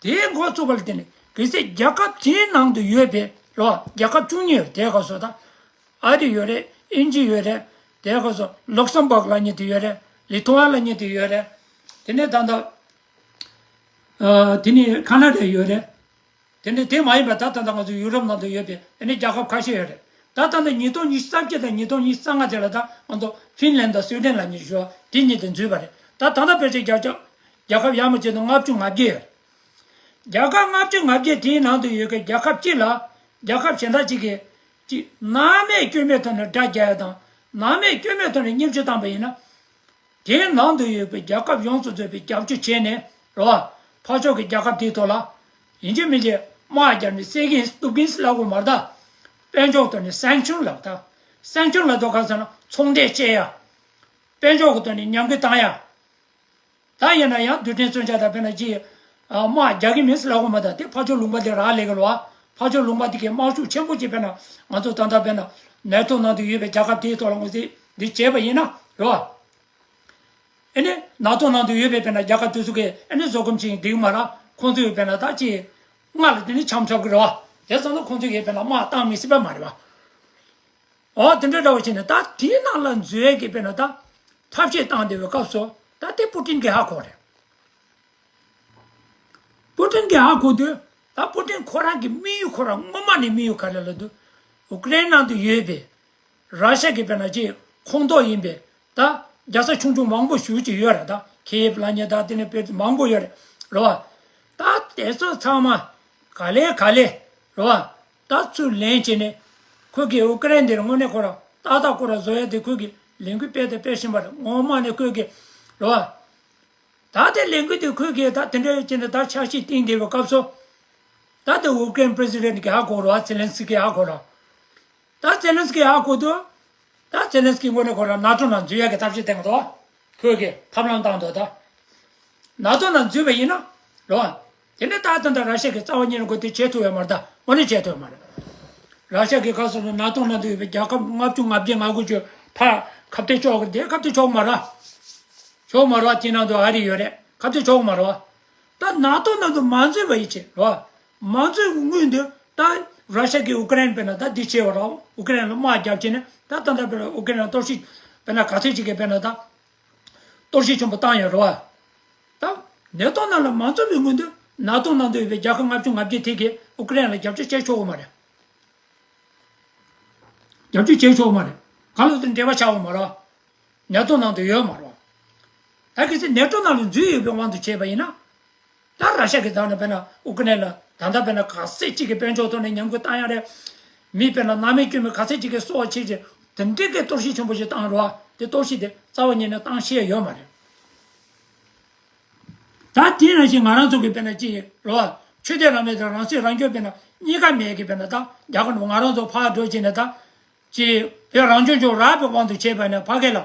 དེའི་འགོ་བཙུགས་པ་ལ་བརྟེན་ནས་གལ་སྲིད་རྒྱལ་ཁབ་དེའི་ནང་དུ་ཡོད་པའི་རེད་བ། རྒྱལ་ཁབ་བཅུ་གཉིས་ཡོད་རེད། དེ་ག་སོ་ད། ཨ་རི་ཡོད་རེད། དབྱིན་ཇི་ཡོད་རེད། དེ་ག་སོ་ལུག་སམ་བྷག་ལབ་མཁན་དེ་ཡོད་རེད། ལི་ཐུ་ཝན་ལབ་མཁན་དེ་ཡོད་རེད། དེ་ནས་ད་ལྟ། ཨ། དེ་ནས་ཁ་ན་ཌ་ཡོད་རེད། དེ་ནས་དེ་མ་ཡིན་པ་ད་ད་ལྟ་ང་ཚོ་ཡུ་རོབ་ནང་དུ་ཡོད་པའི་དེ་ནས་རྒྱལ་ཁབ་ཁ་ཤས་ཡོད་རེད། ད་ད་ལྟ་ཉིས་སྟོང་ཉི་ཤུ་རྩ་བརྒྱད་དང་ཉིས་སྟོང་ཉི་ཤུ་རྩ་ལྔ་དེ་ལ་ད་ང་ཚོ་ཧྥིན་ལན་དང་སུའེ་ཌེན་ལབ་མཁན་ཞུ་བ་དེ་གཉིས་དེ་འཛུལ་བ་རེད། ད་ད་ལྟ་ཕལ་ཆེར་རྒྱལ་ཁབ་རྒྱལ་ཁབ་ཡར་མར་བྱས་ན་ལྔ་བཅུ་ང་བརྒྱད་ཡོད་རེད། རྒྱལ་ཁབ་ལྔ་བཅུ་ང་བརྒྱད་དེའི་ནང་དུ་ཡོད་མཁན་རྒྱལ་ཁབ་གཅིག་ལ་རྒྱལ་ཁབ་གཞན་དག་ཅིག་གིས་ཅིག་སྣང་མེད་སྐྱོན་མེད་ཐོག་ནས་དགྲ་རྒྱག་ཡ་དང་། སྣང་མེད་སྐྱོན་མེད་ཐོག་ནས་བརྙས་བཅོས་བཏང་པ་ཡིན་ན། དེའི་ནང་དུ་ཡོད་པའི་རྒྱལ་ཁབ་ཡོངས་སུ་རྫོགས་པའི་རྒྱབ་སྐྱོར་བྱས་ནས་རེད་བ། ཕར་ཕྱོགས་ཀྱི་རྒྱལ་ཁབ་དེའི་ཐོག་ལ་ཡིན་གཅིག་མིན་གཅིག་དམག་རྒྱག་ནས་བསད་ཀྱིན་གཏུབ་ཀྱིན་ལབ་དགོས་མ་རེད་ད། དཔལ་འབྱོར་ཐོག་ནས་སེང་ཆུང་ལབ་ད། སེང་ཆུང་ལབ་དུས་ག་ཟེར་ན་ཚོང་འབྲེལ་བཅད་ཡ། དཔལ་འབྱོར་གྱི་ཐོག་ནས་ཉམས་རྒུད་བཏང་ཡ། ད་ཡིན་ན་ཡང་རྡུལ་ཕྲན་མཚོན་ཆ་དང་དཔེར་ན་ཅིག་དམག་རྒྱག་གི་མིན་ཟེར་ལབ་དགོས་མ་ད། དེ་ཕར་ཕྱོགས་ལུང་པ་དེ་རག་ལས་ཀྱི་རེད་བ། ཕར་ཕྱོགས་ལུང་པ་དེ་གའི་དམག་ཤུགས་ཆེན་པོ་ཅིག་དཔེར་ན་ང་ཚོ་ད་ལྟ་དཔེར་ན་ནེ་ཏོ་ནང་དུ་ཡོད་པའི་རྒྱལ་ཁབ་དེའི་ཐོག་ལ་ངོས་འཛིན་འདི་བྱས་པ་ཡིན་ན་རེད་བ། ཨ་ནི་ནང་ཏོག་ནང་དུ་ཡོད་པའི་དཔེར་ན་རྒྱལ་ཁབ་དེ་ཚོ་གིས་ཨ་ནི་བཟོད་སྒོམ་བྱེད་ཀྱི་འདུག་མ་རེད། ཁོང་ཚོས་དཔེར་ན་ད་ཅིག་སྔ་ལ་དེ་ནི་འཆམ་འཆམ་གི་རེད་བ། དེ་ཙམ་ལ་ཁོང་ཚོས་ཀྱིས་དཔེར་ན་དམག་བཏང་མི་སྲིད་པ་མ་རེད་བ། འོ་དེ་འདྲ་འདྲ་བ་བྱས་ནས་ད་དེའི་ནང་ལ་འཛུལ་ཡས་ཀྱི་དཔེར་ན་ད་ཐབས་ཤེས་བཏང་བསྡད་པའི་སྐབས་སུ་ད་དེ་པུ་ཏིན་གྱིས་ཧ་གོ་རེད། པུ་ཏིན་གྱིས་ཧ་གོ་དུས། ད་པུ་ཏིན་ཁོ་རང་གི་དམིགས་ཡུལ་ཁོ་རང་སྔོན་མ་ནས་དམིགས་ཡུལ་ག་རེ་ལབ་དུས། ཨུ་ཀེ་རེན་ནང་དུ་ཡོད་པའི་ར་ཤ་གི་དཔེར་ན་ཅིག་ཁོངས་གཏོགས་ཡིན་པའི་ད་རྒྱལ་ས་ཆུང་ཆུང་མང་པོ་ཞེ་ཅིག་ཡོད་རེད། ད་ཁེ་ཡེབ་ལབ་མཁན་ད་དེ་ནས་དཔེ་མང་པོ་ཡོད་རེད། རེད་བ། ད་དེ་ཚོ་ཚང་མ་ག་ལེ་ག་ལེ་རེད་བ། ད་ཚུར་ལེན་བྱས་ནས་ཁོ་གིས་ཨུ་ཀེ་རེན་འདིར་དངོས་གནས་ཁོ་རང་ཏག་ཏག་ཁོ་རང་བཟོ་ཡ་དེ་ཁོ་གིས་ལས་འགུལ་སྤེལ་དང་སྤེལ་བཞིན་པ་རེད། སྔོན་མ་ནས་ཁོ་གིས་རེད་བ། ད་དེ་ལས་འགུལ་དེ་ཁོས་གིས་ད་དེ་འདྲ་བྱས་ནས་ད་འཆར་གཞི་བཏིང་བསྡད་པའི་སྐབས་སུ། ད་དེ་ཨུ་ཀེ་རེན་པི་རེ་སི་ཌེན་གིས་ཧ་གོ་རེད་བ། ཛེ་ལན་སི་ཀི་ཧ་གོ་རེད། ད་ཛེ་ལན་སི་ཀི་ཧ་གོ་དུས། ད་ཛེ་ལན་སི་ཀི་དངོས་གནས་ཁོ་རང་ནཱ་ཏོ་ནང་འཛུལ་ཡག་གི་ཐབས་ཤེས་བཏིང་འདུག་བ། ཁོས་གིས་ཐབས་ལམ་བཏང་འདུག་ད། ནཱ་ཏོ་ནང་འཛུལ་བ་ཡིན་ན་རེད་བ། དེ་ནས་ད་ད་ལྟ་ར་ཤ་གིས་རྩ་བ་ཉིད་ནས་ཁོ་དེ་བྱེད་ཐུབ་ཡོད་མ་རེད། ད་དངོས་གནས་བྱེད་ཐུབ་ཡོད་མ་རེད། ར་ཤ་གིས་ག་སོང་ན་ནཱ་ཏོ་ནང་དུ་ཡོད་པའི་རྒྱལ་ཁབ་ལྔ་བཅུ་ང་བརྒྱད་ང་དགུ་ཅུ་ཕར་ཁ་གཏད་གཅོག་གི་དེ་ཁ་གཏད་གཅོག་མ་རེད། གཅོག་མ་རེད། དེ་ནང་དུ་ཨ་རི་ཡོད་རེད། ཁ་གཏད་གཅོག་མ་རེད། ད་ནཱ་ཏོ་ནང་དུ་མ་འཛུལ་བ་ཡིན་ཕྱིན་རེད་བ། མ་འཛུལ་སྔོན་དུ་ད་ར་ཤ་གིས་ཨུ་ཀེ་རེན་དཔེར་ན་ད་འདི་བྱས་པ་རེད། ཨུ་ཀེ་རེན་ལ་དམག་རྒྱབ་བྱས་ནས་ད་ད་ལྟ་དཔེར་ན་ཨུ་ཀེ་རེན་ལ་གཏོར་བཤིག་དཔེར་ན་ག་ཚོད་ཅིག་གིས་དཔེར་ན་ད། གཏོར་བཤིག་ཆེན་པོ་བཏང་ཡོད་རེད་བ། ད་ནེ་ཏོ་ནང་ལ་མ་འཛུལ་བའི་སྔོན་དུ་ནཱ་ཏོ་ནང་དུ་ཡོད་པའི་རྒྱལ་ཁབ་ལྔ་བཅུ་ང་བརྒྱད་དེ་གིས་ཨུ་ཀེ་རེན་ལ་རྒྱབ་སྐྱོར་བྱེད་ཆོག་གི་མ་རེད། རྒྱབ་སྐྱོར་བྱེད་ཆོག་གི་མ་རེད། གང་ལ་དུ་འབྲེལ་བ་ཆགས་ཡོད་མ་རེད། ནེ་ཏོ་ནང་དུ་ཡོད་མ་རེད། ད་གལ་སྲིད་ནེ་ཏོ་ནང་ལ་འཛུལ་ཡོད་པའི་དབང་དུ་བྱས་པ་ཡིན་ན། ད་ར་ཤ་གི་དང་ནི་དཔེར་ན་ཨུ་ཀེ་རེན་ལ་ད་ལྟ་དཔེར་ན་ག་ཚད་ཅིག་གི་དཔལ་འབྱོར་ཐོག་ནས་ཉམས་རྒུད་བཏང་ཡ་རེད། མི་དཔེར་ན་སྣང་མེད་སྐྱོན་མེད་ག་ཚད་ཅིག་གི་སྲོག་ཆད་ཅིག་དེ་འདྲའི་གི་གཏོར་བཤིག་ཆེན་པོ་ཞིག་བཏང་རོགས། དེ་གཏོར་བཤིག་དེ་རྩ་བ་ཉིད་ནས་བཏང་ཤེས་ཡོད་མ་རེད། ད་དེ་ནང་བཞིན་ང་རང་ཚོ་གི་དཔེར་ན་ཅི་རོ། ཆོས་དད་རང་མོས་དང་རང་སྲིད་རང་སྐྱོང་དཔེར་ན་གཉིས་ཀ་མེད་ཀི་དཔེར་ན་ད་རྒྱ་གར་ནང་ང་རང་ཚོ་ཕར་འགྲོ་བྱས་ནས་ད། ཅིག་བོད་རང་སྐྱོང་ལྗོངས་རག་པའི་དབང་དུ་བྱས་པ་ནས་ཕ་གི་ལ།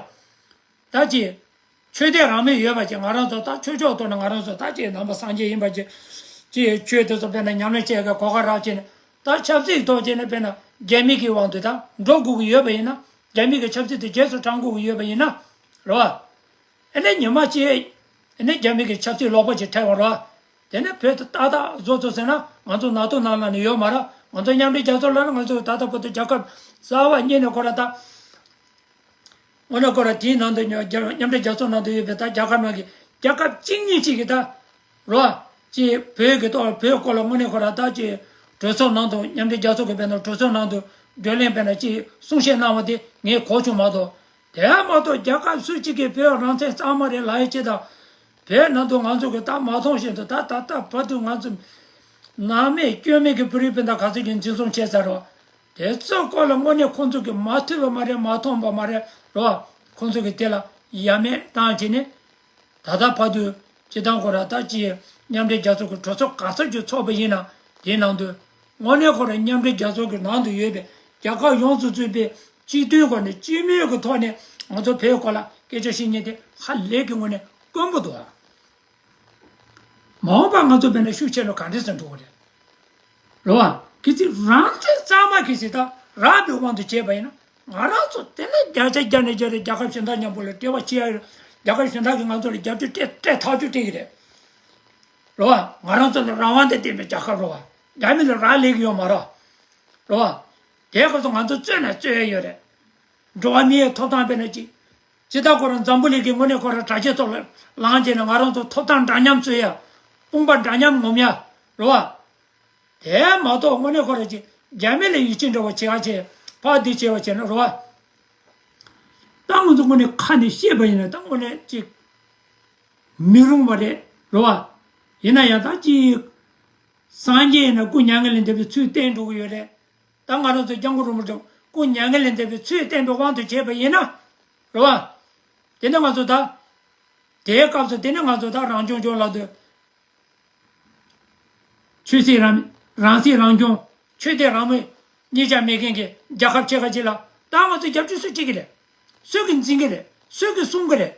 ད་ཅིག་ཆོས་དད་རང་མོས་ཡོད་པ་ཅིག་ང་རང་ཚོ་ད་ཆོས་ཕྱོགས་ཐོག་ནས་ང་རང་ཚོ་ད་ཅིག་ནང་པ་སངས་རྒྱས་ཡིན་པ་ཅིག་ཅིག་ཆོས་དེ་ཚོ་དཔེར་ན་ཉམས་ལེན་བྱེད་མཁན་གོ་སྐབས་རག་བྱས་ནས། ད་ཆབ་སྲིད་ཐོག་བྱས་ནས་དཔེར་ན་རྒྱ་མི་གི་དབང་དུ་ད་འགྲོ་དགོས་ཀྱི་ཡོད་པ་ཡིན་ན། རྒྱ་མི་གི་ཆབ་སྲིད་དེ་རྗེས་སུ་འབྲང་དགོས་ཀྱི་ཡོད་པ་ཡིན་ན། རེད་བ། ཨ་ནི་ཉི་མ་གཅིག་ཨ་ནི་རྒྱ་མི་གི་ཆབ་སྲིད་ལོག་པ་ཅིག་འཕྲད་པ་རེད་བ། དེ་ནས་བོད་དེ་ཏག་ཏག་བཟོ་ཚུགས་ཟེར་ན། ང་ཚོ་ནང་དོ་ནང་ལ་ནི་ཡོད་མ་རེད། ང་ཚོ་མཉམ་འབྲེལ་རྒྱལ་ཚོགས་ལ་ནི་ང་ཚོ་ད་ལྟ་བར་དུ་རྒྱལ་ཁབ་གསར་པ་གཉིས་ནས་ཁོ་ར་ད། དངོས་གནས་ཁོ་ར་དེའི་ནང་དུ་ཉོ་རྒྱ་མཉམ་འབྲེལ་རྒྱལ་ཚོགས་ནང་དུ་ཡོད་པའི་ད་རྒྱལ་ཁབ་ནང་གི་རྒྱལ་ཁབ་གཅིག་གཉིས་གཅིག་གི་ད་རོ། ཅིག་བོད་ཀྱི་ཐོག་བོད་སྐོར་ལ་དངོས་གནས་ཁོ་ར་ད་ཅིག་གྲོས་ཚོགས་ནང་དུ་མཉམ་འབྲེལ་རྒྱལ་ཚོགས་ཀྱི་དཔེར་ན་གྲོས་ཚོགས་ནང་དུ་བགྲོ་གླེང་དཔེར་ན་ཅིག་གསུང་བཤད་གནང་བ་དེ་ངས་གོ་བྱུང་མ་གཏོགས། དེ་མ་གཏོགས་རྒྱལ་ཁབ་སུ་གཅིག་གིས་བོད་རང་བཙན་གཙང་མ་རེད་ལབ་ཡ་ཅིག་དང་། བོད་ནང་དུ་ང་ཚོ་གི་ད་མ་མཐོང་བཞིན་དུ་ད་ད་ལྟ་བར་དུ་ང་ཚོ་ནང་མེད་སྐྱོན་མེད་ཀྱི་བོད་རིགས་སྤུན་ཟླ་ག་ཚོད་ཀྱིས་འཛིན་བཟུང་བྱས་ཚར་རོ། དེ་ཚོའི་སྐོར་ལ་དངོས་གནས་ཁོང་ཚོ་གིས་མ་ཐུབ་པ་མ་རེད། མ་མཐོང་བ་མ་རེད་རོ། ཁོང་ཚོ་གིས་དེ་ལ་ཡ་མེད་བཏང་བྱས་ནས། ད་ལྟ་བར་དུ་སྤྱི་བཏང་ཁོ་ར་ད་ཅི་མཉམ་འབྲེལ་རྒྱལ་ཚོགས་ཀྱི་གྲོས་ཚོགས་ག་ཚོད་ཅིག་ཚོགས་པ་ཡིན་ན། དེའི་ནང་དུ་དངོས་གནས་ཁོ་ར་མཉམ་འབྲེལ་རྒྱལ་ཚོགས་ཀྱི་ནང་དུ་ཡོད་པའི་རྒྱལ་ཁབ་ཡོངས་སུ་གཙོས་པའི་སྤྱི་མཐུན་སྒོ་ནས་སྤྱི་མོས་ཀྱི་ཐོག་ནས་ང་ཚོ་བོད་སྐོར་ལ་སྐད་ཆ་བཤད་མཁན་དེ་ཧ་ལས་ཀྱི་དངོས་གནས་དཀོན་པོ་འདུག་ཨ། མ་འོངས་པར་ང་ཚོ་དཔེར་ན་ཤུགས་ཆེ་ལ་ག་འདྲས་སེ་འགྲོ་གི་རེད། རེད་བ། གལ་སྲིད་རང་བཙན་གཙང་མ་གལ་སྲིད་ད་རག་པའི་དབང་དུ་བྱས་པ་ཡིན་ན། ང་རང་ཚོ་དེ་ནས་བརྒྱ་ཆ་བརྒྱ་ནས་བརྒྱ་རེད། རྒྱལ་ཁབ་གཞན་དག་མཉམ་པོ་ལ་འབྲེལ་བ་བྱེད་ཡ་ཡོད། རྒྱལ་ཁབ་གཞན་དག་གིས་ང་ཚོ་ལ་རྒྱབ་སྐྱོར་སྤྲད་སྤྲད་ཐག་གཅོད་སྤྲད་ཀྱི་རེད། རེད་བ། ང་རང་ཚོ་ལ་རང་དབང་དང་ལྡན་པའི་རྒྱལ་ཁབ་རེད་བ། རྒྱ་མི་ལ་རག་ལས་ཀྱི་ཡོད་མ་རེད། རེད་བ། དེའི་སྐབས་སུ་ང་ཚོ་རྩོད་ན་རྩོད་ཡ་ཡོད་རེད། འགྲོ་བ་མིའི་ཐོབ་ཐང་དཔེར་ན་ཅིག་ཇི་ལྟར་ཁོ་རང་འཛམ་བུ་གླིང་གི་དངོས་གནས་ཁོ་རང་དྲག་ཆས་ཐོག་ལ་ལངས་བྱས་ནས་ང་རང་ཚོ་ཐོབ་ཐང་འདྲ་མཉམ་རྩོད་ཡ། དཔུང་པ་འདྲ་མཉམ་ངོམ་ཡ། རེད་བ། དེ་མ་གཏོགས་དངོས་གནས་ཁོ་རང་ཅིག་རྒྱ་མི་ལ་ཡིད་ཆེས་འདྲ་བོ་བྱེད་ཡ་བྱས། ཕར་འདི་བྱས་པ་བྱས་ན་རེད་བ། ད་ང་ཚོ་དངོས་གནས་ཁ་ནས་བཤད་པ་ཡིན་ན་ད་དངོས་གནས་ཅིག་མི་རུང་བ་རེད། རེད་བ། ཡིན་ན་ཡང་ད་ཅིག་སངས་རྒྱས་ཡིན་ན་སྐུ་མྱ་ངན་ལས་འདས་པའི་ཚུལ་བསྟན་འགྲོ་གི་ཡོད་རེད། ད་ང་རང་ཚོ་སྐྱབས་མགོན་རིན་པོ་ཆེ་སྐུ་མྱ་ངན་ལས་འདས་པའི་ཚུལ་བསྟན་པའི་དབང་དུ་བྱས་པ་ཡིན་ན། རེད་བ། དེ་ནས་ང་ཚོ་ད་དེའི་སྐབས་སུ་དེ་ནས་ང་ཚོ་ད་རང་སྐྱོང་ལྗོངས་ལབ་དུས། ཆོས་སྲིད་རང་རང་སྲིད་རང་སྐྱོང་། ཆོས་དད་རང་མོས་གཉིས་ཆ་མེད་མཁན་གྱི་རྒྱལ་ཁབ་ཆེ་ཁག་ཅིག་ལ་ད་ང་ཚོ་རྒྱབ་སྐྱོར་སུས་སྤྲད་ཀྱི་རེད། སུས་ཀྱིས་འཛིན་གྱི་རེད། སུས་ཀྱིས་གསུང་གི་རེད།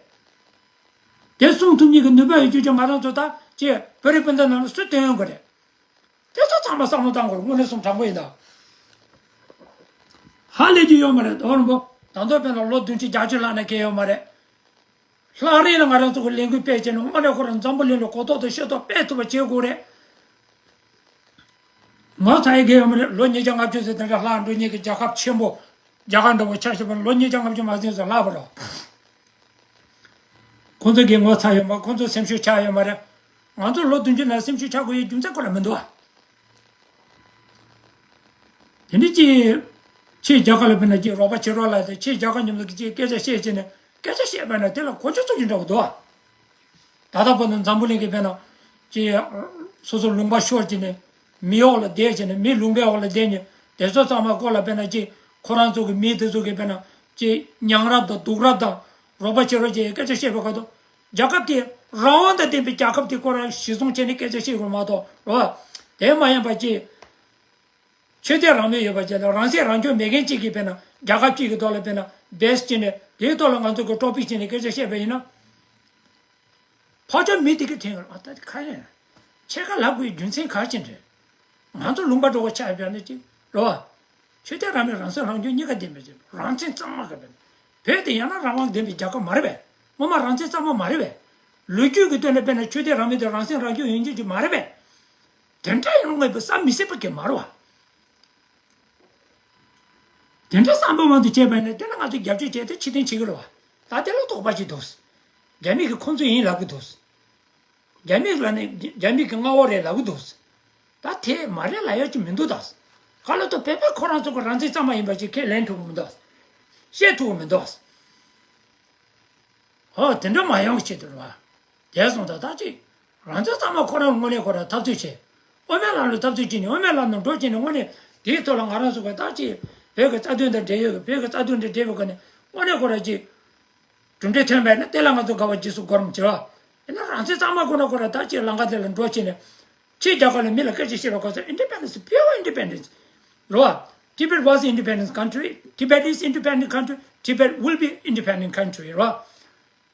དེ་གསུང་ཐུབ་མཁན་གྱི་ནུས་པ་ཡོད་རྒྱུ་ཅིག་ང་རང་ཚོ་ད་ཅིག་བོད་རིགས་སྤུན་ཟླ་ནང་ལ་སུས་སྟོན་ཡོང་གི་རེད། དེ་ཚོ་ཚང་མ་བསམ་བློ་བཏང་དགོས་རེད། དངོས་གནས་གསུང་དྲང་པོ་ཡིན་ད། ཧ་ལས་རྒྱུ་ཡོད་མ་རེད། རྡོ་རིན་པོ་ད་མདོ་དཔེར་ན་ལོ་བདུན་ཅུ་བརྒྱད་ཅུ་ལྷག་ནས་བསྐྱལ་ཡོད་མ་རེད། ལྷག་རིང་ལ་ང་རང་ཚོ་གི་ལས་འགུལ་སྤེལ་བྱས་ནས་དངོས་གནས་ཁོ་རང་འཛམ་བུ་གླིང་ལ་གོ་རྟོགས་དང་ཤེས་རྟོགས་སྤེལ་ཐུབ་པ་བྱེད་དགོས་རེད། ངོ་ཚ་ཡི་གེ་ཡོད་མ་རེད། ལོ་ཉིས་བརྒྱ་ལྔ་བཅུ་ཙམ་དེ་འདྲ་ལྷག་འགྲོ་མཁན་གྱི་རྒྱལ་ཁབ་ཆེན་པོ། རྒྱ་གར་འདྲ་བོ་ཆ་བཞག་པ་ན་ལོ་ཉིས་བརྒྱ་ལྔ་བཅུ་མ་ཟིན་ཙམ་ལྷག་པ་རེད། ཁོང་ཚོ་གི་ངོ་ཚ་ཡོད་མ། ཁོང་ཚོ་སེམས་ཤུགས་ཆག་ཡོད་མ་རེད། ང་ཚོ་ལོ་བདུན་ཅུ་ནང་སེམས་ཤུགས་ཆག་དགོས་ཡའི་རྒྱུ་མཚན་ཁོ་རང་མི་འདུག་ཨ། དེ་འདྲ་ཅིག་ཕྱིའི་རྒྱལ་ཁབ་ལ་དཔེར་ན་ཅིག་རོགས་པ་བྱེད་རོགས་ལབ་སྟེ། ཕྱིའི་རྒྱལ་ཁབ་མཉམ་དུ་ཅིག་སྐད་ཆ་བཤད་བྱས་ནས། སྐད་ཆ་བཤད་པ་ན་དེ་ལ་གོ་ཆོད་ཚོད་ཀྱི་འདྲ་བོ་འདུག་ཨ། ད་ལྟ་བར་དུ་འཛམ་བུ་གླིང་གི་དཔེར་ན་ཅིག་སོ་སོ་ལུང་པ་ཤོར་བྱས་ནས་མི་འོག་ལ་བསྡད་བྱས་ནས། མི་ལུང་པའི་འོག་ལ་བསྡད་ནས། དེ་ཚོ་ཚང་མ་སྐོར་ལ་དཔེར་ན་ཅིག་ཁོ་རང་ཚོ་གི་མི་དེ་ཚོ་གི་དཔེར་ན་ཅིག་མྱང་རབས་དང་སྡུག་རབས་དང་རོགས་པ་བྱེད་རོགས་བྱེད་སྐད་ཆ་བཤད་པའི་སྐབས་དུ། རྒྱལ་ཁབ་དེ་རང་དབང་དང་ལྡན་པའི་རྒྱལ་ཁབ་དེ་ཁོ་རང་གཞི་བཟུང་བྱས་ནས་སྐད་ཆ་བཤད་དགོས་མ་གཏོགས་རོ། དེ་མ་ཡིན་པ་ཅིག་ཆོས་དད་རང་མོས་ཡོད་པ་ཅིག་དང་རང་སྲིད་རང་སྐྱོང་མེད་མཁན་ཅིག་གིས་དཔེར་ན་རྒྱལ་ཁབ་ཅིག་གི་ཐོག་ལ་དཔེར་ན་བེད་སྤྱད་ནས། དེའི་ཐོག་ལ་ང་ཚོ་གི་ཀྲོ་པིག་བྱས་ནས་སྐད་ཆ་བཤད་པ་ཡིན་ན། ཕར་ཕྱོགས་མི་དེ་གིས་དྲན་གི་རེད། ཨ། ད་དེ་ཁ་ཡ་ཡ་ཆེ་ཁ་ལབ་དགོས་རྒྱུ་མཚན་ག་རེ་བྱས་ནས་རེད། ང་ཚོ་ལུང་པ་འགྲོ་བ་ཆགས་པ་ནི་ཅིག་རེད་བ། ཆོས་དད་རང་མོས་རང་སྲིད་རང་སྐྱོང་གཉིས་ཀ་ལྡན་པའི་རང་བཙན་གཙང་མ་ག་བས། བོད་དེ་ཡང་ན་རང་དབང་ལྡན་པའི་རྒྱལ་ཁབ་མ་རེད་པས། སྔོན་མ་རང་བཙན་གཙང་མ་མ་རེད་པས། ལོ་རྒྱུས་ཀྱི་སྟེང་ནས་དཔེར་ན་ཆོས་དད་རང་མོས་དེ་རང་སྲིད་རང་སྐྱོང་ཡོད་རྒྱུ་ཅིག་མ་རེད་པས། དེ་འདྲ་ཡོང་ངེས་པའི་བསམ་མི་སྲིད་པ་གི་མ་རེད་བ། དེ་འདྲ་བསམ་པའི་དབང་དུ་བྱས་པ་ཡིན་ན། དེ་ལ་ང་ཚོས་རྒྱབ་སྐྱོར་བྱས་ཏེ་ཕྱིར་འཐེན་བྱེད་ཀྱི་རེད་བ། ད་དེ་ལ་དོགས་པ་ཅིག་འདུག། རྒྱ་མི་གིས་ཁོང་ཚོ་ཡིན་ལབ་ཀྱི་འདུག། རྒྱ་མི་ལ་ནི་རྒྱ་མི་གི་མངའ་འོག་རེད་ལབ་ཀྱི་འདུག། ད་དེ་མ་རེད་ལབ་ཡག་ཅིག་མི་འདུག་ད། ག་ལ་ཐོག་བོད་པ་ཁོ་རང་ཚོ་གི་རང་བཙན་གཙང་མ་ཡིན་པ་ཅིག་ཁས་ལེན་ཐུབ་ཀྱི་མི་འདུག། བཤད་ཐུབ་ཀྱི་མི་འདུག། ཧོ། དེ་འདྲ་མ་ཡོང་ཆེད་དུ་རེད་བ། དེ་སོང་ཙང་ད་ཅིག་རང་བཙན་གཙང་མ་ཁོ་རང་དངོས་གནས་ཁོ་རང་འཐབ་རྩོད་བྱས། དབུ་མའི་ལམ་ལ་འཐབ་རྩོད་བྱས་ནས། དབུ་མའི་ལམ་ནང་འགྲོ་བྱས་ནས། དངོས་གནས་དེའི་ཐོག་ལ་ང་རང་ཚོ་གི་ད་ཅིག་བོད་ཀྱི་རྩ་དོན་དང་འབྲེལ་ཡོད་ཀྱི། བོད་ཀྱི་རྩ་དོན་དང་འབྲེལ་བའི་སྒོ་ནས་དངོས་གནས་ཁོ་རང་ཅིག་གྲུབ་འབྲས་ཐོན་པ་ཡིན་ན། དེ་ལ་ང་ཚོ་དགའ་བ་རྗེས་སུ་སྒོར་མོ་བྱེད་བ། ཡིན་ན་རང་བཙན་གཙང་མ་ཁོ་ན་ཁོ་རང་ད་ཅིག་ལམ་ཁ་དེ་ལ་འགྲོ་བྱས་ནས། ཕྱིའི་རྒྱལ་ཁབ་ལ་མི་ལ་སྐད་ཆ་བཤད་པའི་སྐབས་སུ། Independence, pure independence རེད་བ། Tibet was independent country. Tibet is independent country. Tibet will be independent country, right?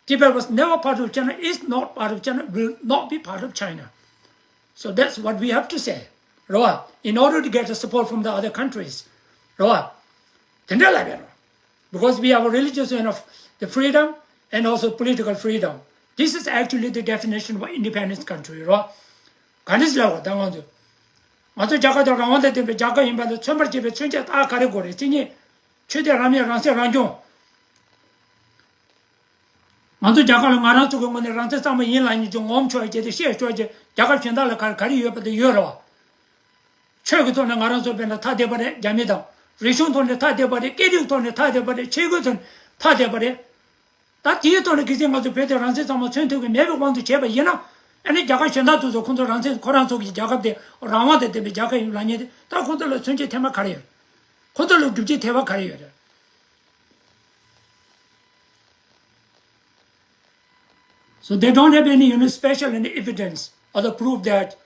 Tibet was never part of China, is not part of China, will not be part of China. So that's what we have to say, right? In order to get the support from the other countries, right? དེ་འདྲ་ལབ་ཡ་རེད། Because we have a religious and of the freedom and also political freedom. This is actually the definition of independent country, right? ག་འདྲས་ལབ་པ་ད་ང་ཚོ། ང་ཚོ་རྒྱལ་ཁབ་དང་རང་དབང་དང་ལྡན་པའི་རྒྱལ་ཁབ་ཡིན་པ་ལ་མཚོན་པར་བྱེད་པའི་མཚོན་བྱེད་ད་ག་རེ་དགོས་རེད། བརྩི་ཉེས། ཆོས་དད་རང་མོས་རང་སྲིད་རང་སྐྱོང་། ང་ཚོ་རྒྱ་གར་ལ་ང་རང་ཚོ་གི་ངོས་ནས་རང་བཙན་གཙང་མ་ཡིན་ལབ་མཁན་གྱི་ངོམ་ཆོག་རྒྱུ་དེ་བཤད་ཆོག་རྒྱུ་རྒྱ་གར་གཞན་དག་ལ་ག་ག་རེ་ཡོད་པ་དེ་ཡོད་རེད་བ། ཆོས་ཀྱི་ཐོག་ནས་ང་རང་ཚོ་དཔེར་ན་ཐ་དད་པ་རེད། རྒྱ་མི་དང་། རིག་གཞུང་ཐོག་ནས་ཐ་དད་པ་རེད། སྐད་རིགས་ཐོག་ནས་ཐ་དད་པ་རེད། ཆས་གོས་ཐོག་ནས་ཐ་དད་པ་རེད། ད་དེའི་ཐོག་ནས་གལ་སྲིད་ང་ཚོ་བོད་དེ་རང་བཙན་གཙང་མ་མཚོན་ཐུབ་ཀྱི་མེད་པའི་དབང་དུ་བྱས་པ་ཡིན་ན། ཨ་ནི་རྒྱ་གར་གཞན་དག་ཚོ་ཚོ་ཁོང་ཚོ་རང་བཙན་ཁོ་རང་ཚོ་གི་རྒྱལ་ཁབ་དེ་རང་དབང་དང་ལྡན་པའི་རྒྱལ་ཁབ་ཡིན་ལབ་མཁན་དེ་ད་ཁོང་ཚོ་ལ་མཚོན་བྱེད་ཐེངས་མ་ག་རེ་ཡོད། ཁོང་ཚོ་ལ་སྒྲུབ་བྱེད་ཐེབས་པ་ག་རེ་ཡོད་རེད། So they don't have any, you know, special any evidence or the proof that,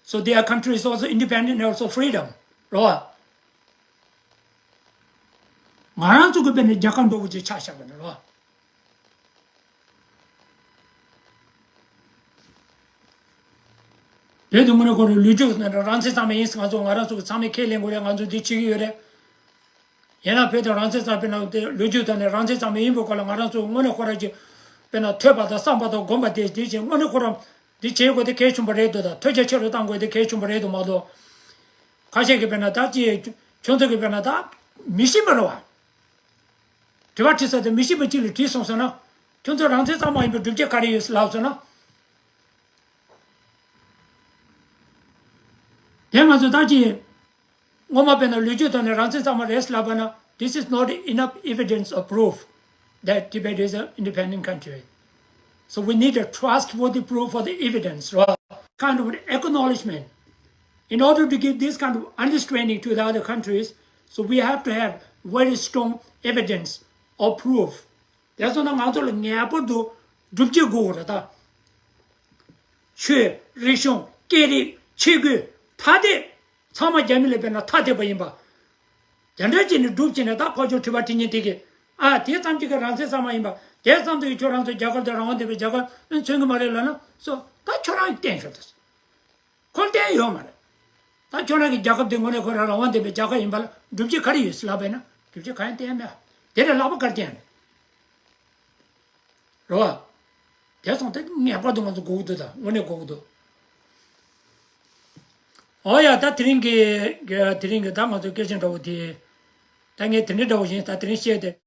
so their country is also independent and also freedom, right? ང་རང་ཚོ་གི་དཔེར་ན་རྒྱལ་ཁབ་འདྲ་བོ་ཅིག་ཆ་བཞག་པ་ན་རོ། བོད་དུ་དངོས་གནས་ཁོ་རང་ལོ་རྒྱུས་ནང་རང་བཙན་གཙང་མ་ཡིན། ང་ཚོ་ང་རང་ཚོ་གི་ཚང་མས་ཁས་ལེན་དགོས་རེད། ང་ཚོ་འདི་བྱེད་ཀྱི་ཡོད་རེད། ཡིན་ན་བོད་དུ་རང་བཙན་གཙང་མ་ཡིན་ལབ་དེ་ལོ་རྒྱུས་ཐོག་ནས་རང་བཙན་གཙང་མ་ཡིན་པའི་སྐོར་ལ་ང་རང་ཚོ་དངོས་གནས་ཁོ་རང་གི་དཔེར་ན་ཐོས་པ་དང་བསམ་པ་དང་སྒོམ་པ་དེ་དེ་བྱས་དངོས་གནས་ཁོ་རང་འདི་བྱེད་དགོས་དེ་གལ་ཆེན་པོ་རེད་འདུག་ད་ཐོས་རྒྱ་ཆེ་རུ་གཏང་དགོས་དེ་གལ་ཆེན་པོ་རེད་འདུག་མ་གཏོགས། ཁ་ཤས་ཀྱིས་དཔེར་ན་ད་ཅི་ཁྱོད་ཚོ་གིས་དཔེར་ན་ད་མི་ཤེས་པ་རེད་བ། དྲི་བ་དྲི་ས་དེ་མི་ཤེས་པ་གཅིག་ལ་དྲིས་སོང་ཟེར་ན། ཁྱོད་ཚོ་རང་བཙན་གཙང་མ་ཡིན་པའི་སྒྲུབ་བྱེད་ག་རེ་ཡོད་ལབ་སོང་ན། དེ་ང་ཚོ་ད་ཅི། སྔོན་མ་དཔེར་ན་ལོ་རྒྱུས་ཐོག་ནས་རང་བཙན་གཙང་མ་རེད་ལབ་པ་ན། This is not enough evidence or proof that Tibet is an independent country. So we need a trustworthy proof for the evidence, right? Kind of an acknowledgement. In order to give this kind of understanding to the other countries, so we have to have very strong evidence or proof. དེ་སོང་ན་ང་ཚོ་ལ་ངེས་པར་དུ་སྒྲུབ་བྱེད་དགོས་རེད་ད། ཆོས། རིག་གཞུང་། སྐད་རིགས། ཆས་གོས། ཐ་དད། ཚང་མ་རྒྱ་མི་ལ་དཔེར་ན་ཐ་དད་པ་ཡིན་པ། དེ་འདྲ་བྱས་ནས་སྒྲུབ་བྱས་ནས་ད་ཕར་ཕྱོགས་དྲི་བ་དྲི་མཁན་དེ་གིས། ཨ། དེ་ཙམ་གྱིས་ཀྱི་རང་བཙན་གཙང་མ་ཡིན་པ། དེ་ཙམ་དུ་ཡི་ཁྱོད་རང་ཚོ་རྒྱལ་ཁབ་དེ་རང་དབང་ལྡན་པའི་རྒྱལ་ཁབ་མཚོན་གྱི་མ་རེད་ལབ་ན། སོ་ད་ཁྱོད་རང་གིས་བསྟན་ཤོག་དང་། ཁོ་བསྟན་ཡོད་མ་རེད། ད་ཁྱོད་རང་གི་རྒྱལ་ཁབ་དེ་དངོས་གནས་ཁོ་རང་རང་དབང་ལྡན་པའི་རྒྱལ་ཁབ་ཡིན་པ་ལ་སྒྲུབ་བྱེད་ག་རེ་ཡོད་ཟེར་ལབ་པས་ན། སྒྲུབ་བྱེད་གང་ཡང་བསྟན་མེད། དེ་ལས་ལྷག་པ་ག་རེ་བསྟན་རེད་བ། དེ་སོང་དེ་ངེས་པར་དུ་ང་ཚོ་དགོས་ཀྱི་འདུག་ད་དངོས་གནས་དགོས་ཀྱི་འདུག་ཨོ་ཡ། ད་དེ་རིང་གི་དེ་རིང་གི་ད་ང་ཚོ་སྐད་ཆ་འདྲ་བོ་དེ། ད་ངས་དེ་འདྲ་འདྲ་བོ་ཞིག་ད་དེ་རིང་བཤད་དེ།